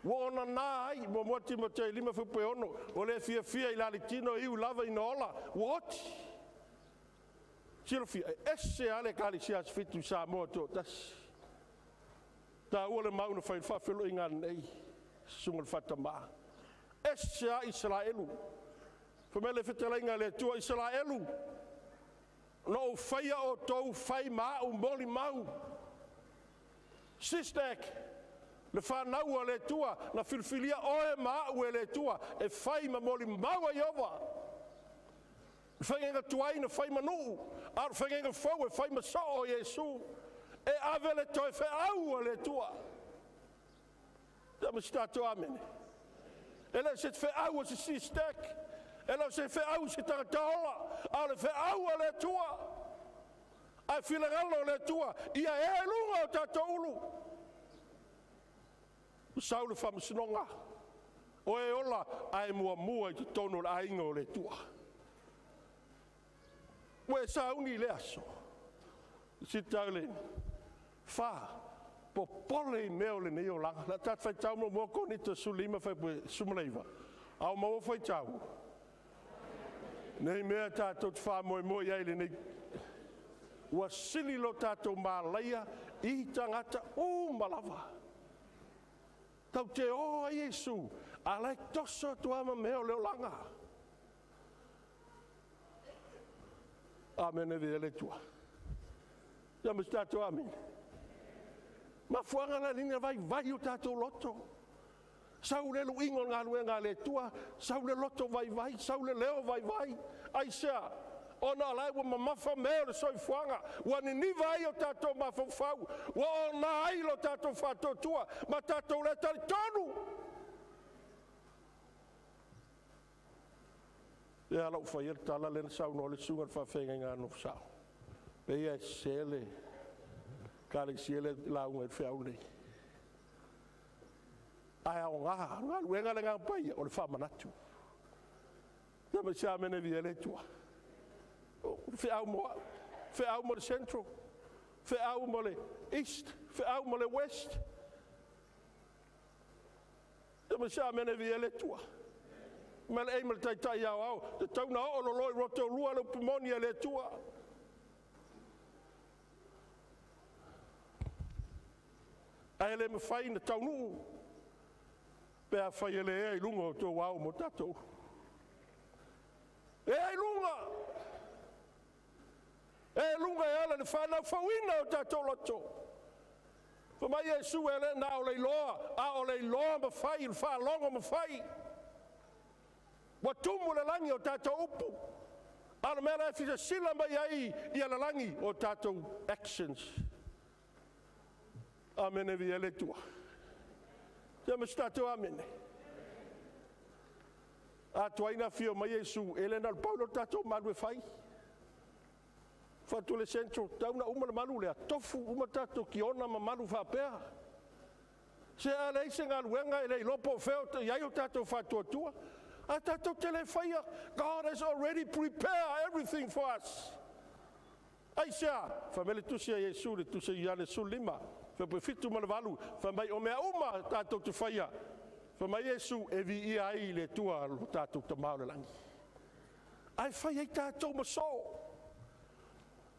Ua ona nā ai, mo mua Timotea 5 fupe ono, o le fia fia i lalitino iu lava ina ola, ua oti. Silafia, e ese ale kali sia fitu sa moa tō tasi. Tā ua le mauna whai whawhelo i ngā nei, sunga le whatama. Ese a Israelu. Whamele whitalenga le tua Israelu. No o whaia o tau whai maa o moli mau. Sistek, le whānaua le tua, na filfilia oe maa ue le tua, e whai ma moli mau a Iova. Whainga tuai na whai manu, a whainga fau e whai masoo o Iesu. E ave le toe wheaua le tua. Ia ma si tātou amene. E le se wheaua se sistek, e le se wheaua se tangataola, a le wheaua le tua. Ai filangalo le tua, ia e lunga o tātou ulu. Sau le whamasinonga. O e ola, ai mua mua i te tono le ainga o le tua. Ua e sauni le aso. Si tau le wha, popole i mea o le nei o langa. La tat whai tau mo moko ni te sulima whai pue sumaleiva. Au maua whai tau. Nei mea tātou te wha moe moe ai le nei. Ua sili lo tātou mālaia i tangata o malava. Tau te oa Iesu, a lai toso tua ma mea o le olanga. Amen e vea le tua. Ia ma si tātou amen. Mafuanga la lina vai vai o tātou loto. Sau le luingo ngā luenga le tua, sau le loto vai vai, sau le leo vai vai. Ai sea, ona lai ua mamafa mea o le soifuaga, ua niniva ai o tātou mafaufau, ua ona ai lo tātou faatotua, ma tātou le talitonu. Ia lau whai e tala lena sau no le sunga le whawhenga ngā no sao. Pe ia e sele, ka le sele launga i whiau nei. Ai au ngā, ngā luenga le ngā pai o le whamanatu. Ia ma sia mene via le tua. Whiau mo, whiau mo le central, whiau mo le east, whiau mo le west. Ia ma sia mene via le tua. Ma le ei ma le taitai au au, te tauna o loloi roto rua le upumoni a le tua. Ai le mawhai na taunuu, pe a whai ele ea i lunga o tō wau mo tātou. Ea i lunga! E lunga le whanau o tātou loto. Fa mai Iesu e le na o le iloa, a o le iloa ma fai, le whaalongo ma fai. Ua tumu le lagi o tātou upu. A le mea la e fisa sila mai ai ia le lagi o tātou actions. Amene via le tua. Tia ma si tātou amene. A tuaina fio mai Iesu, e le na le paulo tātou malu e fai. Fatu le central, tauna uma le malu lea, tofu uma tātou ki ona ma malu whapea. Se a lei se ngaluenga e le ilopo feo te iai o tātou whatuatua. A tātou te le whaia, God has already prepared everything for us. Ai sea, whamele tusi a Iesu, le tusi ia le sul lima, whape fitu ma le valu, whamai o mea uma tātou te whaia. Whamai Iesu e vi ia ai le tua lo tātou ta maole langi. Ai whai ai tātou maso.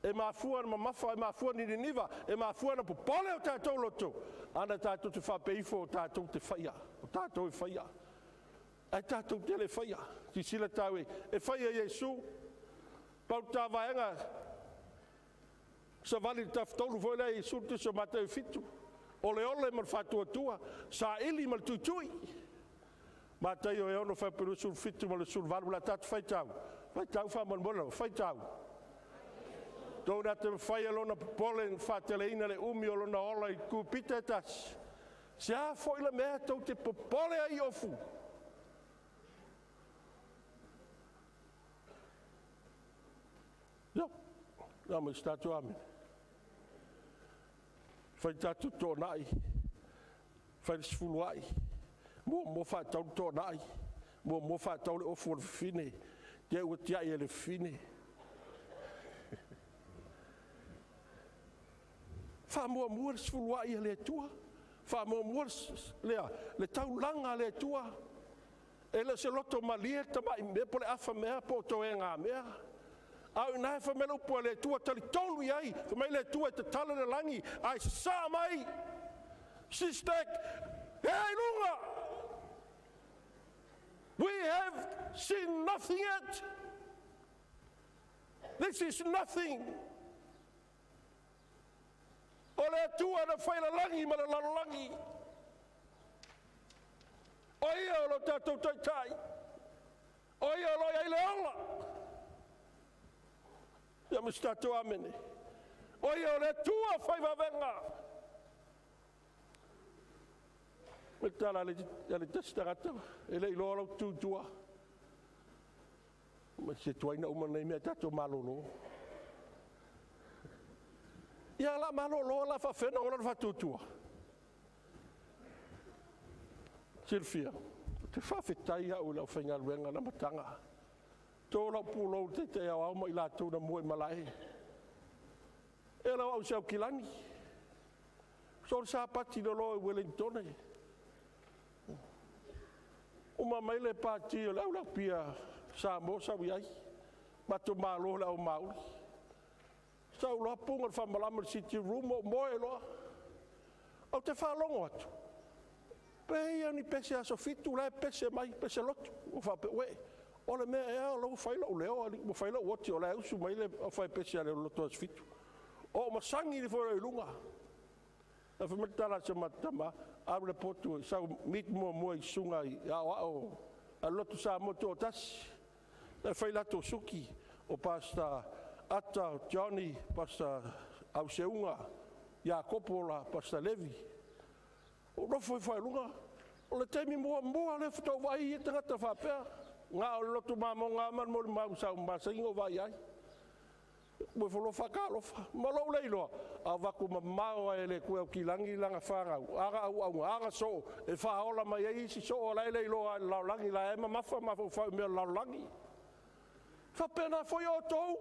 E mafua na mamafa, e mafua ni niniva, e mafua na popole o tātou loto. Ana tātou te whapeifo o tātou te whaia, o tātou e whaia. Ai tātou te le whaia. Sisila tāu e, e whaia Iesu, pau tā vaenga, sa vali tafutolu foi lea Iesu te so mātou fitu. Ole ole ma le whatuatua, sa ili ma le tuitui. Mātai o e ono whaperu sul fitu ma le sul valu la tātou whaitau. Whaitau whamalmola, whaitau. Tōna te whai alona popole n whāteleina le umi o lona ola i kupita e tasi. Se a foi le mea tau te popole ai ofu. Yo, nā mai tātou amen. Whai tātou tōnai, whai le sifulu ai, mua mua whātau le tōnai, mua mua whātau le ofu o le whine, te ua tiai e le whine. Wha mua mua le sifulu ai a le atua, wha mua mua lea, le taulanga a le atua, e le se loto malie tamai mea, po le afa mea, po to e ngā mea. Au nā e whamele upu a le atua, tali tolu i ai, whamai le atua e te tala le langi, ai sa mai, sistek, e ai lunga. We have seen nothing yet. This is nothing. O le atua na whai la langi ma le lalolangi. O ia o lo tātou taitai. O ia o lo iai le ola. Ia ma si tātou amene. O ia o le atua whai vavenga. Me tala ale tasi tagata, e le iloa lau tūtua. Ma se tuaina uma nei mea tātou malolo. Ia la malolo la whawhena o la whatutua. Silfia, te whawhetai au lau whaingaluenga na matanga. Tō lau pūlou te te au au mai lātou na mua i malae. E lau au se au kilani. So le sāpati lo loa e Wellingtone. Uma mai le pāti o le au lau pia Samoa sau iai. Mato mālo le au mauli. Sau loa punga le whamalama le city room o moe loa. Au te whaalongo atu. Pe ia ni pese aso fitu lai pese mai, pese lotu. O whape, we, o le mea ea o lau whai lau leo, o whai lau oti o lai usu mai le o whai pese ale o loto aso fitu. O masangi ni whai lunga. Na whamatala se matama, au le potu, sau mit mua mua i sunga i ao ao, a lotu sa motu o tasi. Na whai lato suki o Pastor Ata, Johnny, Pastor Auseunga, Iakopo la, Pastor Levi. O rofo i whai lunga, o le teimi mua mua le whatau vai e tangata whapea. Ngā o le lotu mā mō ngā manu mō le mau sau masangi o vai ai. Mue whalo whakalofa, ma lou leiloa. A waku ma mau ai le kue au ki langi langa whangau. Aga au au aga so, e whaola mai ai isi so o lai leiloa ai lau langi la e mamafa mafau mea lau langi. Whapena foi o tōu.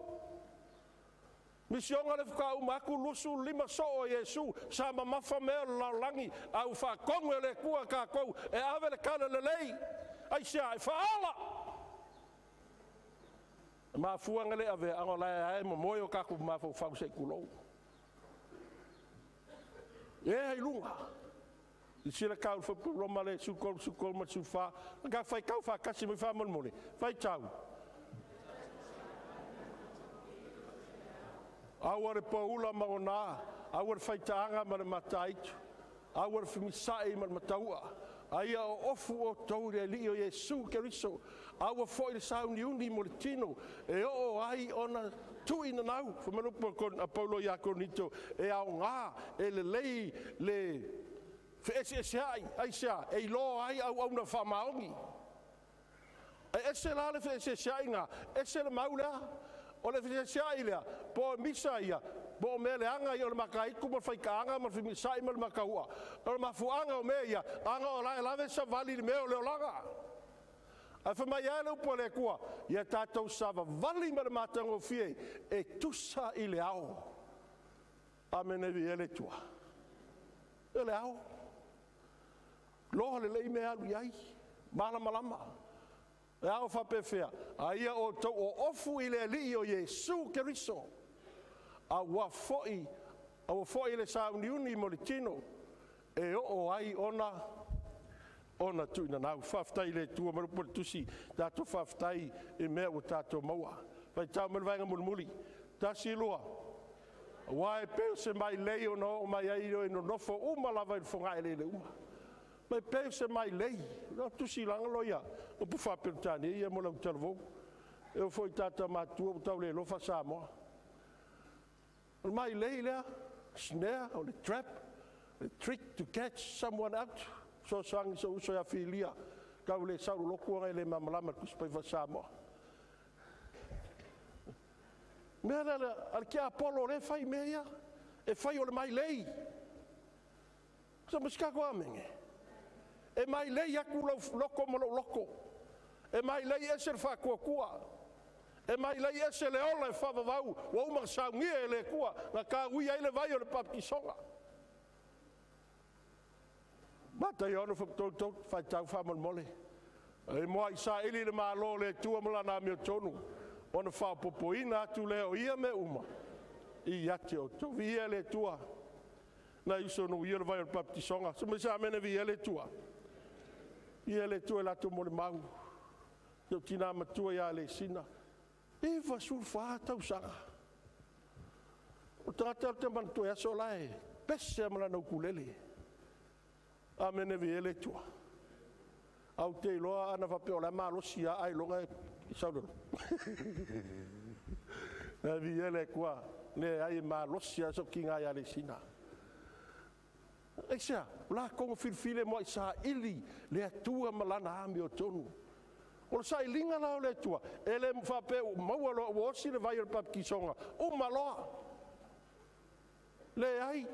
Misionga le whakau maku lusu lima so o Iesu, sa mamafa mea lau langi, au whakongu e le kua kākou, e ave le kala le lei, ai sea e whaola. Mafuanga le ave, anga lai ae mo moe o kākou mafau whau se kulou. E hei lunga. I sila kau whapuroma le sukol, sukol ma sufa, ka whai kau whakasi mai whamolmole, whai tau. Aua le poula ma gona, aua le faitaaga ma le mataitu, aua le femisa'i ma le matau'a, a ia oofu outou i le Alii o Iesu Keriso, aua foi le sauniuni mo le tino, e oo ai ona tuuinanau. Fai mai le upu a Paulo ia Korinito, e aogā, e lelei le feeseesea'i, aisea? E iloa ai auauna faamaoni. E ese la le feeseesea'iga, ese le mau lea. O le feeseesea'i lea, po o misa ia, po o mea leaga ia o le makaitu ma le faitaaga ma le femisa'i ma le matau'a. O le mafuaaga o mea ia, aga o la e lave savali i le mea o le olaga. Ae fai mai lava le upu a le Atua, ia tatou savavali ma le matagofie e tusa i le ao. Amene viia le Atua. O le ao. Loa lelei mea alu i ai, malamalama. E ao faapefea, a ia outou oofu i le Alii o Iesu Keriso. Aua foi, aua foi le sauniuni mo le tino, e oo ai ona tuuinanau. Faafetai i le Atua ma le upu a le Tusi, tatou faafetai i mea ua tatou maua. Faitau mai le vaega mulimuli, tasi, lua. Aua e pei o se mailei ona oo mai ai o e nonofo uma lava i le fogaeleele uma. Ma e pei o se mailei, o tusi laga loia, upu faa-Peretania ia mo le autalavou. E oo foi i tagata matutua ua tau le iloa faa-Samoa. O le mailei lea, snare, o le trap, the trick to catch someone out. Fesoasoani i si ou uso ia Filia, tau le saulolotu ona e le malamalama i le Tusi Paia faa-Samoa. Mea lea a le tiapolo o lea e fai mea ia, e fai o le mailei. So ma se tatou amene. E mailei atu lou loto ma lou loto. E mailei ese le faatuatua. E mailei ese le ola e faavavau ua uma ona saunia e le Atua na tauia ai le vai o le papatisoga. Mataio 6:33, faitau faamolemole. E muai saili le malo o le Atua ma lana amiotonu, ona faaopoopoina atu lea o ia mea uma ia te outou. Viia le Atua, nai uso na uia le vai o le papatisoga. Se mai se amene viia le Atua. Viia le Atua i latou molimau. Si ou tina matua ia Alesina, 94 tausaga. O le tagata ou te manatua e aso la e pese ma lana ukulele. Amene viia le Atua. Au te iloa ana faapea o la e malosi lava ailoga e sau le loto. Viia le Atua, leai e malosi lava sou tina ia Alesina. Aisea? O latou na filifili e muai saili le Atua ma lana amiotonu. O le sailiga la o le Atua, e le faapea ua maua loa ua osi le vai o le papatisoga, uma loa. Leai,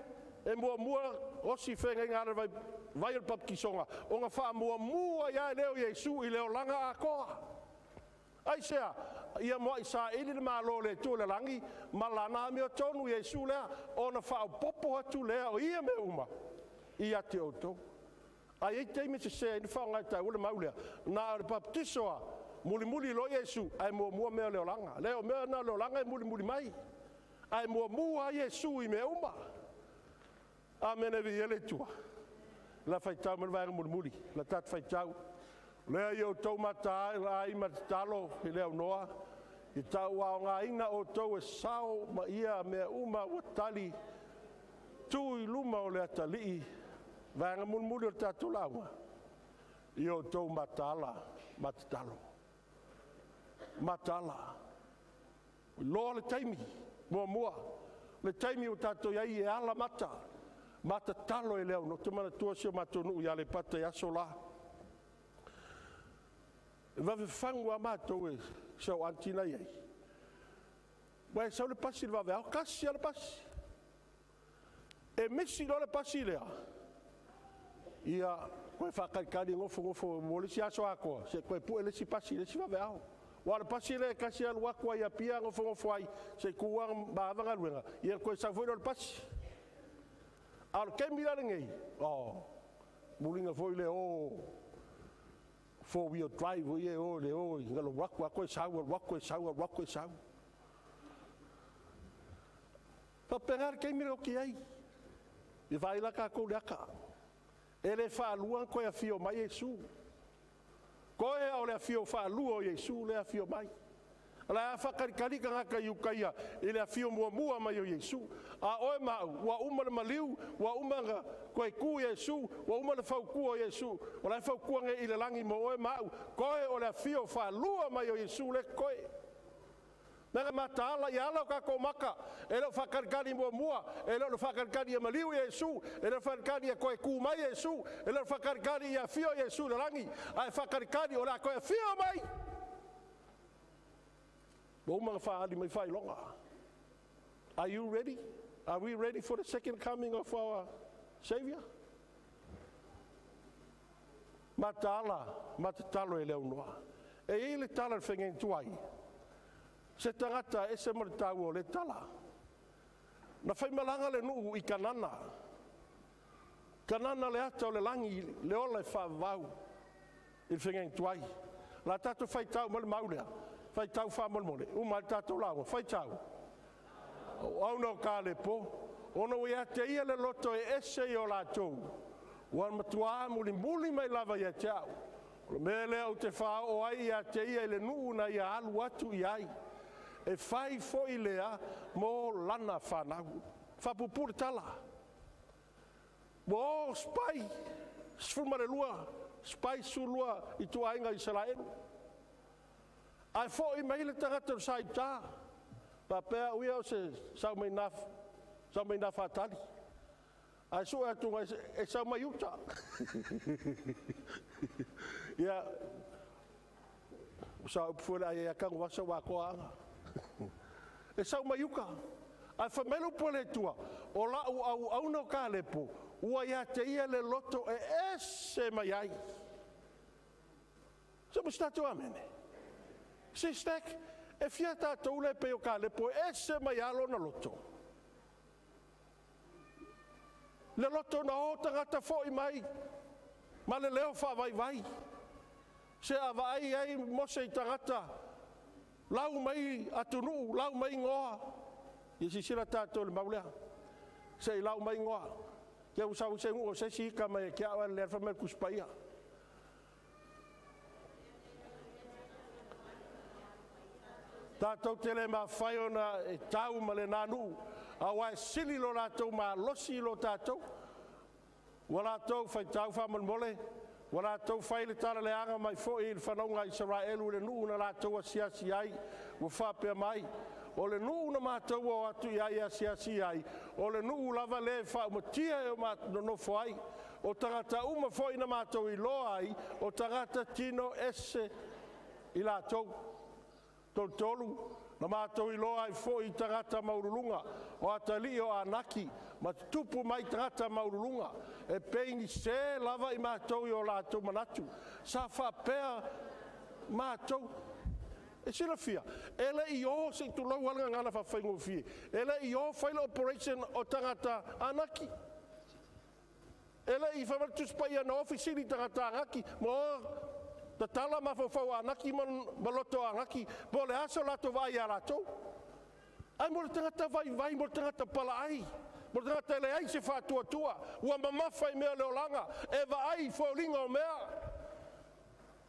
e muamua osi feagaiga le vai, vai o le papatisoga, ona faamuamua ai lea o Iesu i le olaga atoa. Aisea? Ia muai saili le malo o le Atua i le lagi, ma lana amiotonu Iesu lea, ona faaopoopo atu lea o ia mea uma ia te outou. Ai ai taimi sese ai na faaaoga e taua le mau lea, na o le papatiso a, mulimuli loa Iesu, ae muamua mea o le olaga. Le o mea na o le olaga e mulimuli mai, ae muamua Iesu i mea uma. Amene viia le Atua. La faitau mai le vaega mulimuli, la tatou faitau. Lea ia outou mata ai ma tatalo i le aunoa, i tau aogaina outou e sao ma ia mea uma ua tali tu i luma o le atalii, vaega mulimuli o le tatou lauga, ia outou mataala ma tatalo. Mataala. Loa le taimi, muamua, le taimi o tatou iai e ala mata, matatalo e le aunoa. Te manatua si o matou nuu i Aleipata i aso la. E vave fagu a matou e sau aunty na iai. Ua e sau le pasi le vave ao, kasi a le pasi. E misi loa le pasi lea, ia koe whakaikari ngofo ngofo mo le si aso atoa, se koe pue le si pasi le si vave ao. Ua le pasi le kasi alu atu ai Apia ngofo ngofo ai, se kuanga maavanga luenga, ia koe sau foi le pasi. A o le taimi la lenei, oh, muliga foi le o 4 wheel drive o ia o le o i ngalo waku a koe sau, alu atu e sau, alu atu e sau. Faapena le taimi le oti ai. I vai la tatou le aka. E le faalua koe afio mai Iesu. Koe o le afio faalua o Iesu le afio mai. La a faakalikali tagata i ukaia i le afio muamua mai o Iesu. A oe ma au, ua uma le maliu, ua uma na koe ku Iesu, ua uma le faukua o Iesu. O la e faukua nei i le lagi mo oe ma au, koe o le afio faalua mai o Iesu le koe. Mega mataala ia ala o kākou maka, e leo faakalikali muamua, e leo le faakalikali ia maliu Iesu, e leo faakalikali ia koe ku mai Iesu, e leo faakalikali ia afio Iesu le lagi, ae faakalikali o le a koe afio mai. Ua uma na faaali mai faailoga. Are you ready? Are we ready for the second coming of our Savior? Mataala, matatalo e le aunoa. E i le tala le whengentuai. Se tagata e se mo le tau o le tala. Na whaimalanga le nuu i Kanana. Kanana le ata o le langi, le ola e whaavau i le whengentuai. La tātou whaitau mo le maulea. Whaitau wha mo le mole. Uma le tātou lawa. Whaitau. O au no ka le po. Ona ua ia te ia le loto e ese i o lātou. Ua matua muli muli mai lava ia te au. O le mea lea o te whao o ai ia te ia i le nuu na ia alu atu i ai. E whai foi lea mo lana whanau. Whapupu le tala. Mo spai. Sfuma le lua. Spai sulua i tuainga Israelu. Ai foi mai le tagata o saita. Papea uia o se sau mai nā whātali. Ai sua atu ngai e sau mai uta. Ia, sa upu ai a kangu wasa wa koa anga. E sau mai uka. Ai whamelu po le tua. O la u au au no ka lepo. Ua ia te ia le loto e ese mai ai. Se mo statu amene. Se stek, e fia tātou le pe o ka lepo e ese mai alo na loto. Le loto na o tangata foi mai. Ma le leo wha vai vai. Se a vai ai mose i tangata. Lau mai atunu, lau mai ngoa. Ia sisila tātou le maulea. Se i lau mai ngoa. Kia usau se ngu o se sika mai kia au le alfa mai kuspaia. Tātou te le mawhai ona e tau ma le nānu. A wai sili lo rātou ma losi lo tātou. Ua rātou whai tau whamolmole. Ua rātou whai le tara le anga mai foi i le whanonga Israelu le nuu na rātou asiasi ai. Ua whapea mai. O le nuu na mātou o atu i ai asiasi ai. O le nuu lava le whaumatia e o nonofo ai. O tangata uma foi na mātou i loa ai. O tangata tino ese i lātou. Tolu, na mātou i loa ai foi i tangata maurulunga, o atali o anaki, ma tupu mai tangata maurulunga, e peini se lava i mātou i o lātou manatu. Sa whapea mātou, e silafia, e le i o se i tulau alanga ngana whawhaingofie, e le i o whaila operation o tangata anaki. E le i whamartuspai ana ofisiri tangata anaki, mo tatala mawhawhau anaki ma loto anaki, po le aso lato vai a lato. Ai mo le tangata vai vai, mo le tangata pala ai, mo le tangata le ai se whātua tua, ua mamafa i mea le olanga, e va ai faulinga o mea.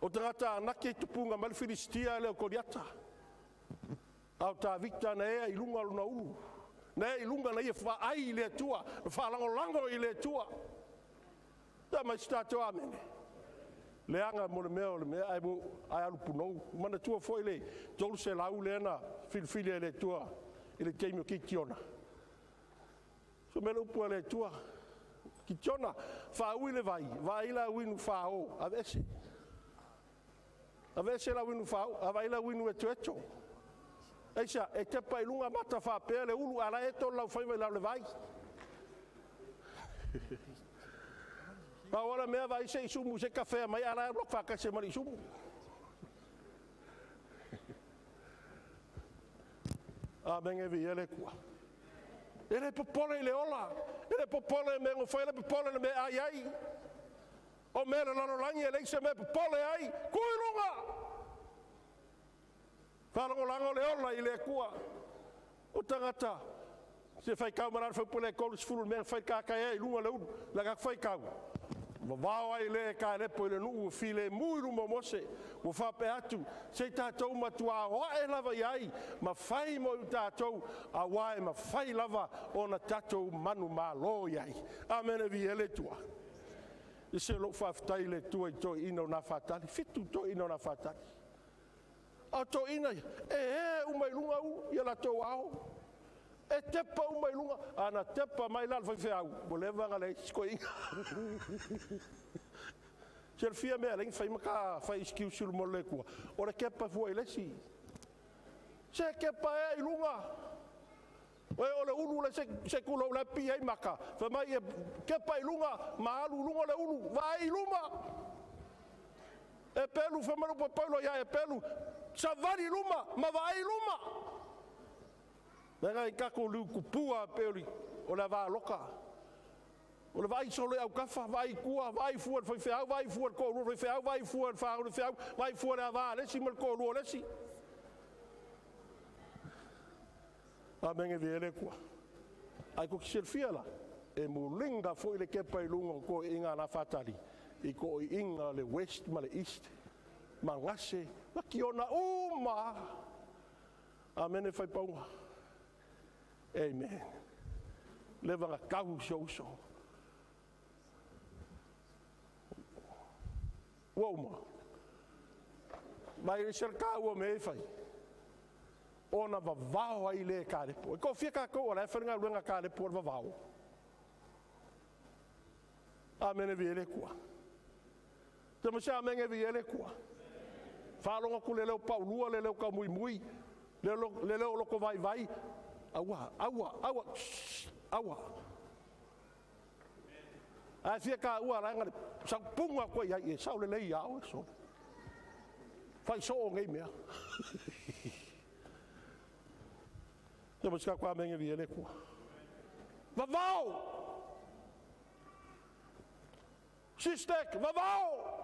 O tangata anaki e tupunga mai le Filistia le o Koriata. Au tā Victor na ea i lunga luna ulu. Na ea i lunga na ia whaai i le atua, na whalangolango i le atua. Tā mai si tātou amene. Leanga mo le mea o le mea ai mo ai alu punou. Mana tua foi le tolu se lau le na filifili le tua i le teimi o Kitiona. So mele upu le tua. Kitiona whaui le vai, vai la winu whao, avese. Avese la winu whao, avai la winu eto eto. Eisa, e te pai lunga mata whapea le ulu ala eto lau whaiwa i lau le vai. Pa ora mea vai se isumu se kafea mai ala e lok whakase mari isumu. A menge vi ele kua. Ele popole i le ola. Ele popole me ngofai, ele popole le me ai ai. O mea le lalolangi ele se me popole ai. Kui lunga! Whalangolango le ola i le kua. O tangata. Se whai kau marara whaupole e kolu sifuru mea whai kākai e i lunga le ulu. La kak whai kau. Vavao ai lea e Kalepo i le nuu ua filemu i luma o Mose, ua faapea atu, se i tatou matuā o ae lava i ai, ma fai mo i tatou, auā e mafai lava ona tatou manumalo i ai. Amene viia le Atua. E ese lou faafetai i le Atua i toeaiina o Nafatali, 7 toeaiina o Nafatali. A o toeaiina ia, e ē uma i luga ia latou ao, e tepa uma i luga. Ana tepa mai la le faifeau, ua leva ona leai se isi toeaina. Silafia mea e ala ai ona fai ma ta fai excuse i luma o le Atua, o le tepa fua i le isi. Se tepa ea i luga, oe o le ulu le se tulou la e pipii ai maka, fai mai e tepa i luga ma alu i luga le ulu, vaai i luma. E pelu, fai mai le upu a Paulo ia e pelu, savali i luma ma vaai i luma. Leaga i tatou liu tupua pei o le avaloka. O le vaai solo i autafa, vaai i tua, vaai fua i le faifeau, vaai fua i le toalua o le faifeau, vaai fua i le fanau a le faifeau, vaai fua i le ava a le isi ma le toalua o le isi. Amene viia le Atua. Ae tou te silafia la, e muliga foi le kepa i luga o toeaiina a Nafatali, i toeaiina o le West ma le East, Manase, ma Kiona uma lava. Amene faipauga. Amen. Leva na tau si ou uso. Ua uma. Mai ese le taua o mea e fai, ona vavao ai lea e Kalepo. E toafia tatou o la e fai le galuega a Kalepo o le vavao. Amene viia le Atua. Te ma se amene viia le Atua. Faalogo atu le leo paulua, le leo taumuimui, le leo loto vaivai. Aua, aua, aua, aua. Ae fia taua laga le saupunga atu ai e sao lelei ia oe solo. Fai soo nei mea. Te ma se amene viia le Atua. Vavao! Sistek, vavao!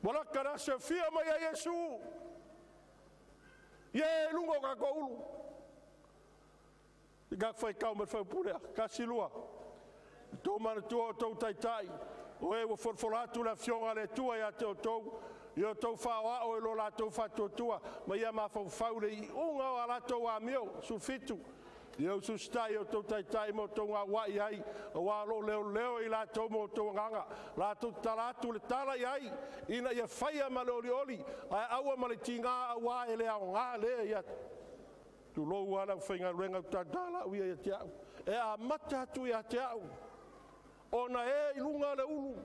Wala kana se fia mai a Iesu. Ie lunga o ka ulu. I ka whai kau me whai purea. Kasi lua. Tō manatua o tau taitai. O e ua folafola atu le afioga a le Atua ia te outou, i o outou faaoao i lo latou faatuatua, ma ia mafaufau le iuga o a latou amio. 17. Ia ususitai i o outou taitai ma outou gauai ai, auā o lo o leoleo i latou ma outou agaga, latou tatala atu le tala i ai, ina ia faia ma le olioli, ae aua ma le tigā, auā e le aogā lea ia tulou lava le aufaigaluega utata lau ia ia te au. E amata atu ia te au, ona e i luga le ulu.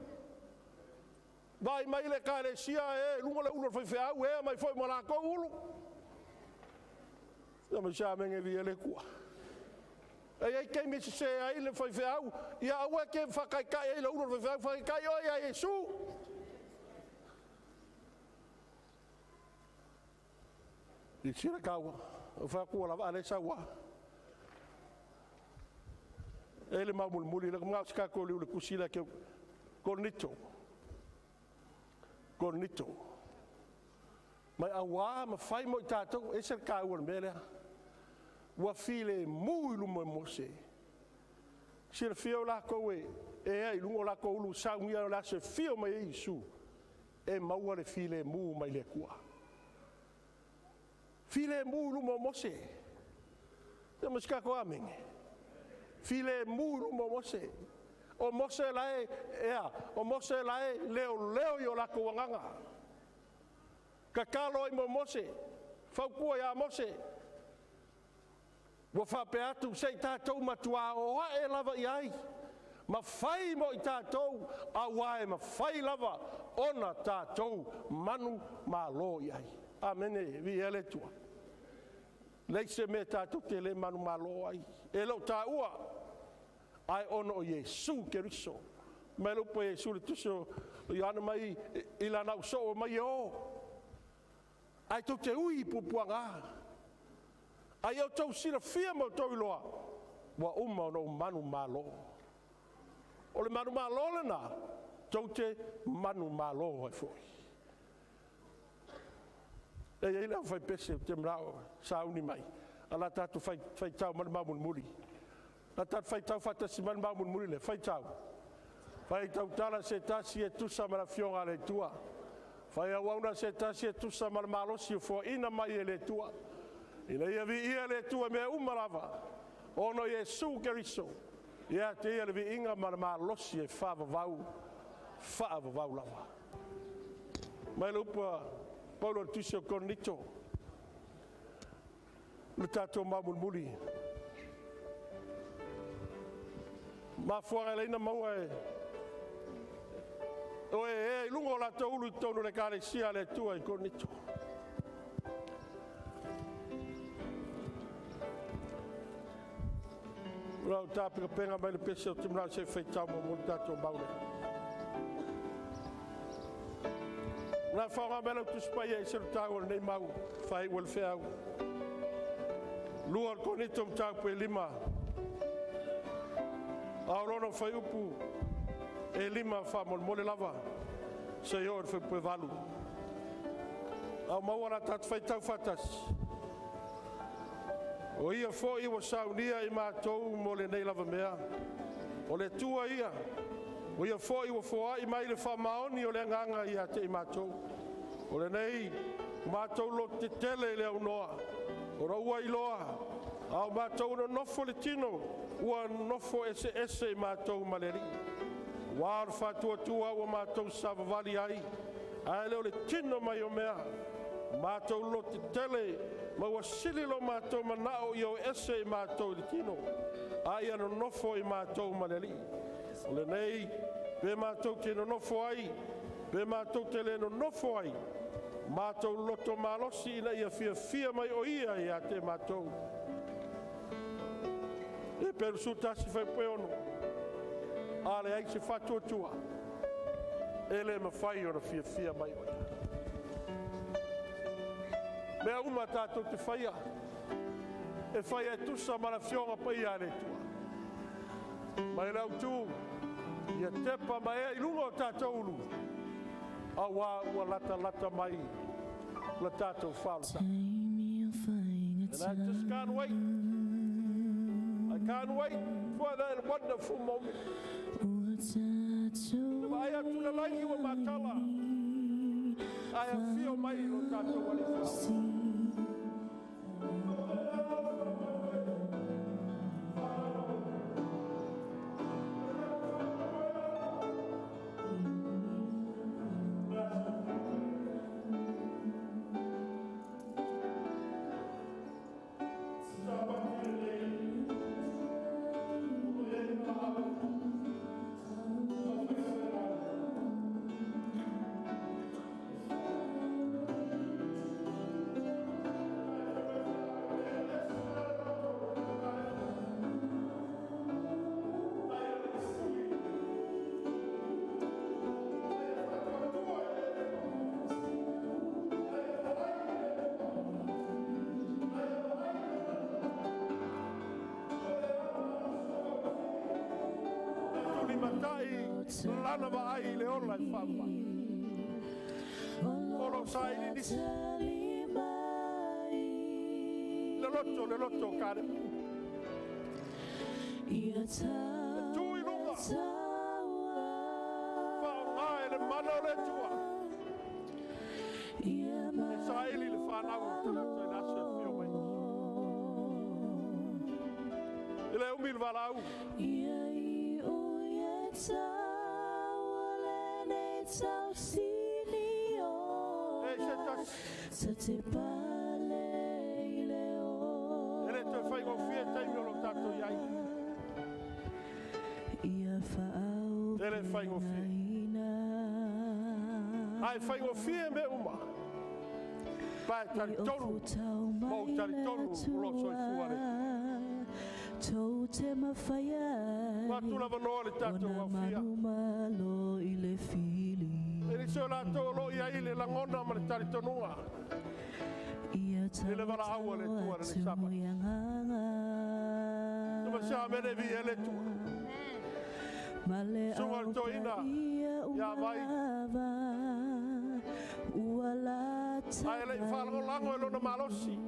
Vai mai le ekalesia e i luga le ulu o le faifeau, e mai foi ma latou ulu. Ia mai sa menge via le kua. E ai taimi se se ai le faifeau, ia aua ke whakaikai ai le ulu o le faifeau, whakaikai oe ia Iesu. I sira kaua, o whakua lava ale saua. E le mau mulimuli, le ngau sika ko liu le kusila ke kornito. Kornito. Mai auā ma whai mo i tātou, e se kaua le mea lea. Ua file mu i luma Mose. Sila fia o lākou e ea i lunga o lākou ulu saungia o le ase fio mai e Isu. E maua le file mu mai le Atua. File mu i luma o Mose. Te masika ko amenge. File mu i luma o Mose. O Mose lae ea, o Mose lae leo leo i o lākou anganga. Kakalo i mo Mose, faukua ia Mose. Ua whapea atu se i tātou matua o ae lava i ai. Ma whai mo i tātou, auā e ma whai lava ona tātou manu malo i ai. Amene, vi ele tua. Lei se me tātou te le manu malo ai. E lau tāua, ai ono o Iesu Keriso. Mai lupa Iesu le tuso, o Ioane mai i lana uso mai e o. Ai tau te ui pupuanga. Ai au tau sila fia mau tau iloa, ua uma o manu malo. O le manu malo le nā, tau te manu malo ai foi. E ei lea whai pese o te mrao, sauni mai. Ala tātou whai tau manu mamu muli. La tat faitau faatasi mai le mau mulimuli lea, faitau. Faitau tala se tasi e tusa ma le Afioga a le Atua. Fai auauna se tasi e tusa ma le malosi ua foaina mai e le Atua. Ina ia viia le Atua i mea uma lava, ona o Iesu Keriso, ia te ia le viiga ma le malosi e faavavau, faavavau lava. Mai le upu a Paulo i le tusi o Korinito, le tatou mau mulimuli. Mafuaaga e ala ai ona maua e o e ea i luga o latou ulu i totonu o le ekalesia a le Atua i Korinito. O lau tapenapega mai le pese ou te manao se i faitau muamua le tatou mau lea. Na faaaoga mai lau Tusi Paia e ese le taua o lenei mau, faaiu ai le feau. 2 Korinito mataupu e 5, a o lona fuaiupu e 5 faamolemole lava, seia oo i le fuaiupu e 8. A ua maua la tatou faitau faatasi. O ia foi ua saunia i matou mo lenei lava mea, o le Atua ia, o ia foi ua foai mai le faamaoni o le Agaga ia te i matou. O lenei ua matou lototetele i le aunoa, ona ua iloa, a o matou nonofo i le tino, ua nonofo eseese i matou ma le Alii. Aua o le faatuatua ua matou savavali ai, ae le o le tino mai o mea, ua matou lototetele, ma ua sili lo matou manao ia o ese i matou i le tino, a ia nonofo i matou ma le Alii. O lenei, pe matou te nonofo ai, pe matou te le nonofo ai, matou loto malosi ina ia fiafia mai o ia ia te matou. Eperu 11 fuaiupu e 6, a leai se faatuatua, e le mafai ona fiafia mai o ia. Mea uma tatou te faia, e faia e tusa ma le Afioga Paia a le Atua. Mai le autu, ia tepa ma ea i luga o tatou ulu, aua ua latalata mai la tatou faaolataga. And I just can't wait. I can't wait for that wonderful moment. Le vaai atu le lagi ua matala, ae afio mai lo tatou Alii. Tulimatai lana vaai i le ola e faavavau. O lo saili nisi. Le loto, le loto o Kalepo. E tu i luga. Faaaoga e le mana o le Atua. E saili le fanau o tagata i le aso e afio mai. E le umi le valaau. Ia i o ia tau le nei tau sini o E se tasi. Sa te pale i le o E le toe faigofie taimi o lo tatou i ai. Ia whaau E le faigofie. Ae faigofie mea uma. Pa e talitonu, ma ou talitonu o lo soifua le Atua. Tou te mawhai Atu lava noa le tatou Ona aufia. manu malo i le fili E le se o latou o lo i ai le lagona ma le talitonuga. Ia I le valaau a le Atua le atu Sapati. i anganga Tuma se amene vi e le Atua. Ma le Suga le toeaina, ia ia vai. umalava Ua lata Ae le i faalagolago e lona malosi.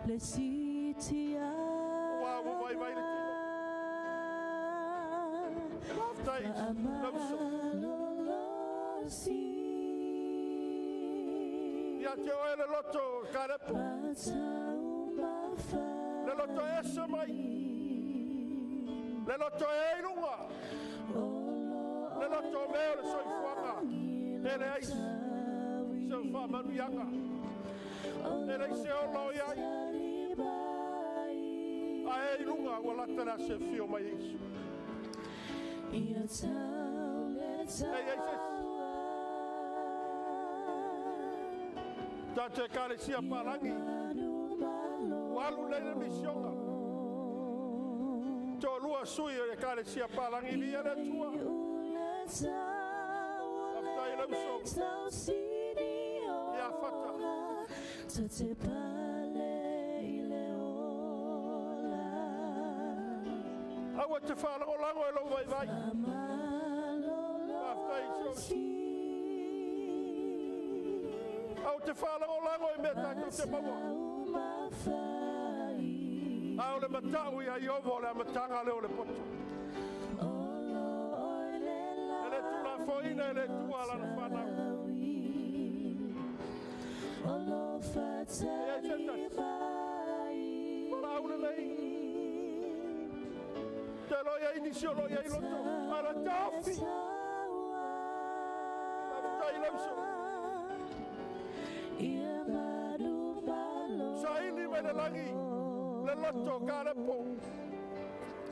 Le siti Ua ua vaivai le tino. Faafetai lauso. Ia te oe le loto Kalepo. Le loto ese mai. Le loto e i luga. Le loto mea o le soifuaga. E leai se faamanuiaga. E leai se ola o i ai. Ae i luga ua lata le aso e afio mai Iesu. E i ai se isi. Tatou Ekalesia Palagi. Ua alu nei le misioga. Toalua sui o le Ekalesia Palagi viia le Atua. Faafetai le uso. Ia Fata. Aua te faalagolago e lou vaivai. Faafetai i si ou. Aua te faalagolago i mea tatou te maua. A o le matau ia Iovo o le amataga lea o le poto. E le tulafoina e le Atua lana fanau. E ai se tasi. Valaau lelei. Te lo ia nisi o lo ia i loto. Ala taofi. Faafetai le uso. Saili mai le lagi. Le loto Kalepo.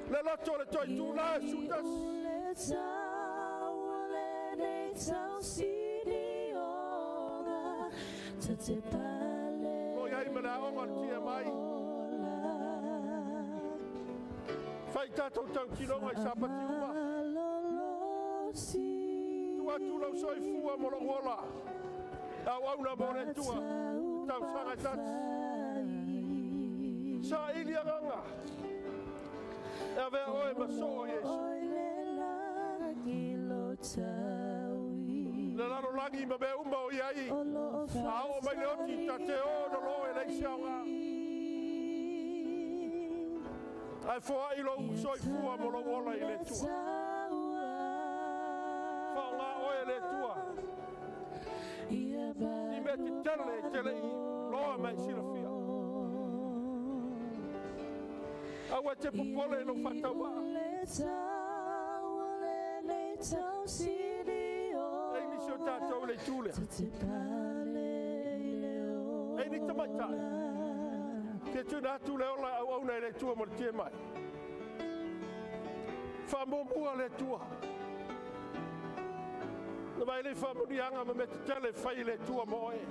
Le loto le toi tūlā e sutas. Lo iai ma le aoga o le TMI. Fai tatou tautinoga i Sapati uma. Tu atu lau soifua mo lou ola. Auauna mo le Atua. Tausaga e tasi. Saili agaga. E avea oe ma soo o Iesu. Le lalolagi ma mea uma o i ai. A oo mai le oti ta te o no lo e leai se aoga. Ae foai lou soifua mo lou ola i le Atua. Faaaoga oe e le Atua. I mea tetele e te le i loa ma e silafia. Aua e te popole i lou faatauvaa. E i nisi o tatou i le itu lea. E ni tamaitai. Te tuuina atu le ola e auauna i le Atua mo le TMI. Faamuamua le Atua. Na vaai le faamanuiaga ma mea tetele e fai i le Atua mo oe.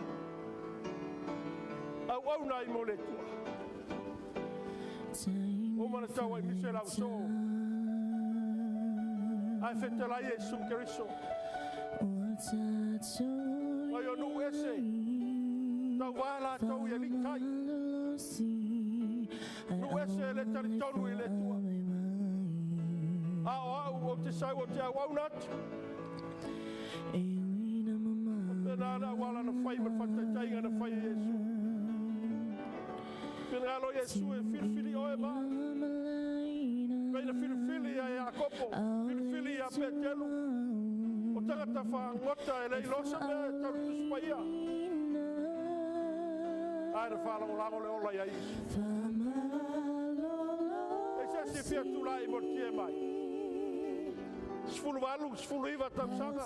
Auauna ai mo le Atua. O mana tau ai mise lau so. Ae fetelai Iesu Keriso. Mai o nuu ese. Tau vā latou i alii tai. Nuu ese e le talitonu i le Atua. A o au ou te sau ou te auauna atu. Faapena le auala na fai ma le faataitaiga na fai e Iesu. Finagalo Iesu e filifili oe ma au. Pei na filifili ia Iakopo, filifili ia Petelu. O tagata fagota e le iloa se mea e tau le Tusi Paia. Ae na faalagolago le ola ia Iesu. E se isi e fia tulai mo le TMI. 18, 19 tausaga.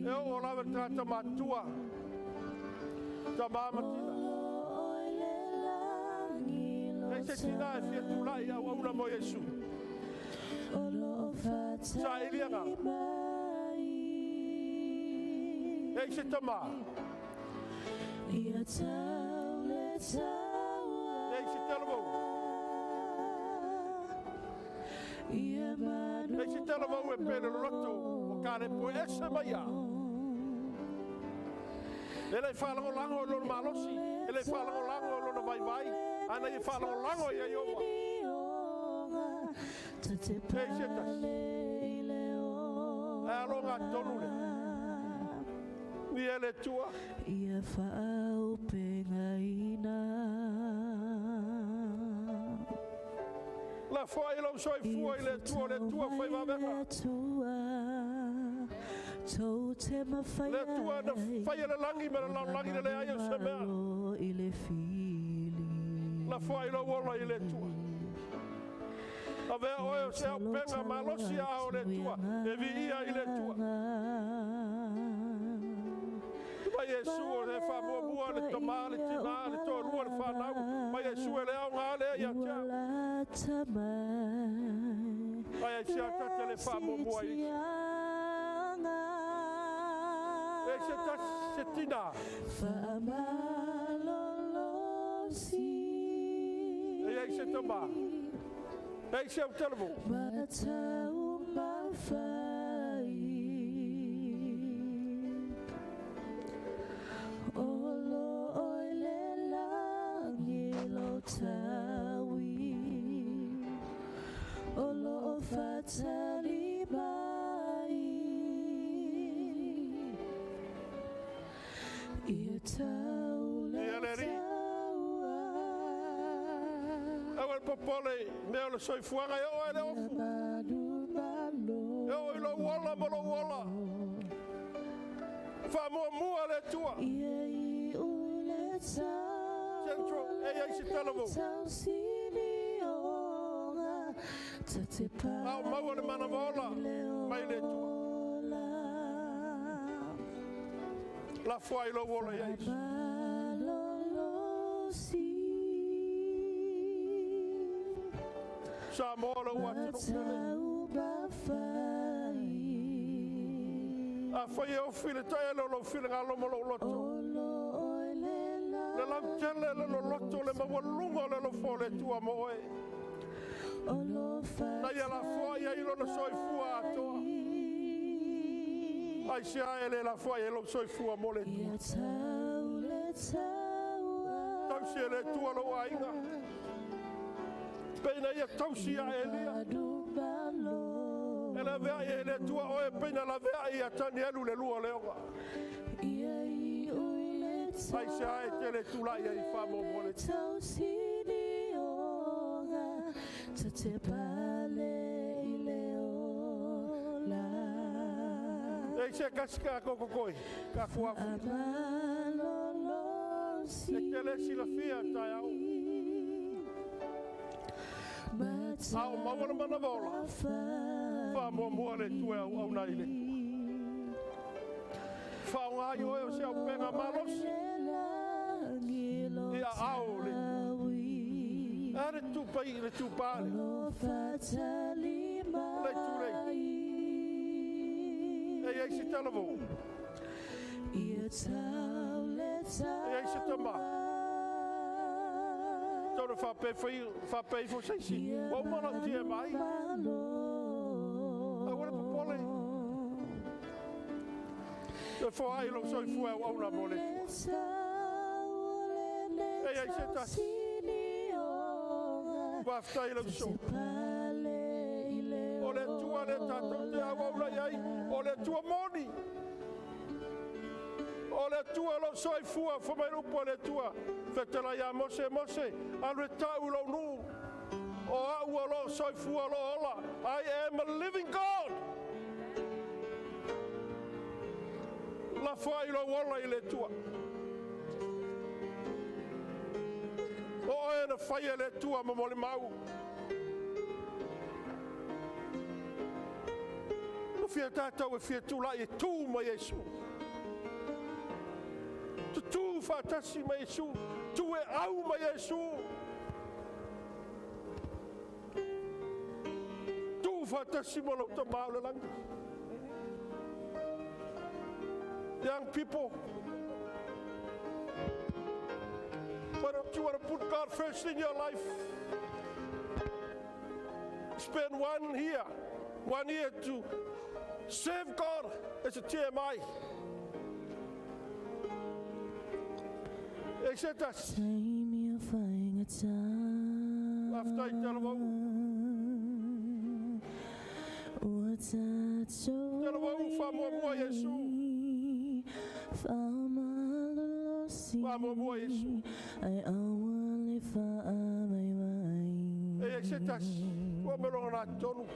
E oo lava i le tagata matutua, tama ma tina. E se tina e fia tulai auauna mo Iesu. Sailiaga. E se tama. E se talavou. E se talavou e pele loloto o Kalepo e ese mai ia. E le faalagolago i lona malosi, e le faalagolago i lona vaivai, a na ia faalagolago ia Iowa. E se tasi. Ae aloga tonu lea. Viia le Atua. La foai lou soifua i le Atua, o le Atua faivavega. Le Atua na faia le lagi ma le lalolagi le leai o se mea. La foai lou ola i le Atua. Avea oe o se auupega malosi a o le Atua, e viia i le Atua. Mai Iesu o le faamuamua le tamā, le tinā, le toalua, le fanau. Mai Iesu e le aoga lea ia te au. Ai ai se tate le faamuamua i. E se tasi se tina. E ai se tamā. E ai se au televou. Ia le Alii. Aua le popole mea o le soifuaga e oo ai le ofu. E oo i lou ola ma lou ola. Faamuamua le Atua. Central, e ai se talavou. A o maua le manava ola mai le Atua. Lafo ai lou ola ia Iesu. Samoa lou atunuu pele. Afai e ofi le taele o lou finagalo ma lou loto. Le lautele le loloto le maualuga o le alofa o le Atua mo oe. Na ia lafoai ai lona soifua atoa. Ai se ae le lafoai e lou soifua mo le Atua. Tausi e le Atua lou aiga. Peina ia tausi ia Elia. E laveai e le Atua oe peina laveai ia Tanielu le lua leoga. Ai se ae te le tulai ai faamuamua le Atua. E se kasi ka kokokoi, ka kuafu. E te le silafia taeao. A o maua le manava ola. Faamuamua le Atua e auauna i le Atua. Faaaoga ai oe o se auupega malosi. Ia ao le Atua. A le tupai le tupā le. Le itu nei. E ai se talavou. E ai se tamā. Tau na faapea ifo se isi. Ua uma lau TMI. Aua le popole. E foai lou soifua e auauna mo le Atua. E ai se tasi. Faafetai lau uso. O le Atua le tatou te auauna i ai. O le Atua moni. O le Atua lou soifua, fai mai le upu a le Atua. Fetalai ia Mose, Mose, alu e tau i lou nuu. O au o loo soifua o loo ola. I am a living God. Lafo ai lou ola i le Atua. O oe na faia e le Atua ma molimau. O fia tātou e fia tulai e tū ma Iesu. Tutū faatasi ma Iesu. Tu e au ma Iesu. Tu faatasi ma lou Tamā o le lagi. Young people, why don't you want to put God first in your life? Spend 1 year to serve God as a TMI. E se tasi. Faafetai talavou. Talavou faamuamua Iesu. Faamuamua Iesu. E ai se tasi. Ua me longa nā tonu.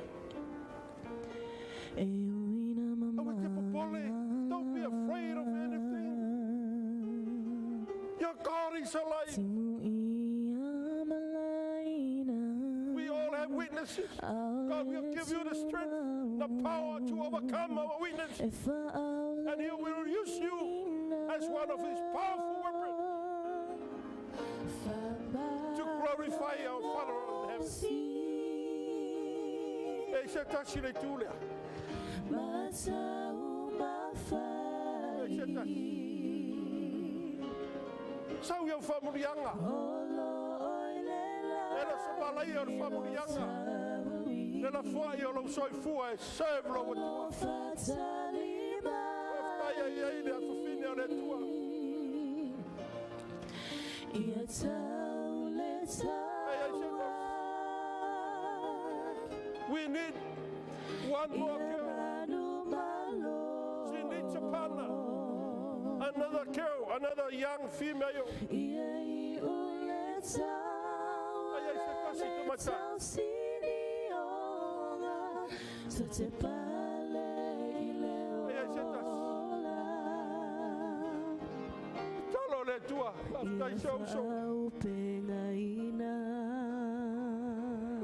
E uina Aua te popole. Don't be afraid of anything. Your God is alive. We all have weaknesses. God will give you the strength, the power to overcome our weaknesses. And He will use you as one of His powerful weapons to glorify our Father in heaven. E se tasi le tu lea. E se tasi. Sau iau whamulianga. E la sa malai o le whamulianga. Le la fua i o lau soifua e serve lo Atua. Faafetai ai ai le afafine o le Atua. Ia tau le Ai ai se tasi. We need one more girl. She needs a partner. Another girl, another young female. Ai ai se tasi te mata. Te pale i le Ai ai se tasi. Ola. Talo le Atua. Faafetai se uso. Aupegaina.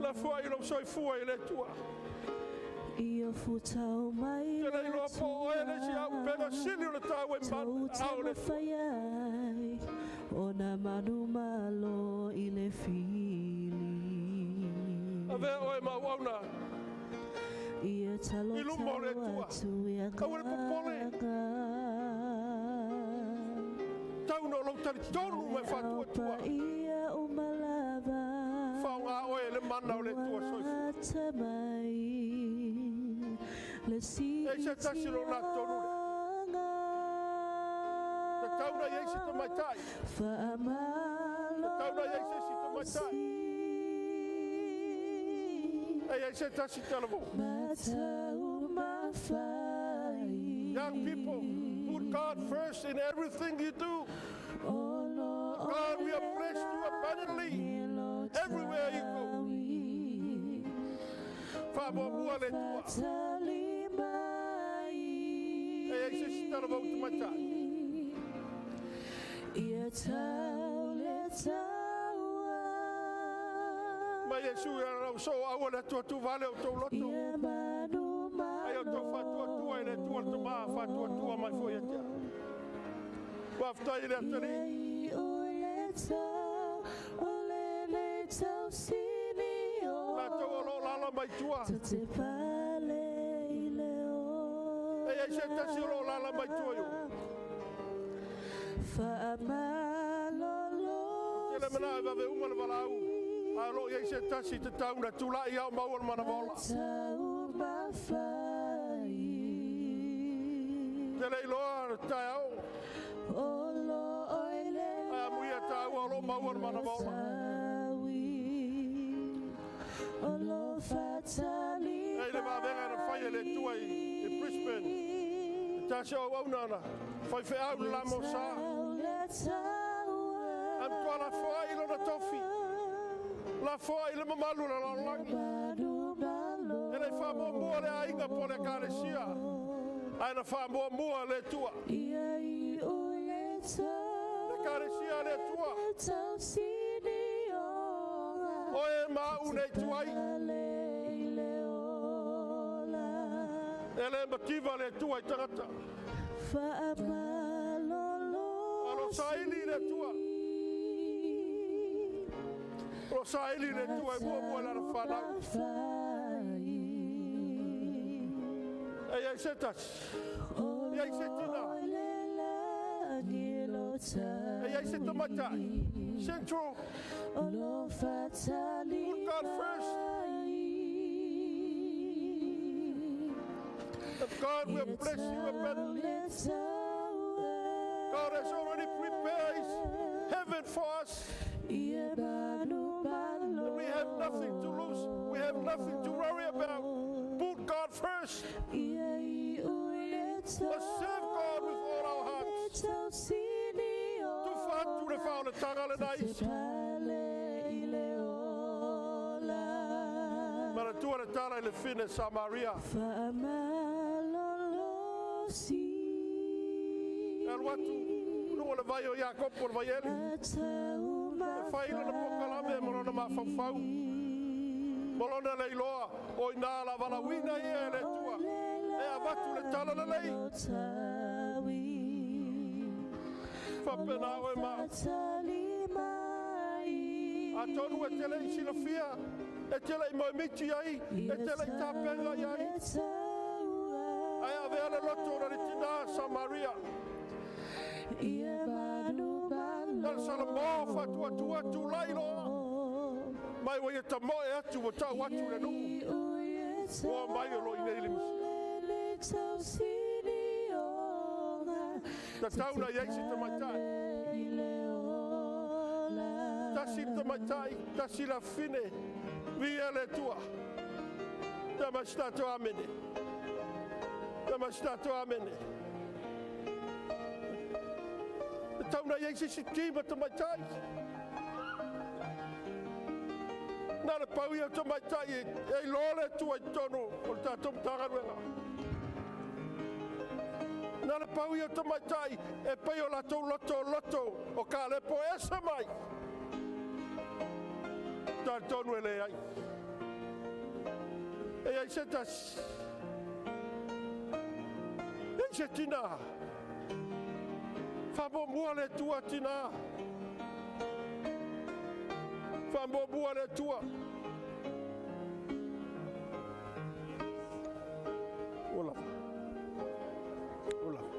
La fua i lau soifua i le Atua. Ia futau mai Te lei loa po oe le si au pega sili o le tau e man. Au le Atua. Taumafai ai ona manu malo i le fili. Ave oe mau auna. Ia talo I luma o le tau Atua. atu ia Aua le popole. gaga. Tau no lau tali tonu mai whatua tua. Ia umalava. Whaonga oe le mana o le Atua soifua. Ata mai le E se tasi lo nā tonu le. Te tauna i se te maitai. Te tauna i se si te maitai. E ai se tasi te lavo. Young people, put God first in everything you do. God will bless you abundantly everywhere you go. Wha le Atua. E ai se si te lavo te maitai. Ia tau le taua. Mai Iesu ia rau so aua le Atua tu vale o tau loto. Ia manu Ai o tau whatua tua i le Atua le tama whatua tua mai foi atia. Waftai le Atari. Ia o le tau, o le le tau sini o. La tau o lo lala mai tua. Tu te pale i le o. E ai se tasi o lo lala mai tua yo. Whaamalolo. Te le mana e vave uma le walau. A lo i se tasi te tauna tula i au maua le mana vola. Tau mawhai. Te le iloa le tai au. O lo oi le A muia tāua o lo maua le mana vola. tawi. O lo whatali Ei le vavenga na whai e le tua i Brisbane. Te tasi au au nana. Whai whe au le lamo sa. Am tua la foa i lona tofi. La foa i le mamalu la lalolagi. E le wha mua mua le ainga po le kalesia. Ai na wha mua mua le tua. Ia i o le tau. Le kalesia le tua. Tau sini ola. Oe ma une tuai. Le i le ola. E le mativa le tua i tangata. Whaamalolo. Alo saili le tua. Alo saili le tua e mua mua lana whanau. E ai se tasi. E ai se tina. E ai se tamatai. Central. Put God first. And God will bless you abundantly. God has already prepared His heaven for us. And we have nothing to lose. We have nothing to worry about. Put God first. Let's serve God with all our hearts. Tu whatu le whao le tanga le nais. tala i le fine Samaria. E alu atu luga o le vai o Iakopo le vaieli. E fai lona pokalame ma lona mafaufau. Ma lona leiloa o ina la valauina ia e le Atua. E avatu le tala lelei. Faapena oe ma. Atonu e te le i silafia, e te le i moemiti ai, e te le i tapena i ai. Ae avea le loto na le tina Samaria. Na le Salamo faatuatua tulai loa. Mai ua ia tamoe atu ua tau atu le nuu. Ua mai o lo i nei le misi. Tatau na iai se tamaitai. Tasi le tamaitai, tasi la fine. Via le Atua. Tama si tatou amene. Tama si tatou amene. Tatau na iai se isi tima tamaitai. Na le pau ia tamaitai e iloa le Atua i totonu o le tatou Matagaluega. Na le pau ia tamaitai e pai o latou loto loto o ka le po ese mai. Talitonu e leai. E ai se tasi. E se tina. Faamuamua le Atua tina. Faamuamua le Atua. Ua lava. Ua lava.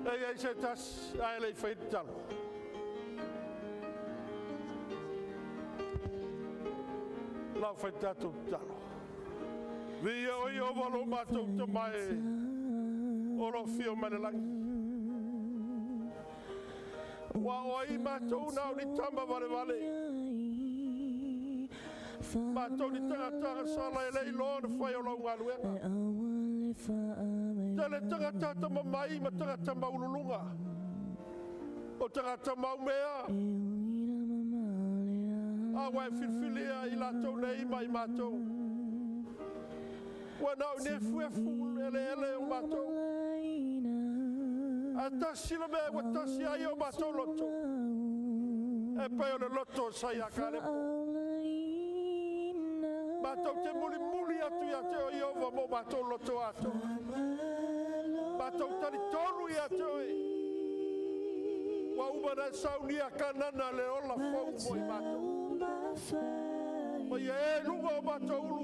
E ai se tasi, ae le i fai le talo. Lau fai tatou talo. Via o i o valo mātou te mai o lo fio mai le langi. Ua o ai mātou na o ni tama vale vale. Mātou ni tangata sala e lei loa na whai o lau ngaluenga. Tele tangata tama mai ma tangata maululunga. O tangata maumea. A wai filfilia i lātou nei mai mātou. Ua nau ne fuefu ele ele o mātou. A tasi le mea ua tasi ai o mātou loto. E pai o le loto sa ia ka lepo. Mātou te muli muli atu ia te o Iova mo mātou loto ato. Mātou tali tonu ia te o e. Ua uma na saunia kanana le ola fau mo i mātou. Ma ia e lunga o mātou ulu.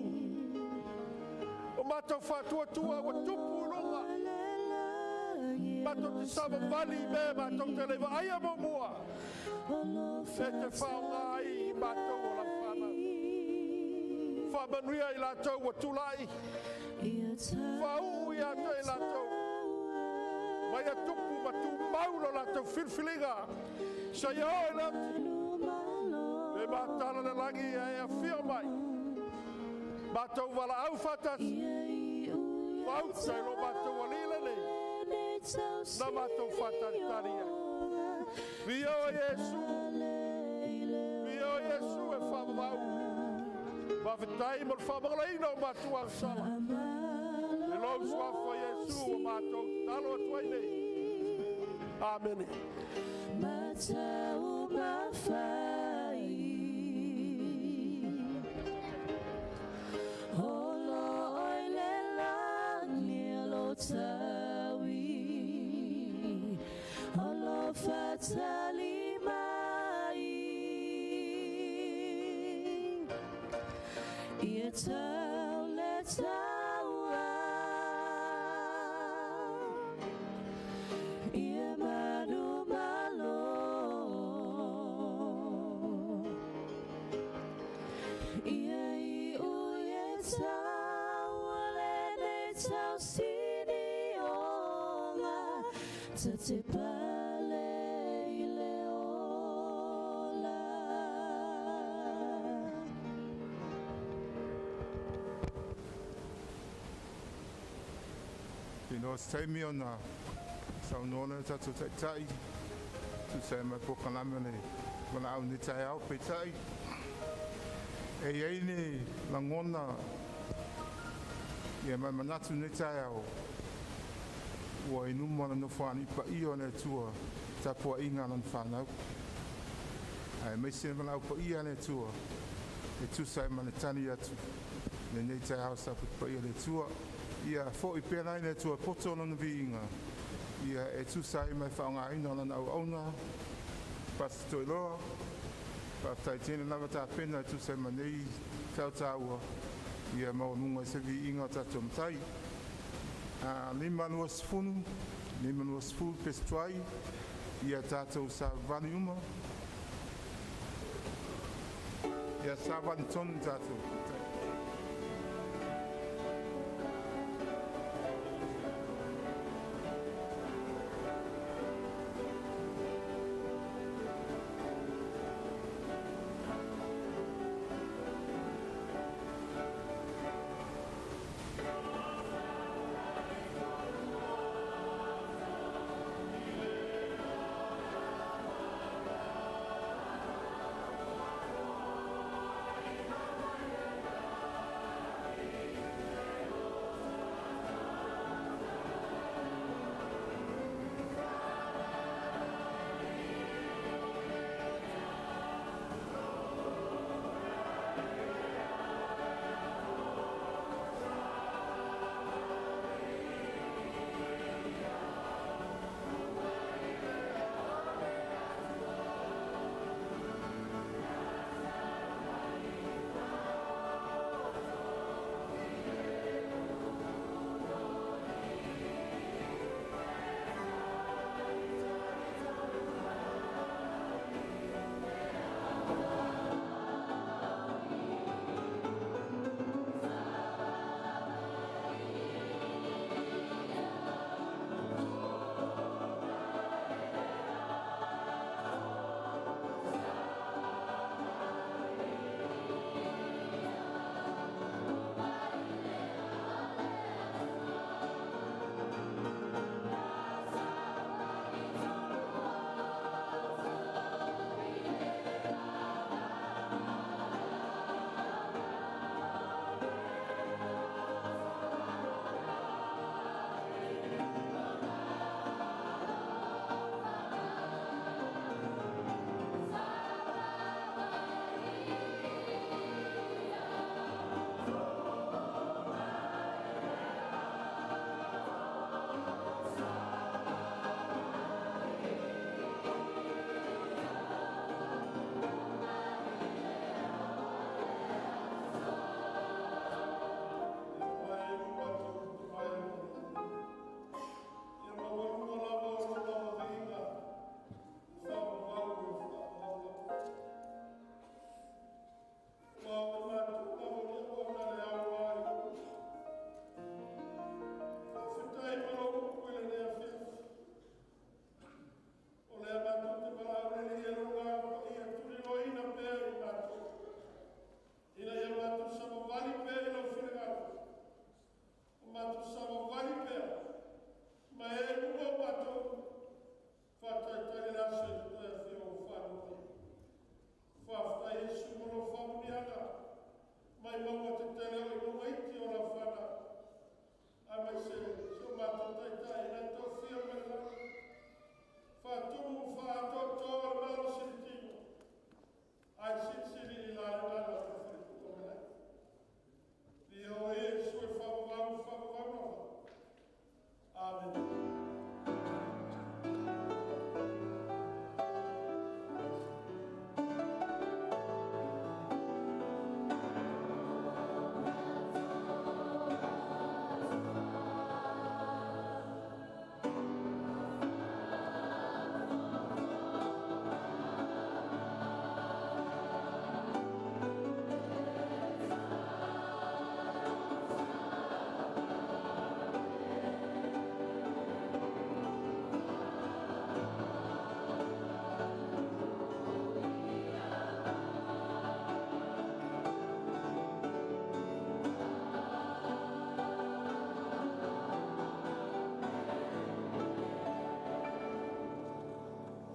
O mātou whātuatua ua tupu lunga. Mātou te sama vali me mātou te leiwa aia mo mua. E te whaonga ai i mātou o la whana. Whaamanuia i lātou ua tulai. Whauu i atu i lātou. Mai a tupu ma tu maulo lātou filfilinga. Sa ia oe le ati. E mātala le langi e a whio mai. Mātou wala au whatasi. Wauta i lo mātou alile nei. Na mātou whataritari ai. Via o Iesu. Via o Iesu e whamamau. Wawhetai mo le whamangalaina o mātou angsala. E lou suafa Iesu o mātou talo atu ai nei. Amene. Matau mafai Holo oi le langi lo tawi Holo fatali mai Ia tau le taua Ia manu malo Ia i ui e tau le nei tau sini onga Ta te pale i le ola. No se taimi ona saunoa lea o le tatou Taitai e tusa ai ma le polokalame o le valaau i lenei taeao. Peitai, e i ai le lagona ma le manatu i lenei taeao, ua i luma o le Nofoalii paia o le Atua le tapuaiga a Lana fanau, aemaise le valaau paia a le Atua e tusa ai ma le tali atu i lenei taeao i le Sapati Paia a le Atua. Ia foi pea la i le Atua e poto lona viiga e tusa ai ma le faaaogaina o Lana auauna, Pastor Toiloa. Faafetai tele lava tapena e tusa ai ma nei feau taua, ia maualuga i se viiga o tatou Matai. A 5:20, 5:20 pesi tuai, ia tatou savavali uma. Ia savali tonu tatou.